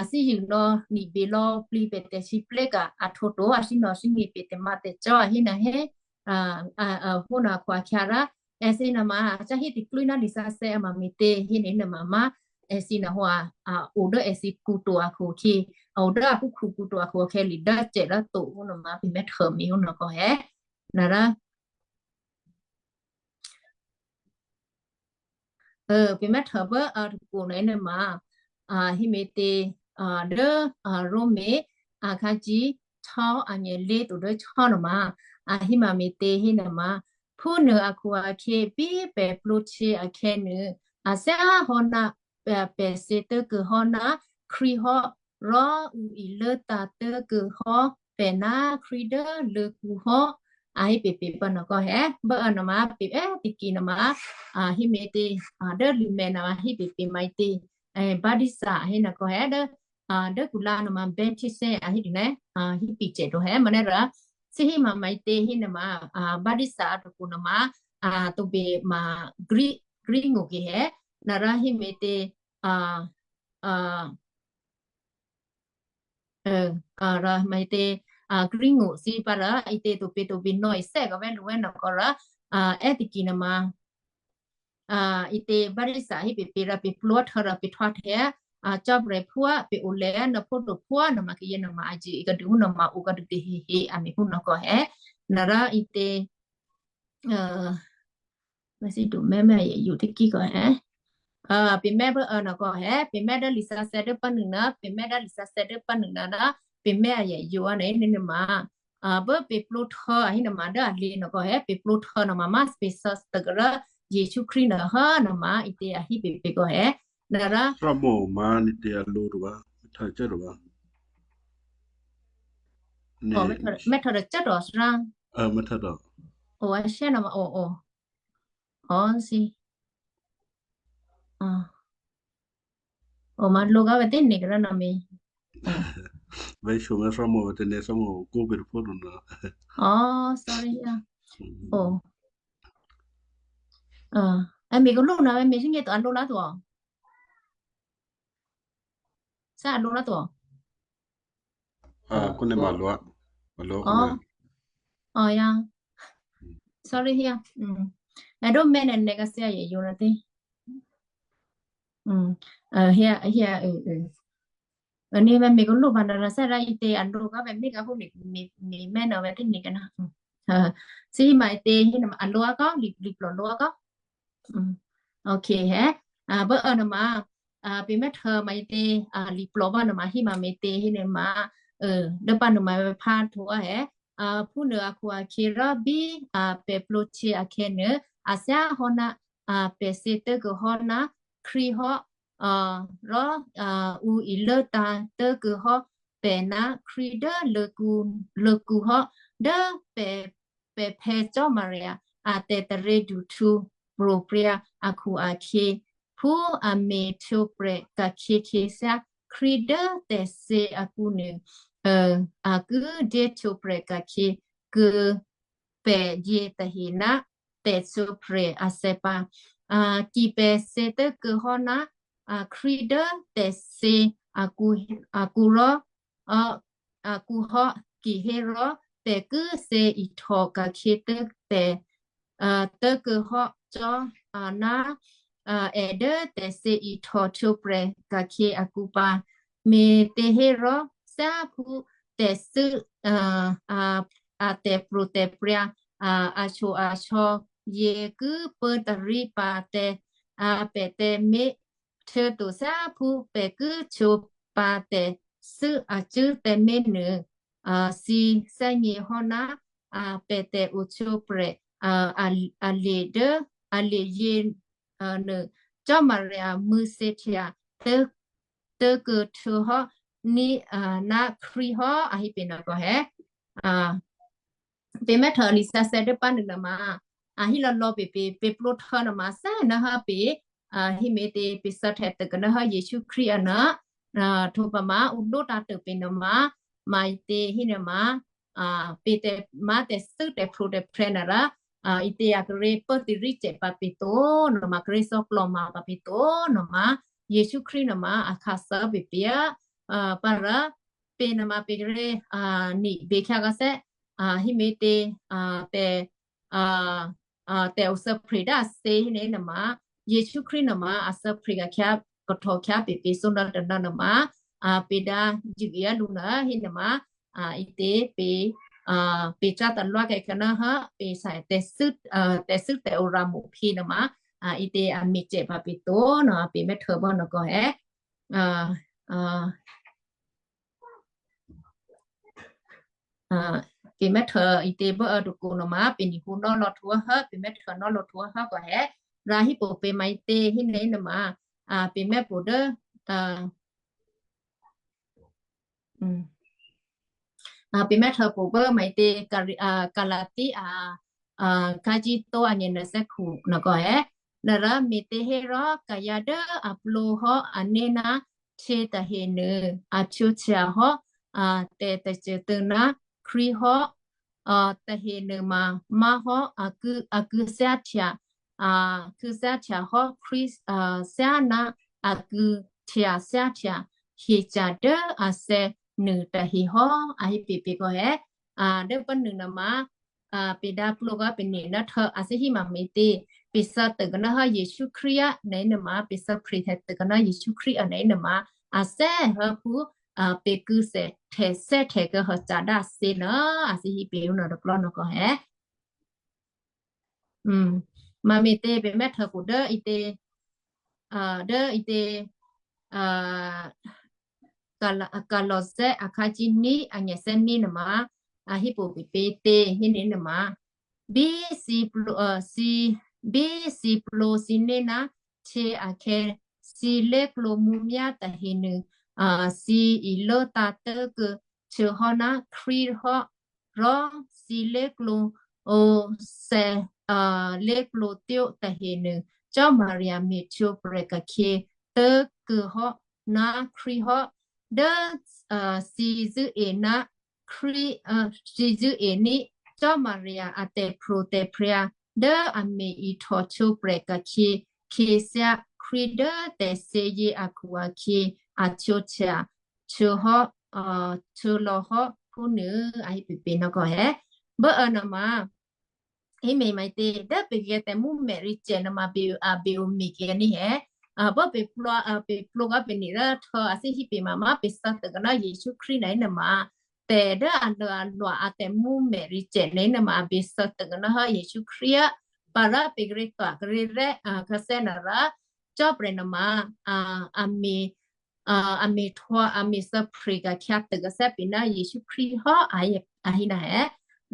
စံးယုာ်နီၢ်နံၣ်ဘ့ၣ်လီၤပျံၤ ပတဲာ်ဆံးပျဲကၤအထိၣ်တိၢ် အဆံနီၣ်ဆံနံၣ် ပ့ၤတဲမၤတဲာ်ကၠီအဟံးနၤဟဲ ဟူနီၢ်ခိၣ်အခံရၢ အဲၣ်စံးနမၤ ကၢ်ဟံးတံၤကျုနၤလံာ်စီဆှံအမၤမ့ၢ်တ့ၢ် ဟံးန့ၣ်နမၤမး အဲၣ်စံးနဟူ အိၣ်ဒီးအဲၣ်စံးကူတိၢ်အခိၣ်ခံ အိၣ်ဒီးအပူၤခူၣ်ကူတိၢ်အခိၣ်အခဲလံာ် ဒီးစဲးလၢတိၢ်ဟူနမၤ ပမ့ၢ်ထၢၣ်မ့ၢ်ဟူနီၢ်ကီၢ်ဟဲ နရၢ ပမ့ၢ်ထၢၣ်ဘၢအတကိၢ်န့ၣ်နမၤ ဟံးမ့ၢ်တ့ၢ် ဒီး ရိမ့ၤ အခါကံ ဆီ အငဲၤလ့တိၢ်ဒီးဆီနမၤ အဟံးမၤမ့ၢ်တ့ၢ်ဟံးနမၤ ဖုနုာ်အခိၣ်အခံ ဘံပဲာ်ပျိဆ့အခဲနုာ် အစဲဟီနၤ ပဲာ်စ့တကဟီနၤ ခရံာ်ဟီ ရီအုၣ်အံၤလၢတၢ်တကဟီ ပဲာ်နၤခရံာ်ဒီးလၢကူဟီ အဟံးပ့ၤပ့ၤဘၢနီၢ်ကီၢ်ဟဲ ဘၢအနီၢ်မၤ ပ့ၤအဲၣ်တကံၢ်နမၤ ဟံးမ့ၢ်တ့ၢ် ဒီးလံာ်မဲာ်နမၤ ဟံးပ့ၤပ့ၤမၤအံၤတ့ၢ် ဘၣ်ဒံစၢ်ဟံးနကီၢ်ဟဲ ဒီး ဒီးကူလါနမၤ ဘဲထံစဲအဟံးဒ်န့ၣ် ဟံးပံၤစဲးဒိၣ်ဟဲ မၤန့ၣ်ရၢ စံးဟံးမၤမၤအံၤတ့ၢ်ဟံးနမၤ ဘၣ်ဒံစၢ်အတကိၢ်နမၤ တိၢ်ဘ့ၣ်မၤ ကရံငိၣ်က့ၤဟဲ နရၢဟံးမ့ၢ်တ့ၢ် မ့ၢ်တ့ၢ် ကရံငိၣ်စံးပာ်ရၢ အံၤတ့ၢ်တိၢ်ပ့ၤတိၢ်ဘ့ၣ်နီၢ်အံၤစဲးကဝဲလူၤဝဲနီၢ်ကီၢ်ရၢ အဲၣ်တကံၢ်နမၤ အံၤတ့ၢ်ဘၣ်ဒံစၢ်ဟံးပ့ၤပ့ၤရၢ ပ့ၤပျိထၢရၢ ပ့ၤထွါထဲ ကၠီပှဲၤဖှူ ပ့ၤအိၣ်လဲၣ် နဖိဒိၣ်ဖှူ နမၤကယဲၢ်နမၤအယံၤ အကဒုးဟူနမၤအိၣ်ကဒုးတဟ့ၣ်ဟ့ၣ် အမ့ၢ်ဟူနီၢ်ကီၢ်ဟဲ နရၢအံၤတ့ၢ် မ့ၢ်စံးဒိၣ်မ့ၢ်မ့ၢ်အယဲၢ်ယိာ်တကံၢ်ကီၢ်ဟဲ ပမ့ၢ်ဘၢအၢနီၢ်ကီၢ်ဟဲ ပမ့ၢ်ဒၢလံာ်စီဆှံဒၢပှၤနုာ်နၤ ပမ့ၢ်ဒၢလံာ်စီဆှံဒၢပှၤနုာ်နၤဒီး ပမ့ၢ်အယဲၢ်ယိာ်အန့ၣ် နမၤ ဘၢပ့ၤပျိထၢအဟံးနမၤဒၢအလ့နီၢ်ကီၢ်ဟဲ ပ့ၤပျိထၢနမၤမး ပ့ၤစီတကရၢ ယ့ၣ်ၡူးခရံာ်နဟၢနမၤ အံၤတ့ၢ်အဟံးပ့ၤပ့ၤကီၢ်ဟဲ နရၣ် မ့ၢ်ထၢၣ်တကၢၢ်ဒီးစရၣ်, အိၣ်ဝဲရှဲနီၤမး အိၣ်, အိၣ်, အိၣ်, အိၣ်မးလိကဝဲသ့ၣ်န့ၣ်ကရၢနီၤမ့ၢ် ဝဲဆိမိၣ်သရၣ်မ့ၢ်ဝဲတန့ၢ်သရၣ်မ့ၢ်ကိးပ့ၤတဖိဒိၣ်နီၤ, အိၣ်, အမ့ၢ်ကလိၣ်နီၤ ဝဲမ့ၢ်စ့ၢ်ကီးအလိၣ်လၢတအိၣ်, စ့ၢ်အလိၣ်လၢတအိၣ်, အလိၣ်, အ sorry ဟ့ၣ်, အဒိၣ်မဲန့ၣ် နဲကစ့ၢ်ယိၤနသ့ၣ် ဟ့ၣ်, န့ၣ်ဝဲမ့ၢ်ကလိၣ်ဘၣ်နီၤ စ့ၢ်ဒၣ်အံၤတ့အလိၣ်ကီး ဝဲမ့ၢ်ကဟိၣ်န့ၣ် မ့ၢ်မဲနီၤ ဝဲသ့ၣ်န့ၣ်ကနၣ်, စ့ၢ်မးအံၤတ့ဟ့ၣ်နမး အလိၣ်အကီၢ် လံာ်ပျီၣ်လိအကီၢ်, ဟဲ, ဘၣ်အၢနမး, ပ့ၤမဲထၢၣ်မးအံၤတ့, လံာ်ပျီၣ်ဘၣ်နမး ဟ့ၣ်မးမ့ၢ်တ့ဟ့ၣ်န့ၣ်မး, ဒီးပာ်နမးဝဲဖးထီၣ်ဟဲ, ဖုၣ်နုာ်အခိၣ်အခံရီဘံ, ပဲာ်ပျိဆ့အခဲနုာ်, အစၢ်ဟီနၤ, ပဲာ်စ့တၢကဟီနၤ, ခရံာ်ဟီ, ရီ, အူအံၤလၢတၢ်တၢကဟီ, ပဲာ်နၤ ခရံာ်ဒီး လၢကူၣ်ဟီ, ဒီး ပဲာ်ဖဲကၠီမၤရံယၤ အတဲာ်တရံးဒုးထူ ပြိၤပြ့အခိၣ်အခံ, ဖုအမ့ၢ်ဆိပြဲးကခ့ခ့စ့ၢ် ခရံာ်ဒီးတဲာ်စ့အကူနုာ်, အကုၢ်ဒ့ဆိပြဲးကခ့ ကုၢ် ပဲာ်ယ့ၢ်တဟ့ၣ်နၤ တဲာ်ဆိပြဲးအစဲးပာ်, ကံၢ်ပဲာ်စ့တကဟီနၤ, ခရံာ်ဒီးတဲာ်စ့ အကူရီ အကူဟီ ကံၢ်ဟ့ရီ ပဲာ်ကုၢ်စ့အံးထီၣ်ကခ့တပဲာ်, တကဟီကၠီနၤ, အဲၣ်ဒိးတဲာ်စ့အံးထီၣ်ဆိပြဲးကခ့အကူပၢ်, မ့ၢ်တ့ဟ့ရီ စၢ်ဖုတဲာ်စု အတဲာ်ပြိၤတဲာ်ပြ့ အဆိအဆိ, ယ့ၢ်ကုၢ်ပၢတရံးပာ်တဲာ်, ပဲာ်တဲာ်မ့ၢ် ဆၢတိၢ်စၢ်ဖု ပဲာ်ကုၢ်ဆိပာ်တဲာ်စုအကုၢ်တဲာ်မ့ၢ်နုာ်, စံးစဲညံၤဟီနၤ, ပဲာ်တဲာ်အိၣ်ဆိပြဲး, အလံာ်ဒီး အလံာ်ယ့ၢ် နုာ်, ကၠီမၤရံအမုၢ်စ့ထံး, တကထၢဟီ နံၤနၤခရံာ်ဟီ အဟံၣ်ပ့ၤနီၢ်ကီၢ်ဟဲ ပ့ၤမဲထၢၣ်လံာ်စဲးစဲးဒၢပၢ်နုာ်နမး, အဟံၣ်လီၤလီၤပ့ၤပ့ၤ ပ့ၤပျိထၢနမး စဲနဟၢပ့ၤ, ဟံၣ်မ့ၢ်တ့ ပ့ၤစၢထီၣ်တကနၢဟၢယ့ၣ်ၡူးခရံာ်အနၢ်, ထိၣ်ပမၤအိၣ်ဒိၣ်တၢ်တၢၢ်ပ့ၤနမး, မၤအံၤတ့ဟံၣ်နမး, ပ့ၤတဲမၤတဲာ်စုတဲာ်ဖျိးတဲာ်ဖြဲနရၣ်, အံၤတ့အကရ့ပၢတရံးစဲးပာ်ပ့ၤတိၢ်နမး ကရ့စီကျီၤမၤပာ်ပ့ၤတိၢ်နမး, ယ့ၣ်ၡူးခရံာ်နမး အခးစၢၤပ့ၤပ့ၤဧါ, ပၢ်ရၣ်, ပ့ၤနမးပ့ၤကရ့ နံၣ်ဘ့ၣ်ခံဂၤစဲး, ဟံၣ်မ့ၢ်တ့, တဲ တဲအိၣ်စၢဖှံးဒၣ်စ့ဟံၣ်န့ၣ်နမး, ယ့ၣ်ၡူးခရံာ်နမး အစၢဖှံးကခါ ကထီၣ်ခါပ့ၤပ့ၤစိနီတနၢ်နမး, ပ့ၤဒါယုၢ်အံၤအလူၤနၤ ဟံၣ်နမး, အံၤတ့ ပ့ၤ ပ့ၤကၢ်တလွါကဲကနၢဟၢ ပ့ၤစဲး တဲာ်စုတဲာ်အိၣ်ရၤမိၣ်ဖံးနမး, အံၤတ့အမ့ၢ်စဲးပာ်ပ့ၤတိၢ်နီၤ ပ့ၤမဲထၢၣ်ဘီနီၢ်ကီၢ်ဟဲ ပ့ၤမဲထၢၣ်အံၤတ့ဘၢအၢတကိးနမး ပ့ၤနံၣ်ဟူနီၢ်လီၤထူအဟၢ ပ့ၤမဲထၢၣ်နီၢ်လီၤထူအဟၢကီၢ်ဟဲ, ရၤဟံၣ်ပိာ်ပ့ၤမၤအံၤတ့ဟံၣ်န့ၣ်နမး, ပ့ၤမဲပိာ်ဒီး ပ့ၤမဲထၢၣ်ပိာ်ဘၢမၤအံၤတ့ ကလၤတံ အခါကၠံတိအညဲၣ်နစဲးခိၣ်နီၢ်ကီၢ်ဟဲ, နရၣ်မ့ၢ်တ့ဟ့ၣ်ရီ ကယၤဒၢအပျိဟီ အန့ၢ်နၤ ထံတဟ့ၣ်နုာ် အဖၠိဆံးဟီ, တဲတစၢၤတနၤ ခရံာ်ဟီ, တဟ့ၣ်နုာ်မး မါဟီ အကုစၢထံး, ကုစၢထံးဟီ ခရံာ်စၢနၤ အကုထံးစၢထံး, ဟ့ၣ်စၢ်ဒၢအစဲနုာ်တဟ့ၣ်ဟီ အဟံၣ်ပ့ၤပ့ၤကီၢ်ဟဲ, ဒီးပနုာ်နမး ပ့ၤဒါပျိကီၢ်ပနံၣ်နထၢၣ် အစ့ဟံၣ်မးမ့ၢ်တ့ ပ့ၤစၢတၢ်ကနၢဟၢယ့ၣ်ၡူးခရံာ်ဧါ နအံၤနမး ပ့ၤစၢဖှံးထဲတၢ်ကနၢဟၢယ့ၣ်ၡူးခရံာ်ဧါ နအံၤနမး အစဲဟၢဖု ပ့ၤကုစဲးထဲးစဲထဲးကဟၢၤစးဒၣ်စ့နၤ အစ့ဟံၣ်ပ့ၤအိၣ်နီၢ်တကျီနီၢ်ကီၢ်ဟဲ မ့မ့ၢ်တ့ ပမ့ၢ်ထၢၣ်ကိာ်ဒီးအံၤတ့, ဒီးအံၤတ့, ကလီၤစဲ အခါကၠံနံ အညဲၣ်စဲနံနမး, အဟံၣ်ပူၤပ့ၤပ့ၤတ့ ဟံၣ်န့ၣ်နမး, ဘံစံ, ဘံစံပျိစံန့ၢ်နၤ ထံအခါ စံးလ့ကျိၤမူမၠါတဟ့ၣ်နုာ်, စံးအံၤလၢတၢ်တကၢၢ်ဆၢဟီၣ်နၢ်ခရံာ်ဟီၣ်, ရီစံးလ့ကျိၤ အိၣ်စဲး လ့ကျိၤတ့ၢ်တဟ့ၣ်နုာ်, ကၠီမၤရံယၤမ့ၢ်ဆိပြဲးကခ့ တကၢၢ်ဟီၣ်နၢ်ခရံာ်ဟီၣ်, ဒီး စံးစုအ့ၣ်နၢ်ခရံာ်, စံးစုအ့ၣ်နံၣ် ကၠီမၤရံယၤအတဲာ်ဖြိၣ်တဲာ်ဖြံး, ဒီးအမ့ၢ်အံးထီၣ်ဆိပြဲးကခ့ ခ့စဲးခရံာ်ဒီးတဲာ်စ့ယ့အကူၣ်အခံ အဆိဆၣ် ဆိဟီၣ် ဆိလီၤဟီၣ်ခိၣ်နူာ် အဟံၣ်ပ့ၤပ့ၤနီၢ်ကီၢ်ဟဲ, ဘၣ်အၢနမး ဟံးမ့ၢ်မၤတ့ၢ် ဒီးပကဂဲၤတဲာ်မူမဲာ်ရံစဲးနမး ဘ့ၣ်အဘ့ၣ်အိၣ်မ့ၢ်ကဲန့ၣ်ဟဲ, ဘၣ်ပ့ၤပျီ ပ့ၤပျီကီးပနံာ်လၢထၢအစ့ဟံၣ်ပ့ၤမးမး ပ့ၤစၢၤတကနၢ်ယ့ၣ်ၡူးခရံာ်န့ၣ်နမး, တဲာ်ဒီးအလၢအလီၢ်အတဲာ်မူမဲာ်ရံစဲးန့ၣ်နမး ပ့ၤစၢၤတကနၢ်ဟီၣ်ယ့ၣ်ၡူးခရံာ်ဧၢ, ပာ်လၢပကရ့တွၢ်ကရ့ရဲၣ် ကစဲနရၢ ကၠီပြဲးနမး အမ့ၢ် အမ့ၢ်ထွဲ အမ့ၢ်စၢဖရံးကခါတကစဲးပ့ၤနၢ်ယ့ၣ်ၡူးခရံာ်ဟီၣ် အဟံၣ်နၤဟဲ,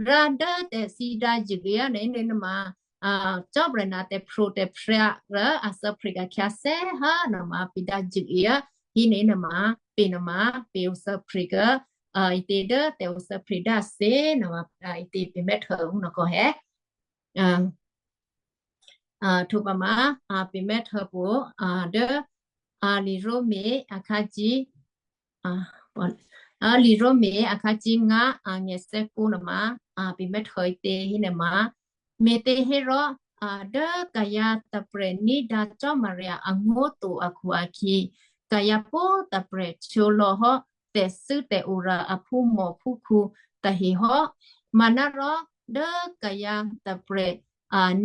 ရၤဒီးတဲာ်စံးဒါယုၢ်ဂ့ၤဧါန့ၣ်န့ၣ်နမး, ကၠီပြဲးနၤတဲာ်ဖြိၣ်တဲာ်ဖြံးရၢ အစၢဖရံးကခါစဲဟီၣ်နမး ပ့ၤဒါယုၢ်ဂ့ၤဧါ, ဟံးန့ၣ်နမး ပ့ၤနမး ပ့ၤအိၣ်စၢဖရံးက အံၤတ့ၢ်ဒီးတဲာ်အိၣ်စၢဖရံးဒၣ်စ့နမး အံၤတ့ၢ်ပ့ၤမဲထၢၣ်အူနီၢ်ကီၢ်ဟဲ ထိးပမး ပ့ၤမဲထၢၣ်ပူၤ ဒီး လံာ်ရိမ့ၤအခါကံ လံာ်ရိမ့ၤအခါကံ ငါ အငဲးစဲကိနမး ပ့ၤမဲထၢၣ်အံၤတ့ၢ်ဟံးန့ၣ်မး, မ့ၢ်တ့ၢ်ဟ့ၣ်ရီ ဒီးကယၤတပြဲးနံၤဒါကၠီမၤရံယၤအငိတိာ်အခိၣ်အခံ, ကယၤပိတပြဲးဆိလီၤဟီၣ် တဲာ်စုတဲာ်အိၣ်ရၤအဖုမိၢ်ဖုခူတဟ့ၣ်ဟီၣ်, မၤနၢရီ ဒီးကယၤတပြဲး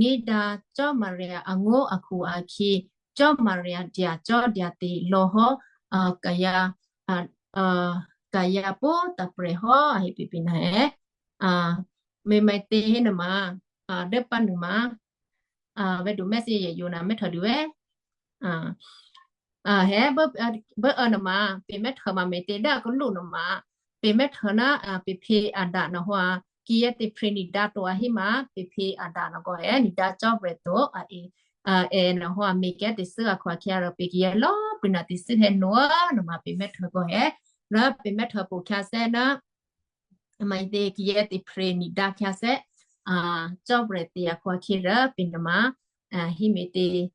နံၤဒါကၠီမၤရံယၤအငိအခိၣ်အခံ, ကၠီမၤရံယၤဒၣ်ကၠီဒၣ်တ့ၢ်လီၤဟီၣ် ကယၤ ကယၤပိတပြဲးဟီၣ် အဟံၣ်ပ့ၤပ့ၤနၤဟဲ, မ့ၢ်မ့ၢ်တ့ၢ်ဟ့ၣ်န့ၣ်မး ဒီးပၢ်နုာ်မး ဝဲဒိးမဲာ်စ့ယဲၢ်ယိၤနၤ မဲထၢၣ်ဒုးဝဲ ဟဲ ဘၣ်အၢနမး ပ့ၤမဲထၢၣ်မး မ့ၢ်တ့ၢ်ဒၣ်ကလူးနမး ပ့ၤမဲထၢၣ်နၤ ပ့ၤဖံးအဒၣ်နဟီၣ် ကယဲၢ်တ့ၢ်ဖြ့နံၤဒါတိာ်အဟံၣ်မး ပ့ၤဖံးအဒၣ်နဂီၢ်ဟဲ နံၤဒါကၠီပြဲးတိာ် အဲၣ်နဟီၣ် မ့ၢ်ကဲတ့ၢ်စုအခီၣ်ခံဒီး ပ့ၤကယဲၢ်လီၤပှၤနၤတ့ၢ်စုဟဲနိၣ်နမး ပ့ၤမဲထၢၣ်ဂီၢ်ဟဲ ဒီးပ့ၤမဲထၢၣ်ပိာ်ခါစဲနၤ မ့ၢ်တ့ၢ်ကယဲၢ်တ့ၢ်ဖြ့နံၤဒါခါစဲ ကၠီပြဲးတ့ၢ်အခီၣ်ခံဒီး ပ့ၤနမး ဟံးမ့ၢ်တ့ၢ်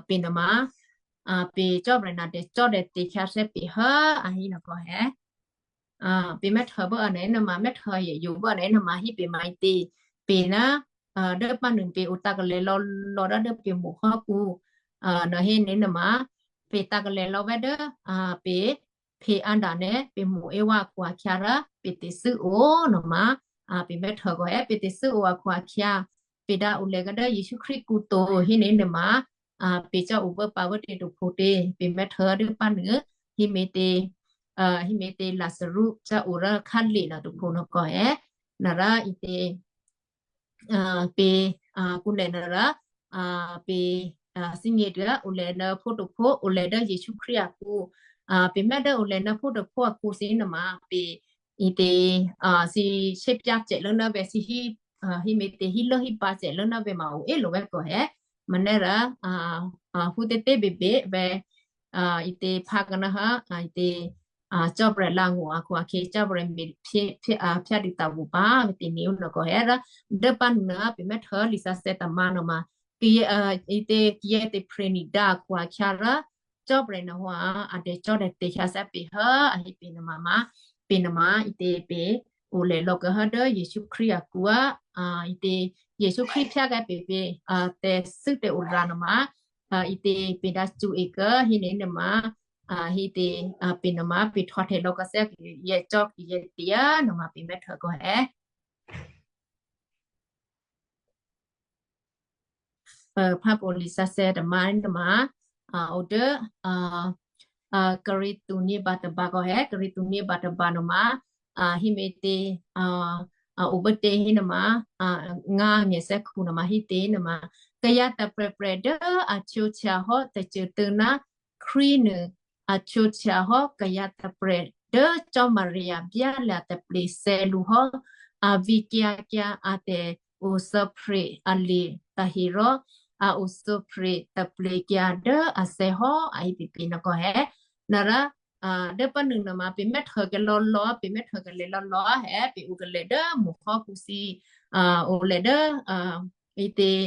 ပ့ၤနမး ပ့ၤကၠီပြဲးနၤတဲာ်ကၠီဒီးတ့ၢ်ခါစဲပ့ၤဟၢ အဟံၣ်နကီၢ်ဟဲ ပ့ၤမဲထၢၣ်ဘၣ်အၢန့ၣ်နမး မဲထၢၣ်ယဲၢ်ယိၤဘၣ်န့ၣ်နမး ဟံးပ့ၤမးအံၤတ့ၢ် ပ့ၤနၤ ဒီးပၢ်နုာ်ပ့ၤအိၣ်တၢ်ကလဲၤလီၤလီၤဒီး ဒီးပ့ၤမိၢ်ဟီၣ်ကူ နဟ့ၣ်န့ၣ်နမး ပ့ၤတၢ်ကလဲၤလီၤဝဲဒီး ပ့ၤ ဖံးအါဒၣ်န့ၣ် ပ့ၤမိၢ်အ့ၣ်ဝါအခိၣ်အခံဒီး ပ့ၤတ့ၢ်စုအိၣ်နမး ပ့ၤမဲထၢၣ်ဂီၢ်ဟဲ ပ့ၤတ့ၢ်စုအိၣ်အခိၣ်အခံ ပ့ၤဒၣ်အိၣ်လဲၤကဒီးယ့ၣ်ၡူးခရံာ်ကူတိာ် ဟံးန့ၣ်နမး ပ့ၤကၠီအိၣ်ဘၣ်ပာ်ဝဲတ့ၢ်တဖိးတ့ၢ် ပ့ၤမဲထၢၣ်ဒီးပၢ်နုာ် ဟံးမ့ၢ်တ့ၢ် ဟံးမ့ၢ်တ့ၢ်လၤစရူး ကၠီအိၣ်ရၢခါလံာ်နၤတဖိးနကီၢ်ဟဲ နရၢအံၤတ့ၢ် ပ့ၤ ကူလဲၣ်နရၢ ပ့ၤ စံင့ၢ်တဂၤ အိၣ်လဲၤနၢဖိတဖိ အိၣ်လဲၤဒီးယ့ၣ်ၡူးခရံာ်အကူ ပ့ၤမ့ၢ်ဒီးအိၣ်လဲၤနၢဖိတဖိအကူစ့နမး ပ့ၤ အံၤတ့ၢ် စံးဆ့ပျၢ်စဲးလၢနၢ်ဝဲ စံး ဟံးမ့ၢ်တ့ၢ်ဟံးလၢဟံးပာ်စဲးလၢနၢ်ဝဲမး အိၣ်အ့ၣ်လိာ်ဝဲကီၢ်ဟဲ မနုၤရၢ ဟူတ့ၢ်တ့ၢ်ဘ့ၣ်ဘ့ၣ်ဝဲ အံၤတ့ၢ်ဖးကနၢဟါ အံၤတ့ၢ် ကၠီပြဲးလၢအငိၢ်အခိၣ်အခံ ကၠီပြဲးမ့ၢ် ဖၠးဒုးတၢ်ဘူၣ်ဘါ ပတ့ၢ်န့ၢ်နကီၢ်ဟဲ ဒီးပၢ်နုာ် ပ့ၤမဲထၢၣ်လံာ်စီဆှံတမါနမး အံၤတ့ၢ်ကယဲၢ်တ့ၢ်ဖြ့နံၤဒါအခိၣ်အခံရၢ ကၠီပြဲးနဟီၣ် အဒဲးကၠီဒီးတ့ၢ်ခါစဲပ့ၤဟၢ အဟံၣ်ပ့ၤနမးမး ပ့ၤနမး အံၤတ့ၢ်ပ့ၤ အိၣ်လဲၤလီၤကဟၢဒီးယ့ၣ်ၡူးခရံာ်အကူဧါ အံၤတ့ၢ် ယ့ၣ်ၡူးခရံာ်ဖၠးကဲပ့ၤပ့ၤ တဲစုတဲအိၣ်ရၢနမး အံၤတ့ၢ်ပ့ၤဒါစူၤအ့ၣ်ကၢ ဟံးန့ၢ်နမး ဟံးတ့ၢ် ပ့ၤနမး ပ့ၤထီၣ်ထဲးလီၤကစဲကယဲၢ်ကၠီကယဲၢ်တ့ၢ်ဧါ နမး ပ့ၤမဲထၢၣ်ကီၢ်ဟဲ ဖးပိာ်လံာ်စီဆှံတမါန့ၣ်မး အိၣ်ဒီး ကရံၣ်သူးန့ၣ်ဘၣ်တဘၣ်ကီၢ်ဟဲ ကရံၣ်သူးန့ၣ်ဘၣ်တဘၣ်နမး ဟံးမ့ၢ်တ့ၢ် အိၣ်ဘၣ်တ့ၢ်ဟံးန့ၢ်မး ငါးငယ်ဆယ့်ခုနစ်နမး ဟံးတ့ၢ်နမး ကယၤတပြဲးပြဲးဒီးအဆိဆၣ်ဟီၣ်တစၢၤတနၤ ခရံာ်နုာ် အဆိဆၣ်ဟီၣ်ကယၤတပြဲး ဒီးကၠီမၤရံယၤဘျါလၢတပျ့ၤစဲလူၤဟီၣ် အဝံကယၤကယၤအတဲာ်အိၣ်စၢဖှံးအလံာ်တၢ်ဟ့ၣ်ရီၣ် အအိၣ်စၢဖရ့းတပျ့ၤက့ၤအဒၢအစဲးဟီ အဟံၣ်ပ့ၤပ့ၤနကီၢ်ဟဲ, နရ ဒီးပနုာ်နမး ပ့ၤမဲထၢၣ်ကလီလီၤ ပ့ၤမဲထၢၣ်ကလဲၤလီၤလီၤဟဲ ပ့ၤအိၣ်ကလဲၤဒီးမိၢ်ဟီပူၤစံ, အိၣ်လဲၤဒီး အံၤသ့ၣ်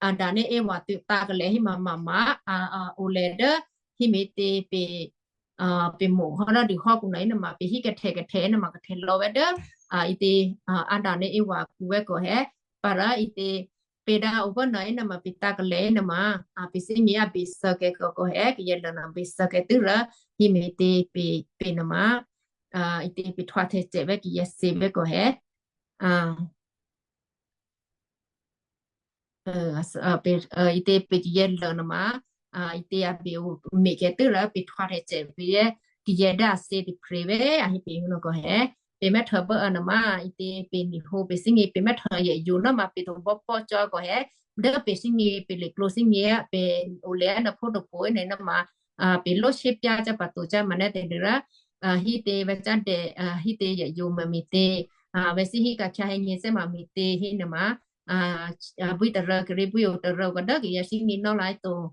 အၤဒၣ်န့ၣ်အ့ဝၤသုးတၢ်ကလဲၤဟံၣ်မးမးမး, အိၣ်လဲၤဒီး ဟံၣ်မ့ၢ်သ့ၣ် ပ့ၤမိၢ်ဟီဒီးဒုးဟီပူၤနီၤအံၤနမး ပဟံၣ်ကထဲးကထဲးနမးကထဲးလီၤဝဲဒီး အံၤသ့ၣ် အၤဒၣ်န့ၣ်အ့ဝၤပူၤဝဲကီၢ်ဟဲ, ပၢ်ရၢအံၤသ့ၣ် ပ့ၤဒၣ်အိၣ်ဘၢနီၤအံၤနမး ပ့ၤတၢ်ကလဲၤအံၤနမး ပ့ၤစံမ့ၢ်အဘ့ၣ်စၢၤကဲကီၢ်ကီၢ်ဟဲ ကယဲၢ်လၢာ်နီၤ ဘ့ၣ်စၢၤကဲသုရၢ ဟံၣ်မ့ၢ်သ့ၣ် ပ့ၤနမး အံၤသ့ၣ်ပ့ၤထွါထဲးစဲးဝဲကယဲၢ်စ့ဝဲကီၢ်ဟဲ အံၤသ့ၣ်ပ့ၤကယဲၢ်လၢာ်နမး, အံၤသ့ၣ်အဘ့ၣ်အိၣ်မ့ၢ်ကဲသုလၢ ပ့ၤထွါထဲးစဲးပ့ၤ ကယဲၢ်ဒၣ်အစ့တဖျ့ဝဲ အဟံၣ်ပ့ၤဟူနီၢ်ကီၢ်ဟဲ, ပ့ၤမဲထၢၣ်ဘၢအၢနမး, အံၤသ့ၣ်ပ့ၤနံၣ်ဟူ ပ့ၤစံန့ၣ် ပ့ၤမဲထၢၣ်ယဲၢ်ယိၤနီၢ်မး ပ့ၤသဘီပီကၠီကီၢ်ဟဲ, ဒီးပ့ၤစံန့ၣ် ပ့ၤလ့ၣ်ကျိစံန့ၣ် ပ့ၤအိၣ်လဲၤနဖိတဖိအံၤန့ၣ်နမး, ပ့ၤလိၣ်ဆ့ပၠါကၢ်ပာ်တိၤကၢ်မၤနဲသ့ၣ်ဒုရၢ ဟံၣ်သ့ၣ်ဝဲကၢ်ဒဲး ဟံၣ်သ့ၣ်ယဲၢ်ယိၤမ့ၢ်မ့ၢ်သ့ၣ်, ဝဲစံဟံၣ်ကၢ်ခါဟဲညါစဲမးမ့ၢ်သ့ၣ်ဟံၣ်န့ၣ်မး, ဘှံးတရၢကရ့ဘှံးအိၣ်တရၢကဒီးကယဲၢ်စံန့ၣ်နီၢ်လၢအသိး,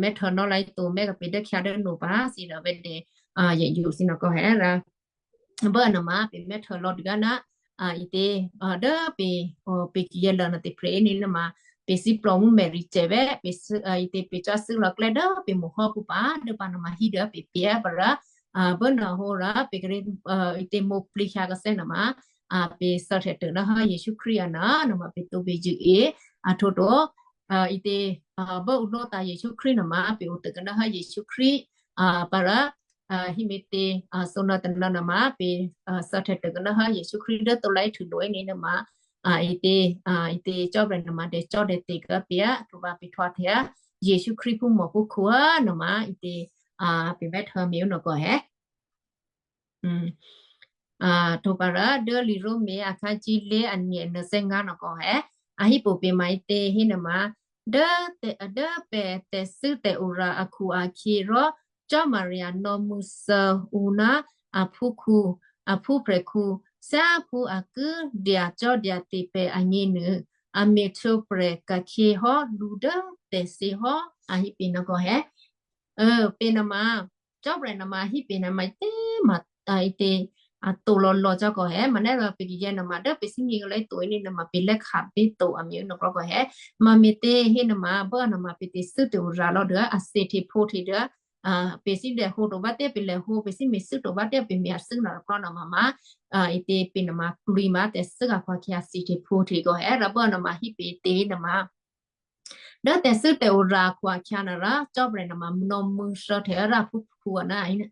မဲထၢၣ်နီၢ်လၢအသိး မ့ၢ်ကပ့ၤဒၢခံဂၤဒၢနုာ်ဘၣ် စံးဒီးဝဲဒၣ်, ယဲၢ်ယိၤစံနီၢ်ကီၢ်ဟဲရၢ ဘၢအၢနမး ပ့ၤမဲထၢၣ်လီၤဒုးဂၤနၤ, အံၤသ့ၣ်, ဒီးပ့ၤ, ပ့ၤကယဲၢ်လၢာ်နသ့ၣ်တဖျ့အံၤန့ၣ်နမး, ပ့ၤစံပျီမူမဲာ်ရံစဲးဝဲ, အံၤသ့ၣ်ပ့ၤကၠီစုလီၤကျဲဒီး ပ့ၤမိၢ်ဟီပူၤပၢ် ဒီးပၢ်နမးဟံၣ်ဒီးပ့ၤပ့ၤအါပရၢ, ဘၢနၢ်ဟူရၢ ပ့ၤကရ့, အံၤသ့ၣ်မိၢ်ပျံၤဃာ်ကစဲနမး, ပ့ၤစၢထၢၣ်တၢၢ်နဟၢယ့ၣ်ၡူးခရံာ်အနၤ နမး ပ့ၤသူဘ့ၣ်ယုၢ်အ့ၣ်, အထိၣ်တိၣ်, အံၤသ့ၣ်, ဘၢအိၣ်နီၢ်သးယ့ၣ်ၡူးခရံာ်နမး ပ့ၤအိၣ်တၢၢ်ကနၢဟၢယ့ၣ်ၡူးခရံာ်, ပၢ်ရၢ, ဟံၣ်မ့ၢ်သ့ၣ်, စိနၢတနၢနမး ပ့ၤ, စၢထၢၣ်တၢၢ်ကနၢဟၢယ့ၣ်ၡူးခရံာ် ဒီးသိလၢအံၤထုးလိာ်အံၤန့ၣ်နမး, အံၤသ့ၣ်, အံၤသ့ၣ် ကၠီပှဲၤနမး ဒဲးကၠီဒဲးသ့ၣ်ကပ့ၤဧါ ကဘၣ်ပ့ၤထွါထဲဧါ, ယ့ၣ်ၡူးခရံာ်ဖိမီၤဖိခိၣ်ဧါနမး အံၤသ့ၣ်, ပ့ၤမဲထၢၣ်မ့ၢ်အိၣ်နီၢ်ကီၢ်ဟဲ ထိၣ်ပၢ်ရၢ ဒီးလံာ်ရိမ့ၤအခါဆံလွံၢ်အနံၣ်အနၢၤဆံငါနီၢ်ကီၢ်ဟဲ, အဟံၣ်ပူၤပ့ၤမးအံၤသ့ၣ်ဟံၣ်န့ၣ်မး, ဒီး, ဒီးပဲာ်တဲာ်စုတဲာ်အိၣ်ရၢအခူၣ်အခ့ရီ, ကၠီမၤရံယၤနီၢ်မုၢ်စၢၤအူနၤ, အဖူခူၣ်, အဖူပြဲၤခူၣ်, စၢဖူအကုဒံးကၠီဒံးသ့ၣ်ပဲာ်အညံနုၢ်, အမ့ၢ်ထိပြဲၤကခ့ဟီ လူၤဒီးတဲာ်စ့ဟီ, အဟံၣ်ပ့ၤနီၢ်ကီၢ်ဟဲ ပ့ၤနမး, ကၠီပှဲၤနမး ဟံၣ်ပ့ၤနမး ယတဲမး, အံၤသ့ၣ်, အသိၣ်လီၤလီၤကၠီကီၢ်ဟဲ မၤနဲဒီး ပကယဲၢ်နမး ဒီးပ့ၤစံန့ၣ်ကလၢသိးအံၤန့ၣ်နမး ပ့ၤလဲၤခးသ့သိးအမ့ၢ်အိၣ်နီၢ်ကီၢ်ဟဲ, မၤမ့ၢ်သ့ၣ်ဟံၣ်နမး ဘၢအၢနမး ပ့ၤသ့ၣ်စုတအိၣ်ရၢလီၤဒီး အစ့ထံးဖိထံးဒီး, ပ့ၤစံဒဲးဟိတအိၣ်ဘၣ်သ့ၣ် ပ့ၤလဲၤဟိ ပ့ၤစံမ့ၢ်စုတအိၣ်ဘၣ်သ့ၣ် ပ့ၤမ့ၢ်အစုနီၢ်တကျီနီၢ်မးမး, အံၤသ့ၣ်ပ့ၤနမး ပျံၤမးတဲာ်စုကခွါခံအစ့ထံးဖိထံးကီၢ်ဟဲ ဒီးဘၢအၢနမး ဟံၣ်ပ့ၤသ့ၣ်နမး ဒီးတဲာ်စုတဲာ်အိၣ်ရၢအခွါခံနရၢ ကၠီပှဲၤနမး နီၢ်မုၢ်စၢထၢၣ်ရၢဖူဖူအနၤ,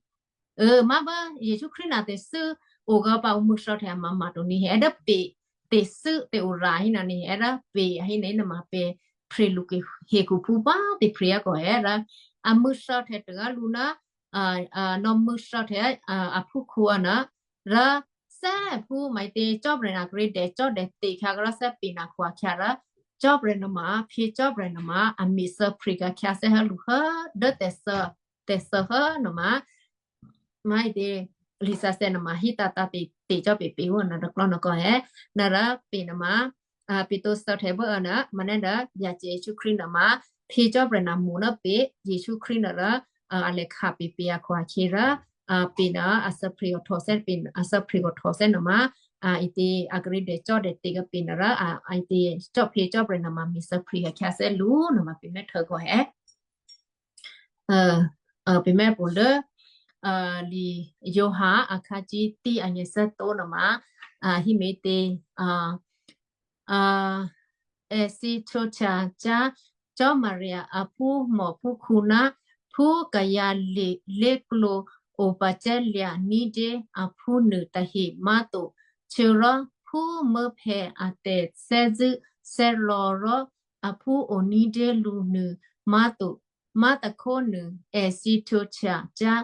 မၤဘၢ ယ့ၣ်ၡူးခရံာ်နၤ တဲာ်စုအိၣ်ဂၢၢ်ပာ်အိၣ်မုၢ်စၢထၢၣ်အမၤမၤတနံၤဟဲ ဒီးပ့ၤ, တဲာ်စုတဲာ်အိၣ်ရၢဟံၣ်နၤန့ၣ်ဟဲ ဒီးပ့ၤအဟံၣ်န့ၣ်နမး ပ့ၤ, ဖရ့ၣ်လူၤက့ၤဟ့ၣ်ကူၣ်ဖူပှၤသ့ၣ်ဖရ့ၣ်အကီၢ်ဟဲရၢ, အမုၢ်စၢထၢၣ်တဂၤလူၤနၤ နီၢ်မုၢ်စၢထၢၣ် အဖူခူၣ်အနၤ, ရၢ, စဲဖူမၤသ့ၣ် ကၠီပှဲၤနၤကရ့ဒဲး ကၠီဒဲးသ့ၣ်ခါကရၢ စဲပ့ၤနၤခွါခံရၢ, ကၠီပှဲၤနမး ဖံကၠီပှဲၤနမး အမ့ၢ်စၢဖရ့ၣ်ကခါစဲဟၢလူၤဟၢ ဒီးတဲာ်စၢ, တဲာ်စၢဟၢနမး မၤအံၤသ့ၣ်, လံာ်စဲးနမး ဟံၣ်တၢ်တၢ်ပ့ၤသ့ၣ်ကၠီပ့ၤပ့ၤအိၣ်နၤတကျီနကီၢ်ဟဲ, နရၢပ့ၤနမး, ပ့ၤတိစၢထၢၣ်ဘၢအၢနၤ မၤနဲဒီး ယၤစဲးယ့ၣ်ၡူးခရံာ်နမး, ဖံကၠီပှဲၤနၤမိၢ်နၢ်ပ့ၤ ယ့ၣ်ၡူးခရံာ်နရၢ, အလဲၤခးပ့ၤပ့ၤအခွါခံရၢ, ပ့ၤနၤ အစၢဖရ့ၣ်ကထီၣ်စဲ ပ့ၤအစၢဖရ့ၣ်ကထီၣ်စဲနမး, အံၤသ့ၣ် အကရ့ဒဲးကၠီဒဲးသ့ၣ်ကပ့ၤနရၢ, အံၤသ့ၣ် ကၠီဖံကၠီပှဲၤနမး မ့ၢ်စၢဖရ့ၣ်ကခါစဲလူၤနမး ပ့ၤမဲထၢၣ်ကီၢ်ဟဲ ပမ့ၢ်ပူၤလၢ လံာ်ယိၤဟၣ် အခါဆံသၢ အနံၣ်ဆံသၢနမး, ဟံၣ်မ့ၢ်သ့ၣ်, အဲစံထိဆၣ်ကၠါ, ကၠီမၤရံယၤအဖူမီၢ်ဖူခူၣ်နၤ, ဖူကယၤလ့ၣ်လ့ကျိၤ အိၣ်ပာ်စဲလၢနံၤဒ့ အဖူနုာ်တဟ့ၣ်မါသိၣ်, ဆၢရီ ဖူမၢဖဲးအတဲာ်စဲစု စဲလီၤရီ အဖူအိၣ်နံၤဒ့လူၤနုာ်မါသိၣ်, မါသခိၣ်နုာ် အဲစံထိဆၣ်ကၠါ,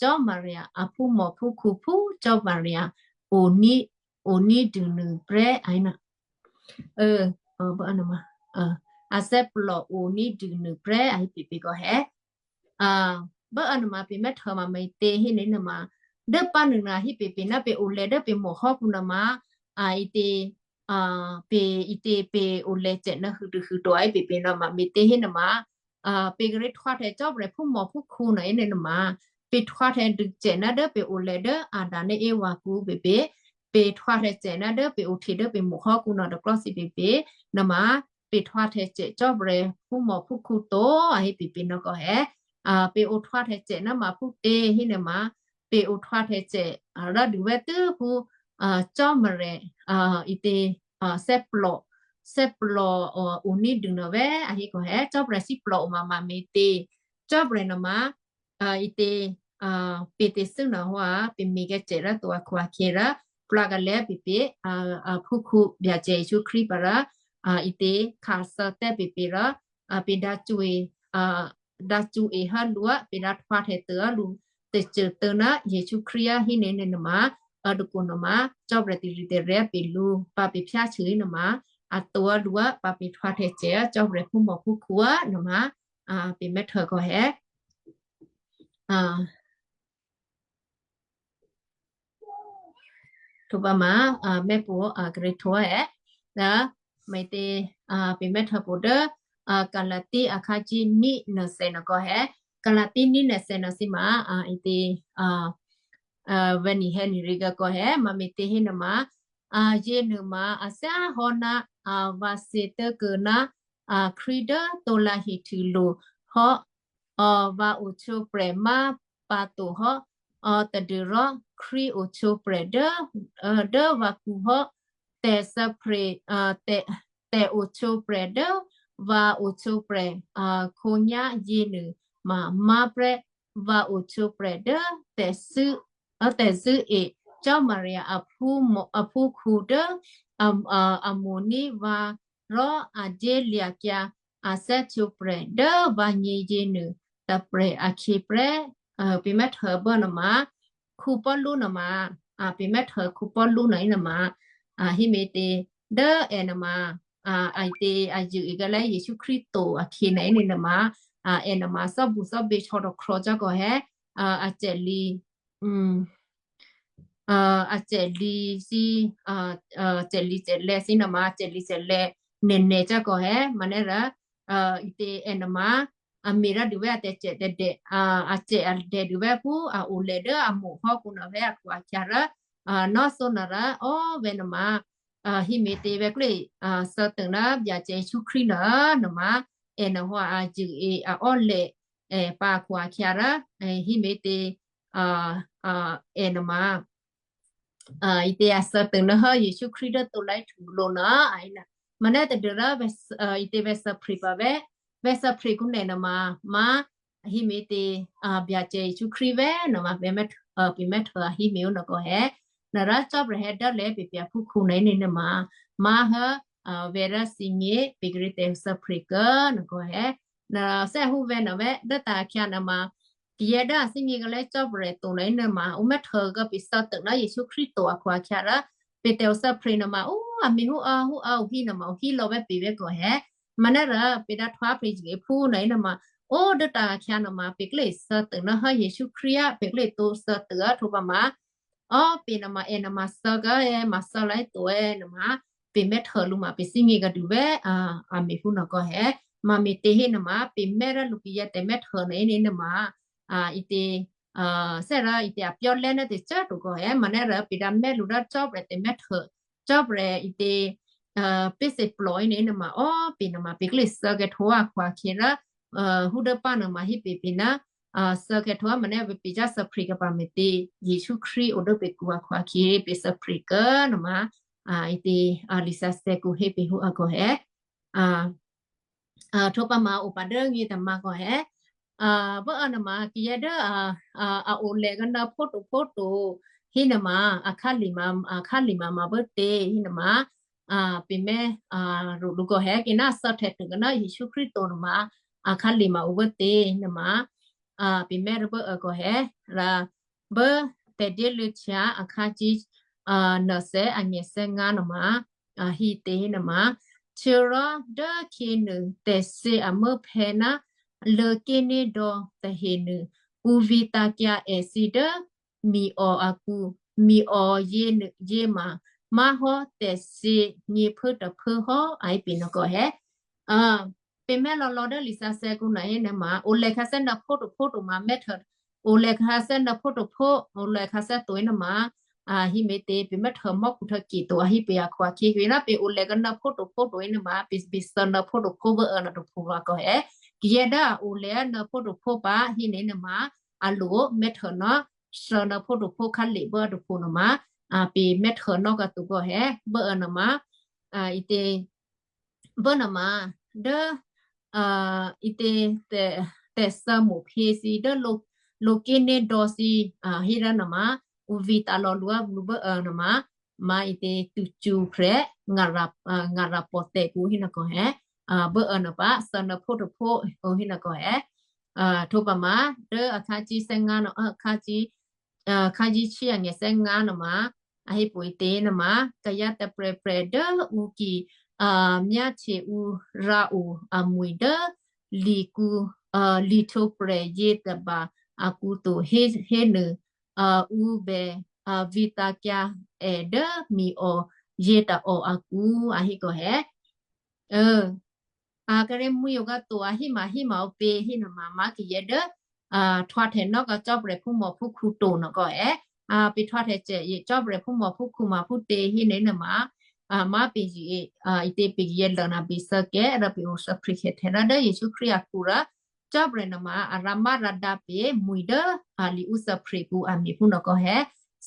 ကၠီမၤရံယၤအဖူမီၢ်ဖူခူၣ် ဖူကၠီမၤရံယၤ အိၣ်နံၤဒုးနုာ်ပြဲအံၤနၤ, အစဲပလီၢ်အိၣ်နံၤဒုးနုာ်ပြဲအဟံၣ်ပ့ၤပ့ၤကီၢ်ဟဲ, ဘၢအၢနမး ပ့ၤမဲထၢၣ်မး မ့ၢ်သ့ၣ်ဟံၣ်န့ၣ်နမး, ဒီးပၢ်နုာ်နၤဟံၣ်ပ့ၤပ့ၤနၤ ပ့ၤအိၣ်လဲၤဒီးပ့ၤမိၢ်ဟီပူၤနမး, အံၤသ့ၣ် ပ့ၤအံၤတ့ၢ် ပ့ၤအိၣ်လဲၤစဲးနၢဟုၣ်တဟုၣ်တအိၣ်အံၤ ပ့ၤပ့ၤနီၢ်မး မ့ၢ်တ့ၢ်ဟ့ၣ်နမး ပ့ၤကရ့ထွါထဲးကၠီပရဲၤဖိမီၤဖိခူနၤအံၤန့ၣ်နမး ပ့ၤထွါထဲးဒုးစဲးနၤဒီး ပ့ၤအိၣ်လဲၤဒီးအၤဒၣ်န့ၣ်အ့ဝၤကူ ပ့ၤပ့ၤ ပ့ၤထွါထဲးစဲးနၤဒီး ပ့ၤအိၣ်ထံးဒီးပ့ၤမိၢ်ဟီကူနီၤတကျီစံး ပ့ၤပ့ၤ နမး ပ့ၤထွါထဲးစဲးကၠီပရဲၤဖိမီၤဖိခူတိၤအဟ့ၣ် ပ့ၤပ့ၤနီၢ်ကီၢ်ဟဲ ပ့ၤအိၣ်ထွါထဲးစဲးနမးဖိတ့ၢ်ဟ့ၣ်နမး ပ့ၤအိၣ်ထွါထဲးစဲး ရၢဒုးဝဲတုၤဖု ကၠီမရဲၤ အံၤတ့ၢ် စဲးပျီၣ် စဲးပျီၣ်အိၣ်နံၣ်ဒုးနီၤဝဲ အဟ့ၣ်ကီၢ်ဟဲ ကၠီပရဲၤစံးပျီၣ်အိၣ်မးမး မ့ၢ်တ့ၢ် ကၠီပရဲၤနမး အံၤတ့ၢ် ပ့ၤတ့ၢ်စုနၢ်ဟူဧါ ပမ့ၢ်ကဲစဲးရၢတိၤအခိၣ်အခံရၢ ပျၢ်ကလဲ ပ့ၤပ့ၤ အဖိခူ ဘၣ်စဲးယ့ၣ်ၡူးခရံာ်ပရၢ အံၤတ့ၢ် ခးစၢတဲပ့ၤပ့ၤရၢ ပ့ၤဒၣ်စူၢ်အ့ၣ် ဒၣ်စူၢ်အ့ၣ်ဟၢလူၤဧါ ပ့ၤဒၣ်ထွါထဲးတၢ်အလူၤ တစၢၢ်တၢ်နၤ ယ့ၣ်ၡူးခရံာ်ဧၢ ဟံးန့ၢ်န့ၣ်နမး အတကိးနမး ကၠီပရဲၤတံၤရံၣ်တရဲၣ်ပ့ၤလူၤ ပာ်ပ့ၤဖၠၣ်ဆၢနမး အတိၢ်အလူၤဧါ ပာ်ပ့ၤထွါထဲးစဲး ကၠီပရဲၤဖိမီၤဖိခူဧၢ နမး ပ့ၤမဲထၢၣ်ကီၢ်ဟဲ ထိးဘၣ်မး မ့ၢ်ပူၤ ကရ့ထိးဝဲ ဒီး မ့ၢ်တ့ၢ် ပ့ၤမဲထၢၣ်ပူၤဒီး ကလၤတံအခါကံနံၣ်နၢၤစဲးနကီၢ်ဟဲ ကလၤတံနံၣ်နၢၤစဲးနီၤစံမး အံၤတ့ၢ် ဝဲနံၤဟဲနံၤရ့ကကီၢ်ဟဲ မ့မ့ၢ်တ့ၢ်ဟ့ၣ်နမး ယ့ၢ်နုာ်မး အစၢဟီနၤ ဝၤစ့တကၢနၤ ခရံာ်ဒီးတိလၢဟံၣ်ထူၣ်လိာ်ဟီ ဝၤအိၣ်ဆိးပြဲးမါပာ်တိာ်ဟီ တဒုးရီ ခရံာ်အိၣ်ဆိးပြဲးဒီး ဒီးဝၤကူၢ်ဟီ တဲာ်စၢပြ့း တဲာ်အိၣ်ဆိးပြဲးဒီး ဝၤအိၣ်ဆိးပြဲး ခိညါယ့ၢ်နုာ်မး မါပြဲး ဝၤအိၣ်ဆိးပြဲးဒီး တဲာ်စု တဲာ်စုအ့ၣ် ကၠီမၤရံယၤ အဖူခူဒီး အမိၢ်နံၤဝၤရီ အဒ့လၢကၠါ အစၢဆိးပြဲး ဒီးဝၤညံယ့ၢ်နုာ် တပြဲးအခ့ပြဲး ပ့ၤမဲထၢၣ်ဘၢနမး ခူပီလူနမး ပ့ၤမဲထၢၣ်ခူပီလူနၤအံၤနမး ဟံးမ့ၢ်တ့ၢ် ဒီးအဲၣ်နမး အတ့ၢ်အယုၢ်အံၤကလဲ ယ့ၣ်ၡူးခရံာ်တိာ်အခ့နၤအံၤန့ၣ်နမး အဲၣ်နမး စီၤဘူၣ်စီၤဘ့ၣ်ဆီၣ်တခီကၠီကီၢ်ဟဲ အစဲးလံ အစဲးလံစံ စဲးလံစဲးလဲၣ်စံနမး စဲးလံစဲးလဲၣ် နဲၣ်နဲၣ်ကၠီကီၢ်ဟဲ မၤနဲၣ်ရၢ အံၤတ့ၢ်အဲၣ်နမး အမ့ၢ်ရၢဒုးဝဲအတဲာ်စဲးတဲာ်ဒဲး အစဲးအဒဲးဒုးဝဲဖု အအိၣ်လဲၣ်ဒီးအမိၢ်ဟီၣ်ခိၣ်နၤဝဲအခိၣ်အခံရၢ နီၢ်စိနၤရၢ အီၣ်ဝဲနမး ဟံးမ့ၢ်တ့ၢ်ဝဲကျ့ၣ် ဆၢတုၤနၤ ဘၣ်စဲးယ့ၣ်ၡူးခရံာ်နၤ နမး အဲၣ်နဟူအယုၢ်အံၤအအီၣ်လဲၣ် ပာ်ခိၣ်အခံရၢ ဟံးမ့ၢ်တ့ၢ် အဲၣ်နမး အံၤတ့ၢ်အဆၢတုၤနဟၢ ယ့ၣ်ၡူးခရံာ်ဒီးတိလၢဟံၣ်ထူၣ်လိာ်နၤ အံၤန မၤနဲၣ်တဒုးလၢ အံၤတ့ၢ်ဝဲဆၢပြ့းပာ်ဝဲ ဝဲဆၢပြ့းကူနဲၣ်နမး မါ ဟံးမ့ၢ်တ့ၢ် ဘၣ်စဲးယ့ၣ်ၡူးခရံာ်ဝဲ နမး ပ့ၤမဲထၢၣ်အဟံးမ့ၢ်အိၣ်နကီၢ်ဟဲ နရၢကၠီပရဲၤဟဲဒၢလဲၣ် ပ့ၤပ့ၤအဖူခူနၤအံၤန့ၣ်နမး မါဟၢ ဝဲဒၣ်စံၣ်ညီၣ် ပ့ၤကရ့တဲာ်ဆၢပြ့းကၢနကီၢ်ဟဲ နစဲးဟူဝဲနဝဲ ဒီးတၢ်အခံနမး ကယဲၢ်ဒၣ်အစံၣ်ညီၣ်ကလဲ ကၠီပရဲၤတိာ်နၤအံၤနမး အိၣ်မဲထၢၣ်ကပ့ၤဆၢတုၤနၤ ယ့ၣ်ၡူးခရံာ်တိာ်အခိၣ်အခံရၢ ပ့ၤတဲာ်အိၣ်ဆၢပြ့းနမး အိၣ်အမ့ၢ်ဟူအၢဟူအၢအိၣ်ဟံးနမး အိၣ်ဟံးလီၤဝဲပ့ၤဝဲကီၢ်ဟဲ မၤနဲၣ်ရၢ ပ့ၤဒၣ်ထွါပြ့းယုၢ်အဖူနၤအံၤနမး အိၣ်ဒီးတၢ်အခံနမး ပ့ၤကျ့ၣ်ဆၢတုၤနဟၢ ယ့ၣ်ၡူးခရံာ်ဧၢ ပ့ၤကျ့ၣ်တိစၢၤတုၤအထိးဘၣ်မး အီ ပ့ၤနမး အဲၣ်နမးဆၢကဲ မၤဆၢလၢတိၤဝဲနမး ပ့ၤမဲထၢၣ်လူၤမး ပစံၣ်ညီၣ်ကဒုးဝဲ အမ့ၢ်ဟူနကီၢ်ဟဲ မၤမ့ၢ်တ့ၢ်ဟ့ၣ်နမး ပ့ၤမဲရၢလူၤကယဲၢ်တဲာ်မဲထၢၣ်နၤအံၤန့ၣ်နမး အံၤတ့ၢ် စဲးရၢ အံၤတ့ၢ်အပျီလဲၣ်န့ၣ်တစၢတကီၢ်ဟဲ မၤနဲၣ်ရၢ ပ့ၤဒၣ်မဲလူၤဒီးကၠီပရဲၤတဲာ်မဲထၢၣ် ကၠီပရဲၤအံၤတ့ၢ် ပ့ၢ်စ့ၢ်ပျီအံၤန့ၣ်နမး အီ ပ့ၤနမး ပ့ၤကျ့ၣ်ဆၢကဲထိအခိၣ်အခံရၢ ဟူဒီးပၢ်နမး ဟံးပ့ၤပ့ၤနၤ ဆၢကဲထိမၤနဲၣ် ပပ့ၤကၢ်ဆၢပြ့းကပၤမ့ၢ်တ့ၢ် ယ့ၣ်ၡူးခရံာ်အိၣ်ဒီးပ့ၤကူအခိၣ်အခံ ပ့ၤဆၢပြ့းကၢနမး အံၤတ့ၢ် လံာ်စီဆှံစဲးကိးဟ့ၣ်ပ့ၤဟူအကီၢ်ဟဲ ထိးပာ်မၤအိၣ်ပာ်ဒီးင့ၤတမၤကီၢ်ဟဲ ဘၣ်အၢနမး ကယဲၢ်ဒၣ် အအိၣ်လဲၣ်ကနၢဖိတိာ်ဖိတိာ် ဟံးနမး အခါလံၤမး အခါလံၤမးမၤဘၣ်တ့ၢ် ဟံးနမး ပ့ၤမဲ ရူးလူကီၢ်ဟဲ က့ၤနၢ်ဆၢထဲးတုၤကနၢ ယ့ၣ်ၡူးခရံာ်တိာ်နမး အခါလံၤမးအိၣ်ဘၣ်တ့ၢ် ဟံးနမး ပ့ၤမဲတဘၣ်အၢကီၢ်ဟဲ ရၢ ဘၢ တဲဒ့လၢဆှး အခါကံ နၢၤစဲး အညဲၣ်စဲးငါနမး ဟံးတ့ၢ်ဟံးနမး ဆၢရီ ဒီးခ့နုာ် တဲာ်စ့အမၢဖဲနၤ လၢက့န့ၢ်ဒီးတဟ့ၣ်နုာ် အူဝံသးကၠၢ်အဲၣ်စံဒီး မံၤအီၤအကူ မံၤအီၤယ့ၢ်မး မါဟီတဲာ်စ့ ည့ဖုတဖုဟီ အဟ့ၣ်ပ့ၤနကီၢ်ဟဲ, ပမ့ၢ်လီၤလီၤဒီးလံာ်စီဆှံကူနၤဟ့ၣ်န့ၣ်မး အိၣ်လဲၤခါဆဲနၢဖိတဖိဒိၣ်မး မဲထၢၣ်, အိၣ်လဲၤခါဆဲနၢဖိတဖိ, အိၣ်လဲၤခါဆဲတိၢ်အံၤန့ၣ်မး, ဟံးမ့ၢ်တ့ၢ် ပမ့ၢ်ထၢၣ်မီၢ်ခူၣ်ထၢၣ်က့ၤတိၢ် အဟံးပ့ၤအခွါခံဂ့ၤလၢ ပအိၣ်လဲၤကနၢဖိတဖိဒိၣ်အံၤန့ၣ်မး ပစၢၤနၢဖိတဖိဘၣ်အၢနၢတဖိလီၤကီၢ်ဟဲ, ကယဲၢ်ဒၣ်အိၣ်လဲၤနၢဖိတဖိပာ်ဟံးန့ၣ်န့ၣ်မး, အလိၣ်မဲထၢၣ်နီၢ်, စၢၤနၢဖိတဖိခါလံာ်ဘၣ်တဖိန့ၣ်မး, ပမ့ၢ်ထၢၣ်နီၢ်ကီၢ်သူကီၢ်ဟဲ ဘၣ်အၢနၢ်မး, အံၤတ့ၢ် ဘၣ်နၢ်မး, ဒီး အံၤတ့ၢ် တဲစၢမိၣ်ဖ့စံး ဒီး လိက့န့ၢ်ဒီစံး ဟ့ၣ်ဒၣ်နၢ်မး, ဝံသးလီၤလူၤအဘျုးဘၣ်အၢနၢ်မး, မၤအံၤတ့ၢ် တုၤစူၤဖြဲး ငရၤပီၣ်တဲာ်ကူဟ့ၣ်နၤကီၢ်ဟဲ, ဘၣ်အၢနၢ်ပၢ် စၢၤနၢဖိတဖိ ဟ့ၣ်နၤကီၢ်ဟဲ, ထိပၢ်မး, ဒီးအခါကံဆဲငါ အခါကံ ခါယံဆံအငဲၢ်ဆဲငါနမး, အဟ့ၣ်ပှၤအံၤတ့ၢ်နမး, ကယၤတပြဲၢ်ပြဲၢ်ဒီးအူကံၢ်, မၠါဆံးအူရၤအိၣ်အမှံၤဒီး, လံာ်ကူ, လံာ်ထိၣ်ပြဲၢ်ယ့ၢ်တဘၣ်အကူအသိးဟ့ၣ်နုာ်, အူဘဲ, ဝံသးကါအဲၣ်ဒီးမံၤအီၣ်ယ့ၢ်တအီၣ်အကူ အဟ့ၣ်ကီၢ်ဟဲ အကရ့ၣ်မှံယိၤကတိၤအဟံၣ်မးဟံၣ်မးအပ့ၤဟံၣ်နမး မၤကယဲၢ်ဒီး, ထွါထဲးနီၢ်ကီၢ်ကၠီၣ်ပြဲၤဖိမီၤဖိခူတိၢ်နီၢ်ကီၢ်ဟဲ, ပထွါထဲးစဲးယကၠီၣ်ပြဲၤဖိမီၤဖိခူမၤဖိတ့ဟံၣ်န့ၣ်နမး, မၤပ့ၤယံၤ, အံၤတ့ၢ်ပကယဲၢ်လၢာ်နၤဘ့ၣ်ဆၢကဲး ဒီးပအိၣ်ဆၢခရံာ်ခဲထဲလၢဒီးယ့ၣ်ၡူးခရံာ်အကူဒီး, ကၠီၣ်ပြဲၤနမး အရၤမးရၤဒါပ့ၤမှံၤဒီး, လံာ်အူစၢဖရံးကူအမံၤဖိနီၢ်ကီၢ်ဟဲ,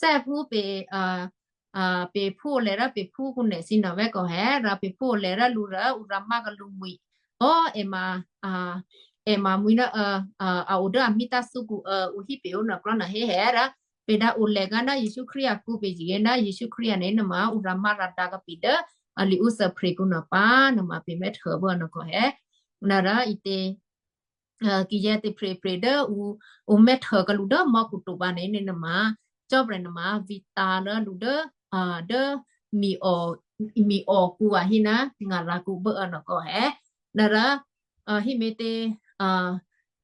စဲးဖုပ့ၤ ပဖုအိၣ်လဲၤဒီးပဖုကူနဲၣ်စံနီၤဝဲကီၢ်ဟဲ ဒီးပဖုအိၣ်လဲၤဒီးလူၤဒီး အူရၤမးကလူၤမှံၤ, အီ အဲၣ်မၤမှံၤဒီး, အအိၣ်ဒီးအမံတၢ်စူၢ်ကူအအူဟံၣ်ပ့ၤအိၣ်နီၢ်ကျီနီၢ်ဟ့ဟဲဒီး, ပဒၣ်အိၣ်လဲၤဂၤဒီးယ့ၣ်ၡူးခရံာ်အကူပ့ၤယံၤဂ့ၤဒီး ယ့ၣ်ၡူးခရံာ်အန့ၣ်နမး အူရၤမးရၤဒါကပံၤဒီး, အလံာ်အူစၢဖရံးကူနီၢ်ပၢ် နမးပ့ၤမဲထၢၣ်ဘၣ်နီၢ်ကီၢ်ဟဲ, နဒီးအံၤတ့ၢ် ကယဲၢ်တ့ၢ်ပြဲၢ်ပြဲၢ်ဒီး, အိၣ်မဲထၢၣ်ကလူၤဒီးမီၢ်ကူတိၢ်ဘၣ်န့ၣ်န့ၣ်နမး, ကၠီၣ်ပြဲၤနမး ဝံသးလၢလူၤဒီး, ဒီး, မံၤအီၣ်ကူအဟံၣ်နၤ ငရၤကူဘၣ်အၢနီၢ်ကီၢ်ဟဲ, နဒီး, ဟံၣ်မ့ၢ်တ့ၢ်,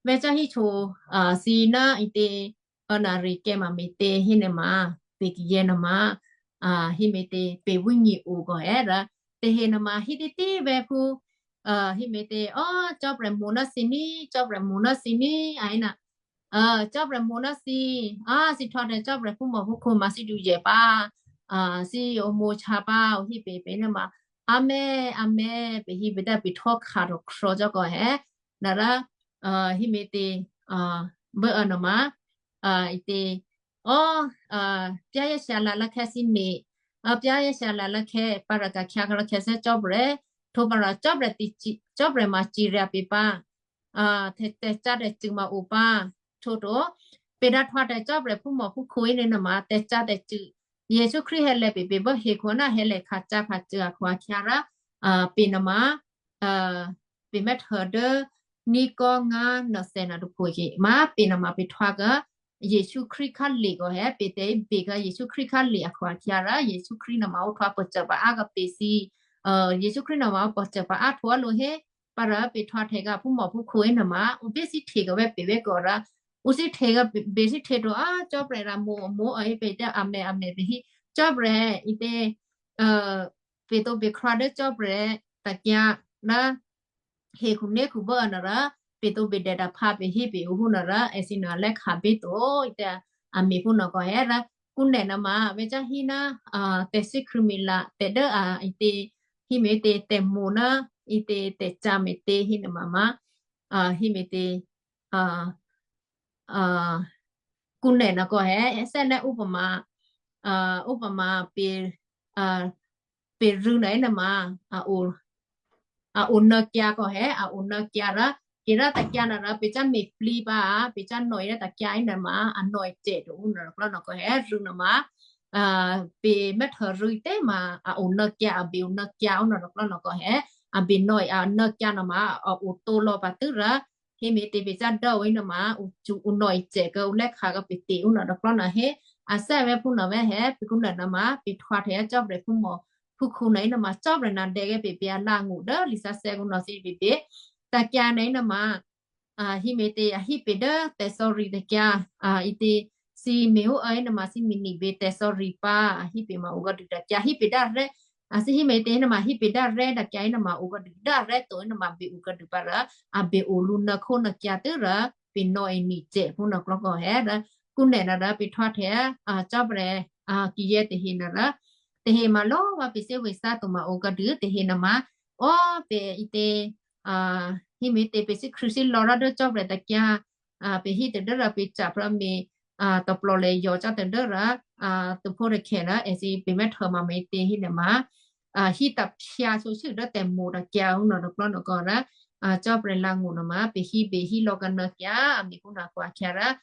ဝဲကၠီၣ်ဟံၣ်ဆိ, စံနၤအံၤတ့ၢ်, အနၣ်ရံၣ်ကဲမးမ့ၢ်တ့ၢ်ဟံၣ်န့ၣ်မး, ပကယဲၢ်နမး, ဟံၣ်မ့ၢ်တ့ၢ် ပဝံၣ်ညံၣ်အိၣ်ကီၢ်ဟဲဒီး, တဟ့ၣ်နမးဟံၣ်တံၢ်တံၢ်ဝဲဖု ဟံၣ်မ့ၢ်တ့ၢ် အီ ကၠီၣ်ပြဲၤမိၢ်နီၢ်စံနံ, ကၠီၣ်ပြဲၤမိၢ်နီၢ်စံနံ အဟံၣ်နၤ, ကၠီၣ်ပြဲၤမိၢ်နီၢ်စံ, အစံးထီၣ်ထဲးကၠီၣ်ပြဲၤဖိမီၤဖိခူမၤစံဒုးယဲၢ်ပၢ်, စံအိၣ်မိၢ်ဆါပၢ် အိၣ်ဟံၣ်ပ့ၤပ့ၤန့ၣ်မး, အါမဲ, အါမဲ, ပဟံၣ်ပတၢ်ပထီခးထီၣ်ခြီကီၢ်ဟဲ, နဒီး, ဟံၣ်မ့ၢ်တ့ၢ်, ဘၣ်အၢနမး, အံၤတ့ၢ်, အီ ပျၢ်ယဲၢ်ဆှးလၢ်လၢခဲဆံမ့ၢ်, ပျၢ်ယဲၢ်ဆှးလၢ်လၢခဲ ပၢ်ရကၤခံဂၤလၢခဲဆဲကၠီၣ်ပြဲၤ, ထိၣ်ပၢ်ရၤ ကၠီၣ်ပြဲၤမၤစံၤရၤပ့ၤပၢ်, တဲကၠၢ်တဲစုမၤအိၣ်ပၢ်, ထိၣ်တိၣ်, ပဒၣ်ထွါတဲကၠီၣ်ပြဲၤဖိမီၤဖိခူအံၤန့ၣ်နမး တဲကၠၢ်တဲစု, ယ့ၣ်ၡူးခရံာ်ဟဲလဲၤပ့ၤပ့ၤဘၣ်ဟ့ၣ်ခိၣ်နၢ်ဟဲလဲၤခးကၠၢ်ခးစုအခွါခံဂၤ, ပ့ၤနမး ပ့ၤမဲထၢၣ်ဒီး, နံၣ်ကီၢ်ငါနစဲးနၤတဖိက့ၤ မၤပ့ၤနမးပ့ၤထွါက, ယ့ၣ်ၡူးခရံာ်ခါလ့ၣ်ကီၢ်ဟဲ ပ့ၤတဲဘ့ၣ်က ယ့ၣ်ၡူးခရံာ်ခါလ့ၣ်အခွါခံဂၤ, ယ့ၣ်ၡူးခရံာ်နမးအိၣ်ထွါပၢၢ်စၢၤပှၤအါကပ့ၤစံ, ယ့ၣ်ၡူးခရံာ်နမးအိၣ်ပၢၢ်စၢၤပှၤအါထီၣ်အလိၤဟ့ၣ်, ပၢ်ရၤပ့ၤထွါထဲးကဖိမီၤဖိခူအံၤနမး အိၣ်ဘ့ၣ်စံထံးကဝဲပ့ၤဝဲကီၢ်ဒီး, အိၣ်စံထံးကဘ့ၣ်စံထံးတိၣ်အါ ကၠီၣ်ပြဲၤရၤမိၢ်အမိၢ်အဟ့ၣ်ပ့ၤတဲအမဲာ်အမဲာ်ပဟံၣ်, ကၠီၣ်ပြဲၤအံၤတဲ ပ့ၤသိးပ့ၤခြါဒီးကၠီၣ်ပြဲၤ, တကး, ဒီး, ဟ့ၣ်ခူၣ်န့ၢ်ခူၣ်ဘၣ်အၢနၤဒီး, ပ့ၤသိးပ့ၤဒဲးတၢ်ဖးပ့ၤဟံၣ်ပ့ၤအိၣ်ဟူနၤဒီး အဲၣ်စံနၤလဲၤခးဘ့ၣ်တိၣ်, အမ့ၢ်ဖိနီၢ်ကီၢ်ဟဲဒီး, ကူနဲၣ်နမး ဝဲကၠီၣ်ဟံၣ်နၤ, တဲစံခရံာ်မံၤလး တဲဒၢအံၤတ့ၢ်, ဟံၣ်မ့ၢ်တ့ၢ်တဲမိၢ်နၤ, အံၤတ့ၢ်တဲကၠၢ်မ့ၢ်တ့ၢ်ဟံၣ်နမးမး, ဟံၣ်မ့ၢ်တ့ၢ် ကူနဲၣ်နကီၢ်ဟဲ စဲးနဲၣ်အိၣ်ပမး, အိၣ်ပမး, ပ့ၤရုနၤအံၤနမး, အအိၣ်နၢကါကီၢ်ဟဲ အအိၣ်နၢကါဒီး, က့ၤဒၣ်တကါနၤဒီး ပ့ၤကၠၢ်မ့ၢ်ပျံၤဘၣ်, ပ့ၤကၠၢ်နီၣ်အံၤဒၣ်တကါအံၤနမး အနီၣ်အံၤစဲးတအိၣ်နၤကျီနကီၢ်ဟဲ ရုနမး ပ့ၤမဲထၢၣ်ရုအံၤတဲမး အအိၣ်နၢကါ အဘ့ၣ်အိၣ်နၢကါအိၣ်နၤတကျီနကီၢ်ဟဲ, အဘ့ၣ်နီၣ်အံၤအနၢကါနမး အအိၣ်တိလီၤပာ်တုၤရၤ, ဟံၣ်မ့ၢ်တ့ၢ်ပ့ၤကၠၢ်ဒီးဝဲနမး အူကၠူအူနီၣ်အံၤစဲးကအိၣ်လဲၤခးကပ့ၤတ့ၢ်အိၣ်နၤတကျီနၤဟ့, အစဲးဝဲဖိနီၢ်ဝဲဟဲ ပကူနဲၣ်နမး ပ့ၤထွါထဲးကၠီၣ်ပြဲၤဖိမီၤ, ဖုခိၣ်နၤအံၤနမး ကၠီၣ်ပြဲၤနၤဒဲးဂ့ၤပ့ၤပ့ၤအလၢအငိၣ်ဒီး လံာ်စဲးစဲးကနီၤစံးပ့ၤပ့ၤ, တကါနၤအံၤနမး ဟံၣ်မ့ၢ်တ့ၢ် အဟံၣ်ပ့ၤဒီး တဲ sorry တကါ, အံၤတ့ၢ် စံးမ့ၢ်ဟူအၢအံၤနမၤစံးမ့ၢ်နံၣ်ဘ့ၣ်တဲ sorry ပၢ်, ဟံၣ်ပ့ၤမၤအိၣ်ကဒုၣ်တၢ်ကၢ် ဟံၣ်ပ့ၤဒၣ်ရဲၣ်, အစံးဟံၣ်မ့ၢ်တ့ၢ်နမၤဟံၣ်ပ့ၤဒၣ်ရဲၣ်တၢ်ကၢ်အံၤနမၤအိၣ်ကဒုၣ် ဒၣ်ရဲၣ်တိၢ်နမၤဘ့ၣ်အိၣ်ကဒုၣ်ပၢ်ဒီး အဘ့ၣ်အိၣ်လူနၢခိနကၢ်တုၤဒီး ပ့ၤနီၣ်အံၤနံၣ်စဲးဖိနီၢ်ကျီကီၢ်ဟဲဒီး ကူၣ်နဲၣ်ဒီး ပ့ၤထွါထဲ ကၠီပရဲၤ ကယဲၢ်တဟ့ၣ်နၤဒီး တဟ့ၣ်မၤလီၤဝဲပစ့ဝ့ၤစါ တိၢ်မၤအိၣ်ကဒုၣ် တဟ့ၣ်နမၤ အီၣ်ပ့ၤအံၤတ့ၢ် ဟံၣ်မ့ၢ်တ့ၢ် ပစံးခရံာ်စံးလီၤရၢ်ဒီး ကၠီပရဲၤတကၢ် ပဟံၣ်တဒၢဒီး ပစံးဖျါမ့ၢ် တပျီလဲၤယီၤကၠီတဒၢဒီး တဖိတခဲဒီး အဲၣ်စံးပ့ၤမဲထၢၣ်မၤမ့ၢ်တ့ၢ်ဟံၣ်န့ၣ်မၤ ဟံၣ်တဖၠါဆိဆိဒီး တဲမိၢ်တကၢ်အူနီၢ်တကျီနီၢ်ကီၢ်ဒီး ကၠီပရဲၤလၢငိၣ်န့ၣ်မၤ ပဟံၣ်ဘ့ၣ်ဟံၣ်လီၤကနၢကၢ် အမံၤပူၤနီၢ်ကွၢ်ခဲဒီး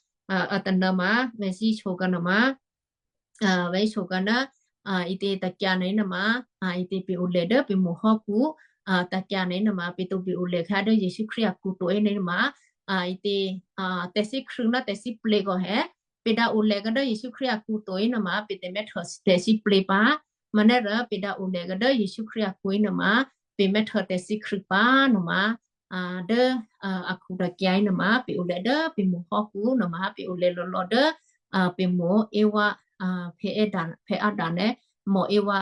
အတနၢမၤ ဝဲစံးဆိကနၢမၤ ဝဲဆိကနၢ အံၤတ့ၢ်တကၢ်န့ၣ်နမၤ အံၤတ့ၢ်ပ့ၤအိၣ်လဲၣ်ဒီးပ့ၤမိၢ်ဟီၣ်ကူၣ် တကၢ်န့ၣ်နမၤ ပ့ၤတိၢ်ပ့ၤအိၣ်လဲၣ်ခါဒီး ယ့ၣ်ၡူးခရံာ်အကူၣ်တိၢ်အံၤန့ၣ်နမၤ အံၤတ့ၢ် တဲစံးခရံာ်နီၢ်တဲစံးပျ့ၤကီၢ်ဟဲ ပ့ၤဒၣ်အိၣ်လဲၣ်ကဒီးယ့ၣ်ၡူးခရံာ်အကူၣ်တိၢ်အံၤနမၤ ပ့ၤတမဲထၢၣ်တဲစံးပျ့ၤပၢ် မၤန့ၣ်ဒီး ပ့ၤဒၣ်အိၣ်လဲၣ်ကဒီးယ့ၣ်ၡူးခရံာ်အကူၣ်အံၤနမၤ ပ့ၤမဲထၢၣ်တဲစံးခရံာ်ပၢ်နမၤ ဒီး အကူၣ်တကၢ်အံၤနမၤ ပ့ၤအိၣ်လဲၣ်ဒီးပ့ၤမိၢ်ဟီၣ်ကူၣ်နမၤ ပ့ၤအိၣ်လဲၣ်လီၤလီၤဒီး ပ့ၤမိၢ်အ့ဝါ ဖဲအဒၣ် ဖဲအဒၣ်န့ၣ် မိၢ်အ့ဝါ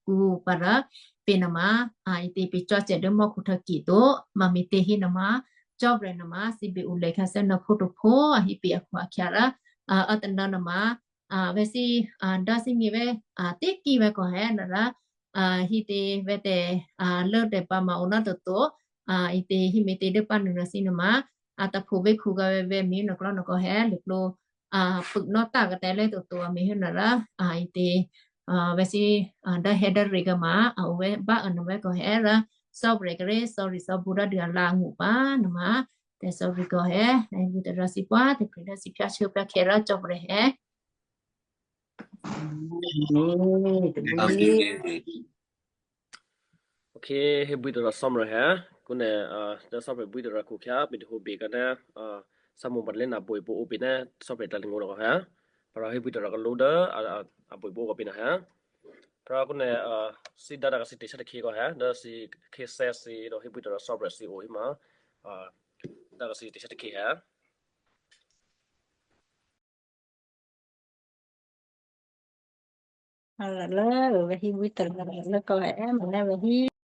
ကူၣ်ပၤဒီး ပ့ၤနမၤ အံၤတ့ၢ်ပ့ၤကၠီစဲးဒီးမီၢ်ခိၣ်ထၢကံၣ်တိၢ် မၤမ့ၢ်တ့ၢ်ဟံၣ်နမၤ ကၠီပရဲၤနမၤ စံးဘ့ၣ်အိၣ်လဲၣ်ခါဆၢနၢခိတဖိ အဟံၣ်ပ့ၤအခိၣ်အခံဒီး အတနၢနမၤ ဝဲစံး ဒီးစံးမ့ၢ်ဝဲ တ့ၢ်ကံၢ်ဝဲကီၢ်ဟဲနရၣ် ဟံၣ်တ့ၢ်ဝဲတဲ လၢတဲပာ်မၤအိၣ်နီတတိၢ် အံၤတ့ၢ်ဟံၣ်မ့ၢ်တ့ၢ်ဒုးပာ်နုာ်နၤစံးနမၤ အတဖိးဝ့ၢ်ခူၣ်ဂၤဝဲဝဲမ့ၢ်နကျီနကီၢ်ဟဲ လၢကျိ ပုၢ်နီၢ်တၢ်ကတဲလၢတတိၢ်အမ့ၢ်ဟဲနရၣ် အံၤတ့ၢ် ဝဲစံး ဒီးဟဲဒၣ်ရ့ၣ်ကမၤ အအိၣ်ဝဲဘၣ်အၢၣ်နဝဲကီၢ်ဟဲရၣ် စီၤပရဲၤကရ့ စီၤရံၣ်စီၤဘူဒီးဒုးအလၢအငိၣ်ပၢ်နမၤ တဲစီၤရံၣ်ကီၢ်ဟဲ ဝံသရၣ်စံးပှၤ တဖျၢၣ်ဒီးစံးဖျါဆၢဖျါခဲရၣ် စီၤပရဲၤဟဲ ဟ့ၣ်ဘှံးတရၣ်စီၤပရဲၤဟဲ အဃိန့ၣ် ဒီးစီၤပရဲၤဘှံးတရၣ်ခိၣ်ခံ ပတဟူးဘ့ၣ်ကန့ၣ် စၢ်မိၢ်ပှၢ်တလ့နၤဘှံးပအိၣ်ဘ့ၣ်န့ၣ် စီၤပရဲၤတၢ်လံၤငိၣ်နီၢ်ကီၢ်ဟဲ ပရၤဟ့ၣ်ဘှံးတရၣ်ကလိဒီး အဘှံးပအိၣ်ကီၢ်ဘ့ၣ်နၤဟဲ ပရၤအဃိန့ၣ် စံးဒါတၢ်ကစံးတ့ၢ်ဆၢတခ့ကီၢ်ဟဲ ဒီးစံးခ့စဲးစံးဒီးဟ့ၣ်ဘှံးတရၣ်စီၤပရဲၤစံးအိၣ်ဟံၣ်မး တၢ်ကစံးတ့ၢ်ဆၢတခ့ဟဲ လၢဝဲဟ့ၣ်ဘှံးတရၣ်လၢကီၢ်ဟဲ မ့ၢ်လၢဝဲဟံၣ်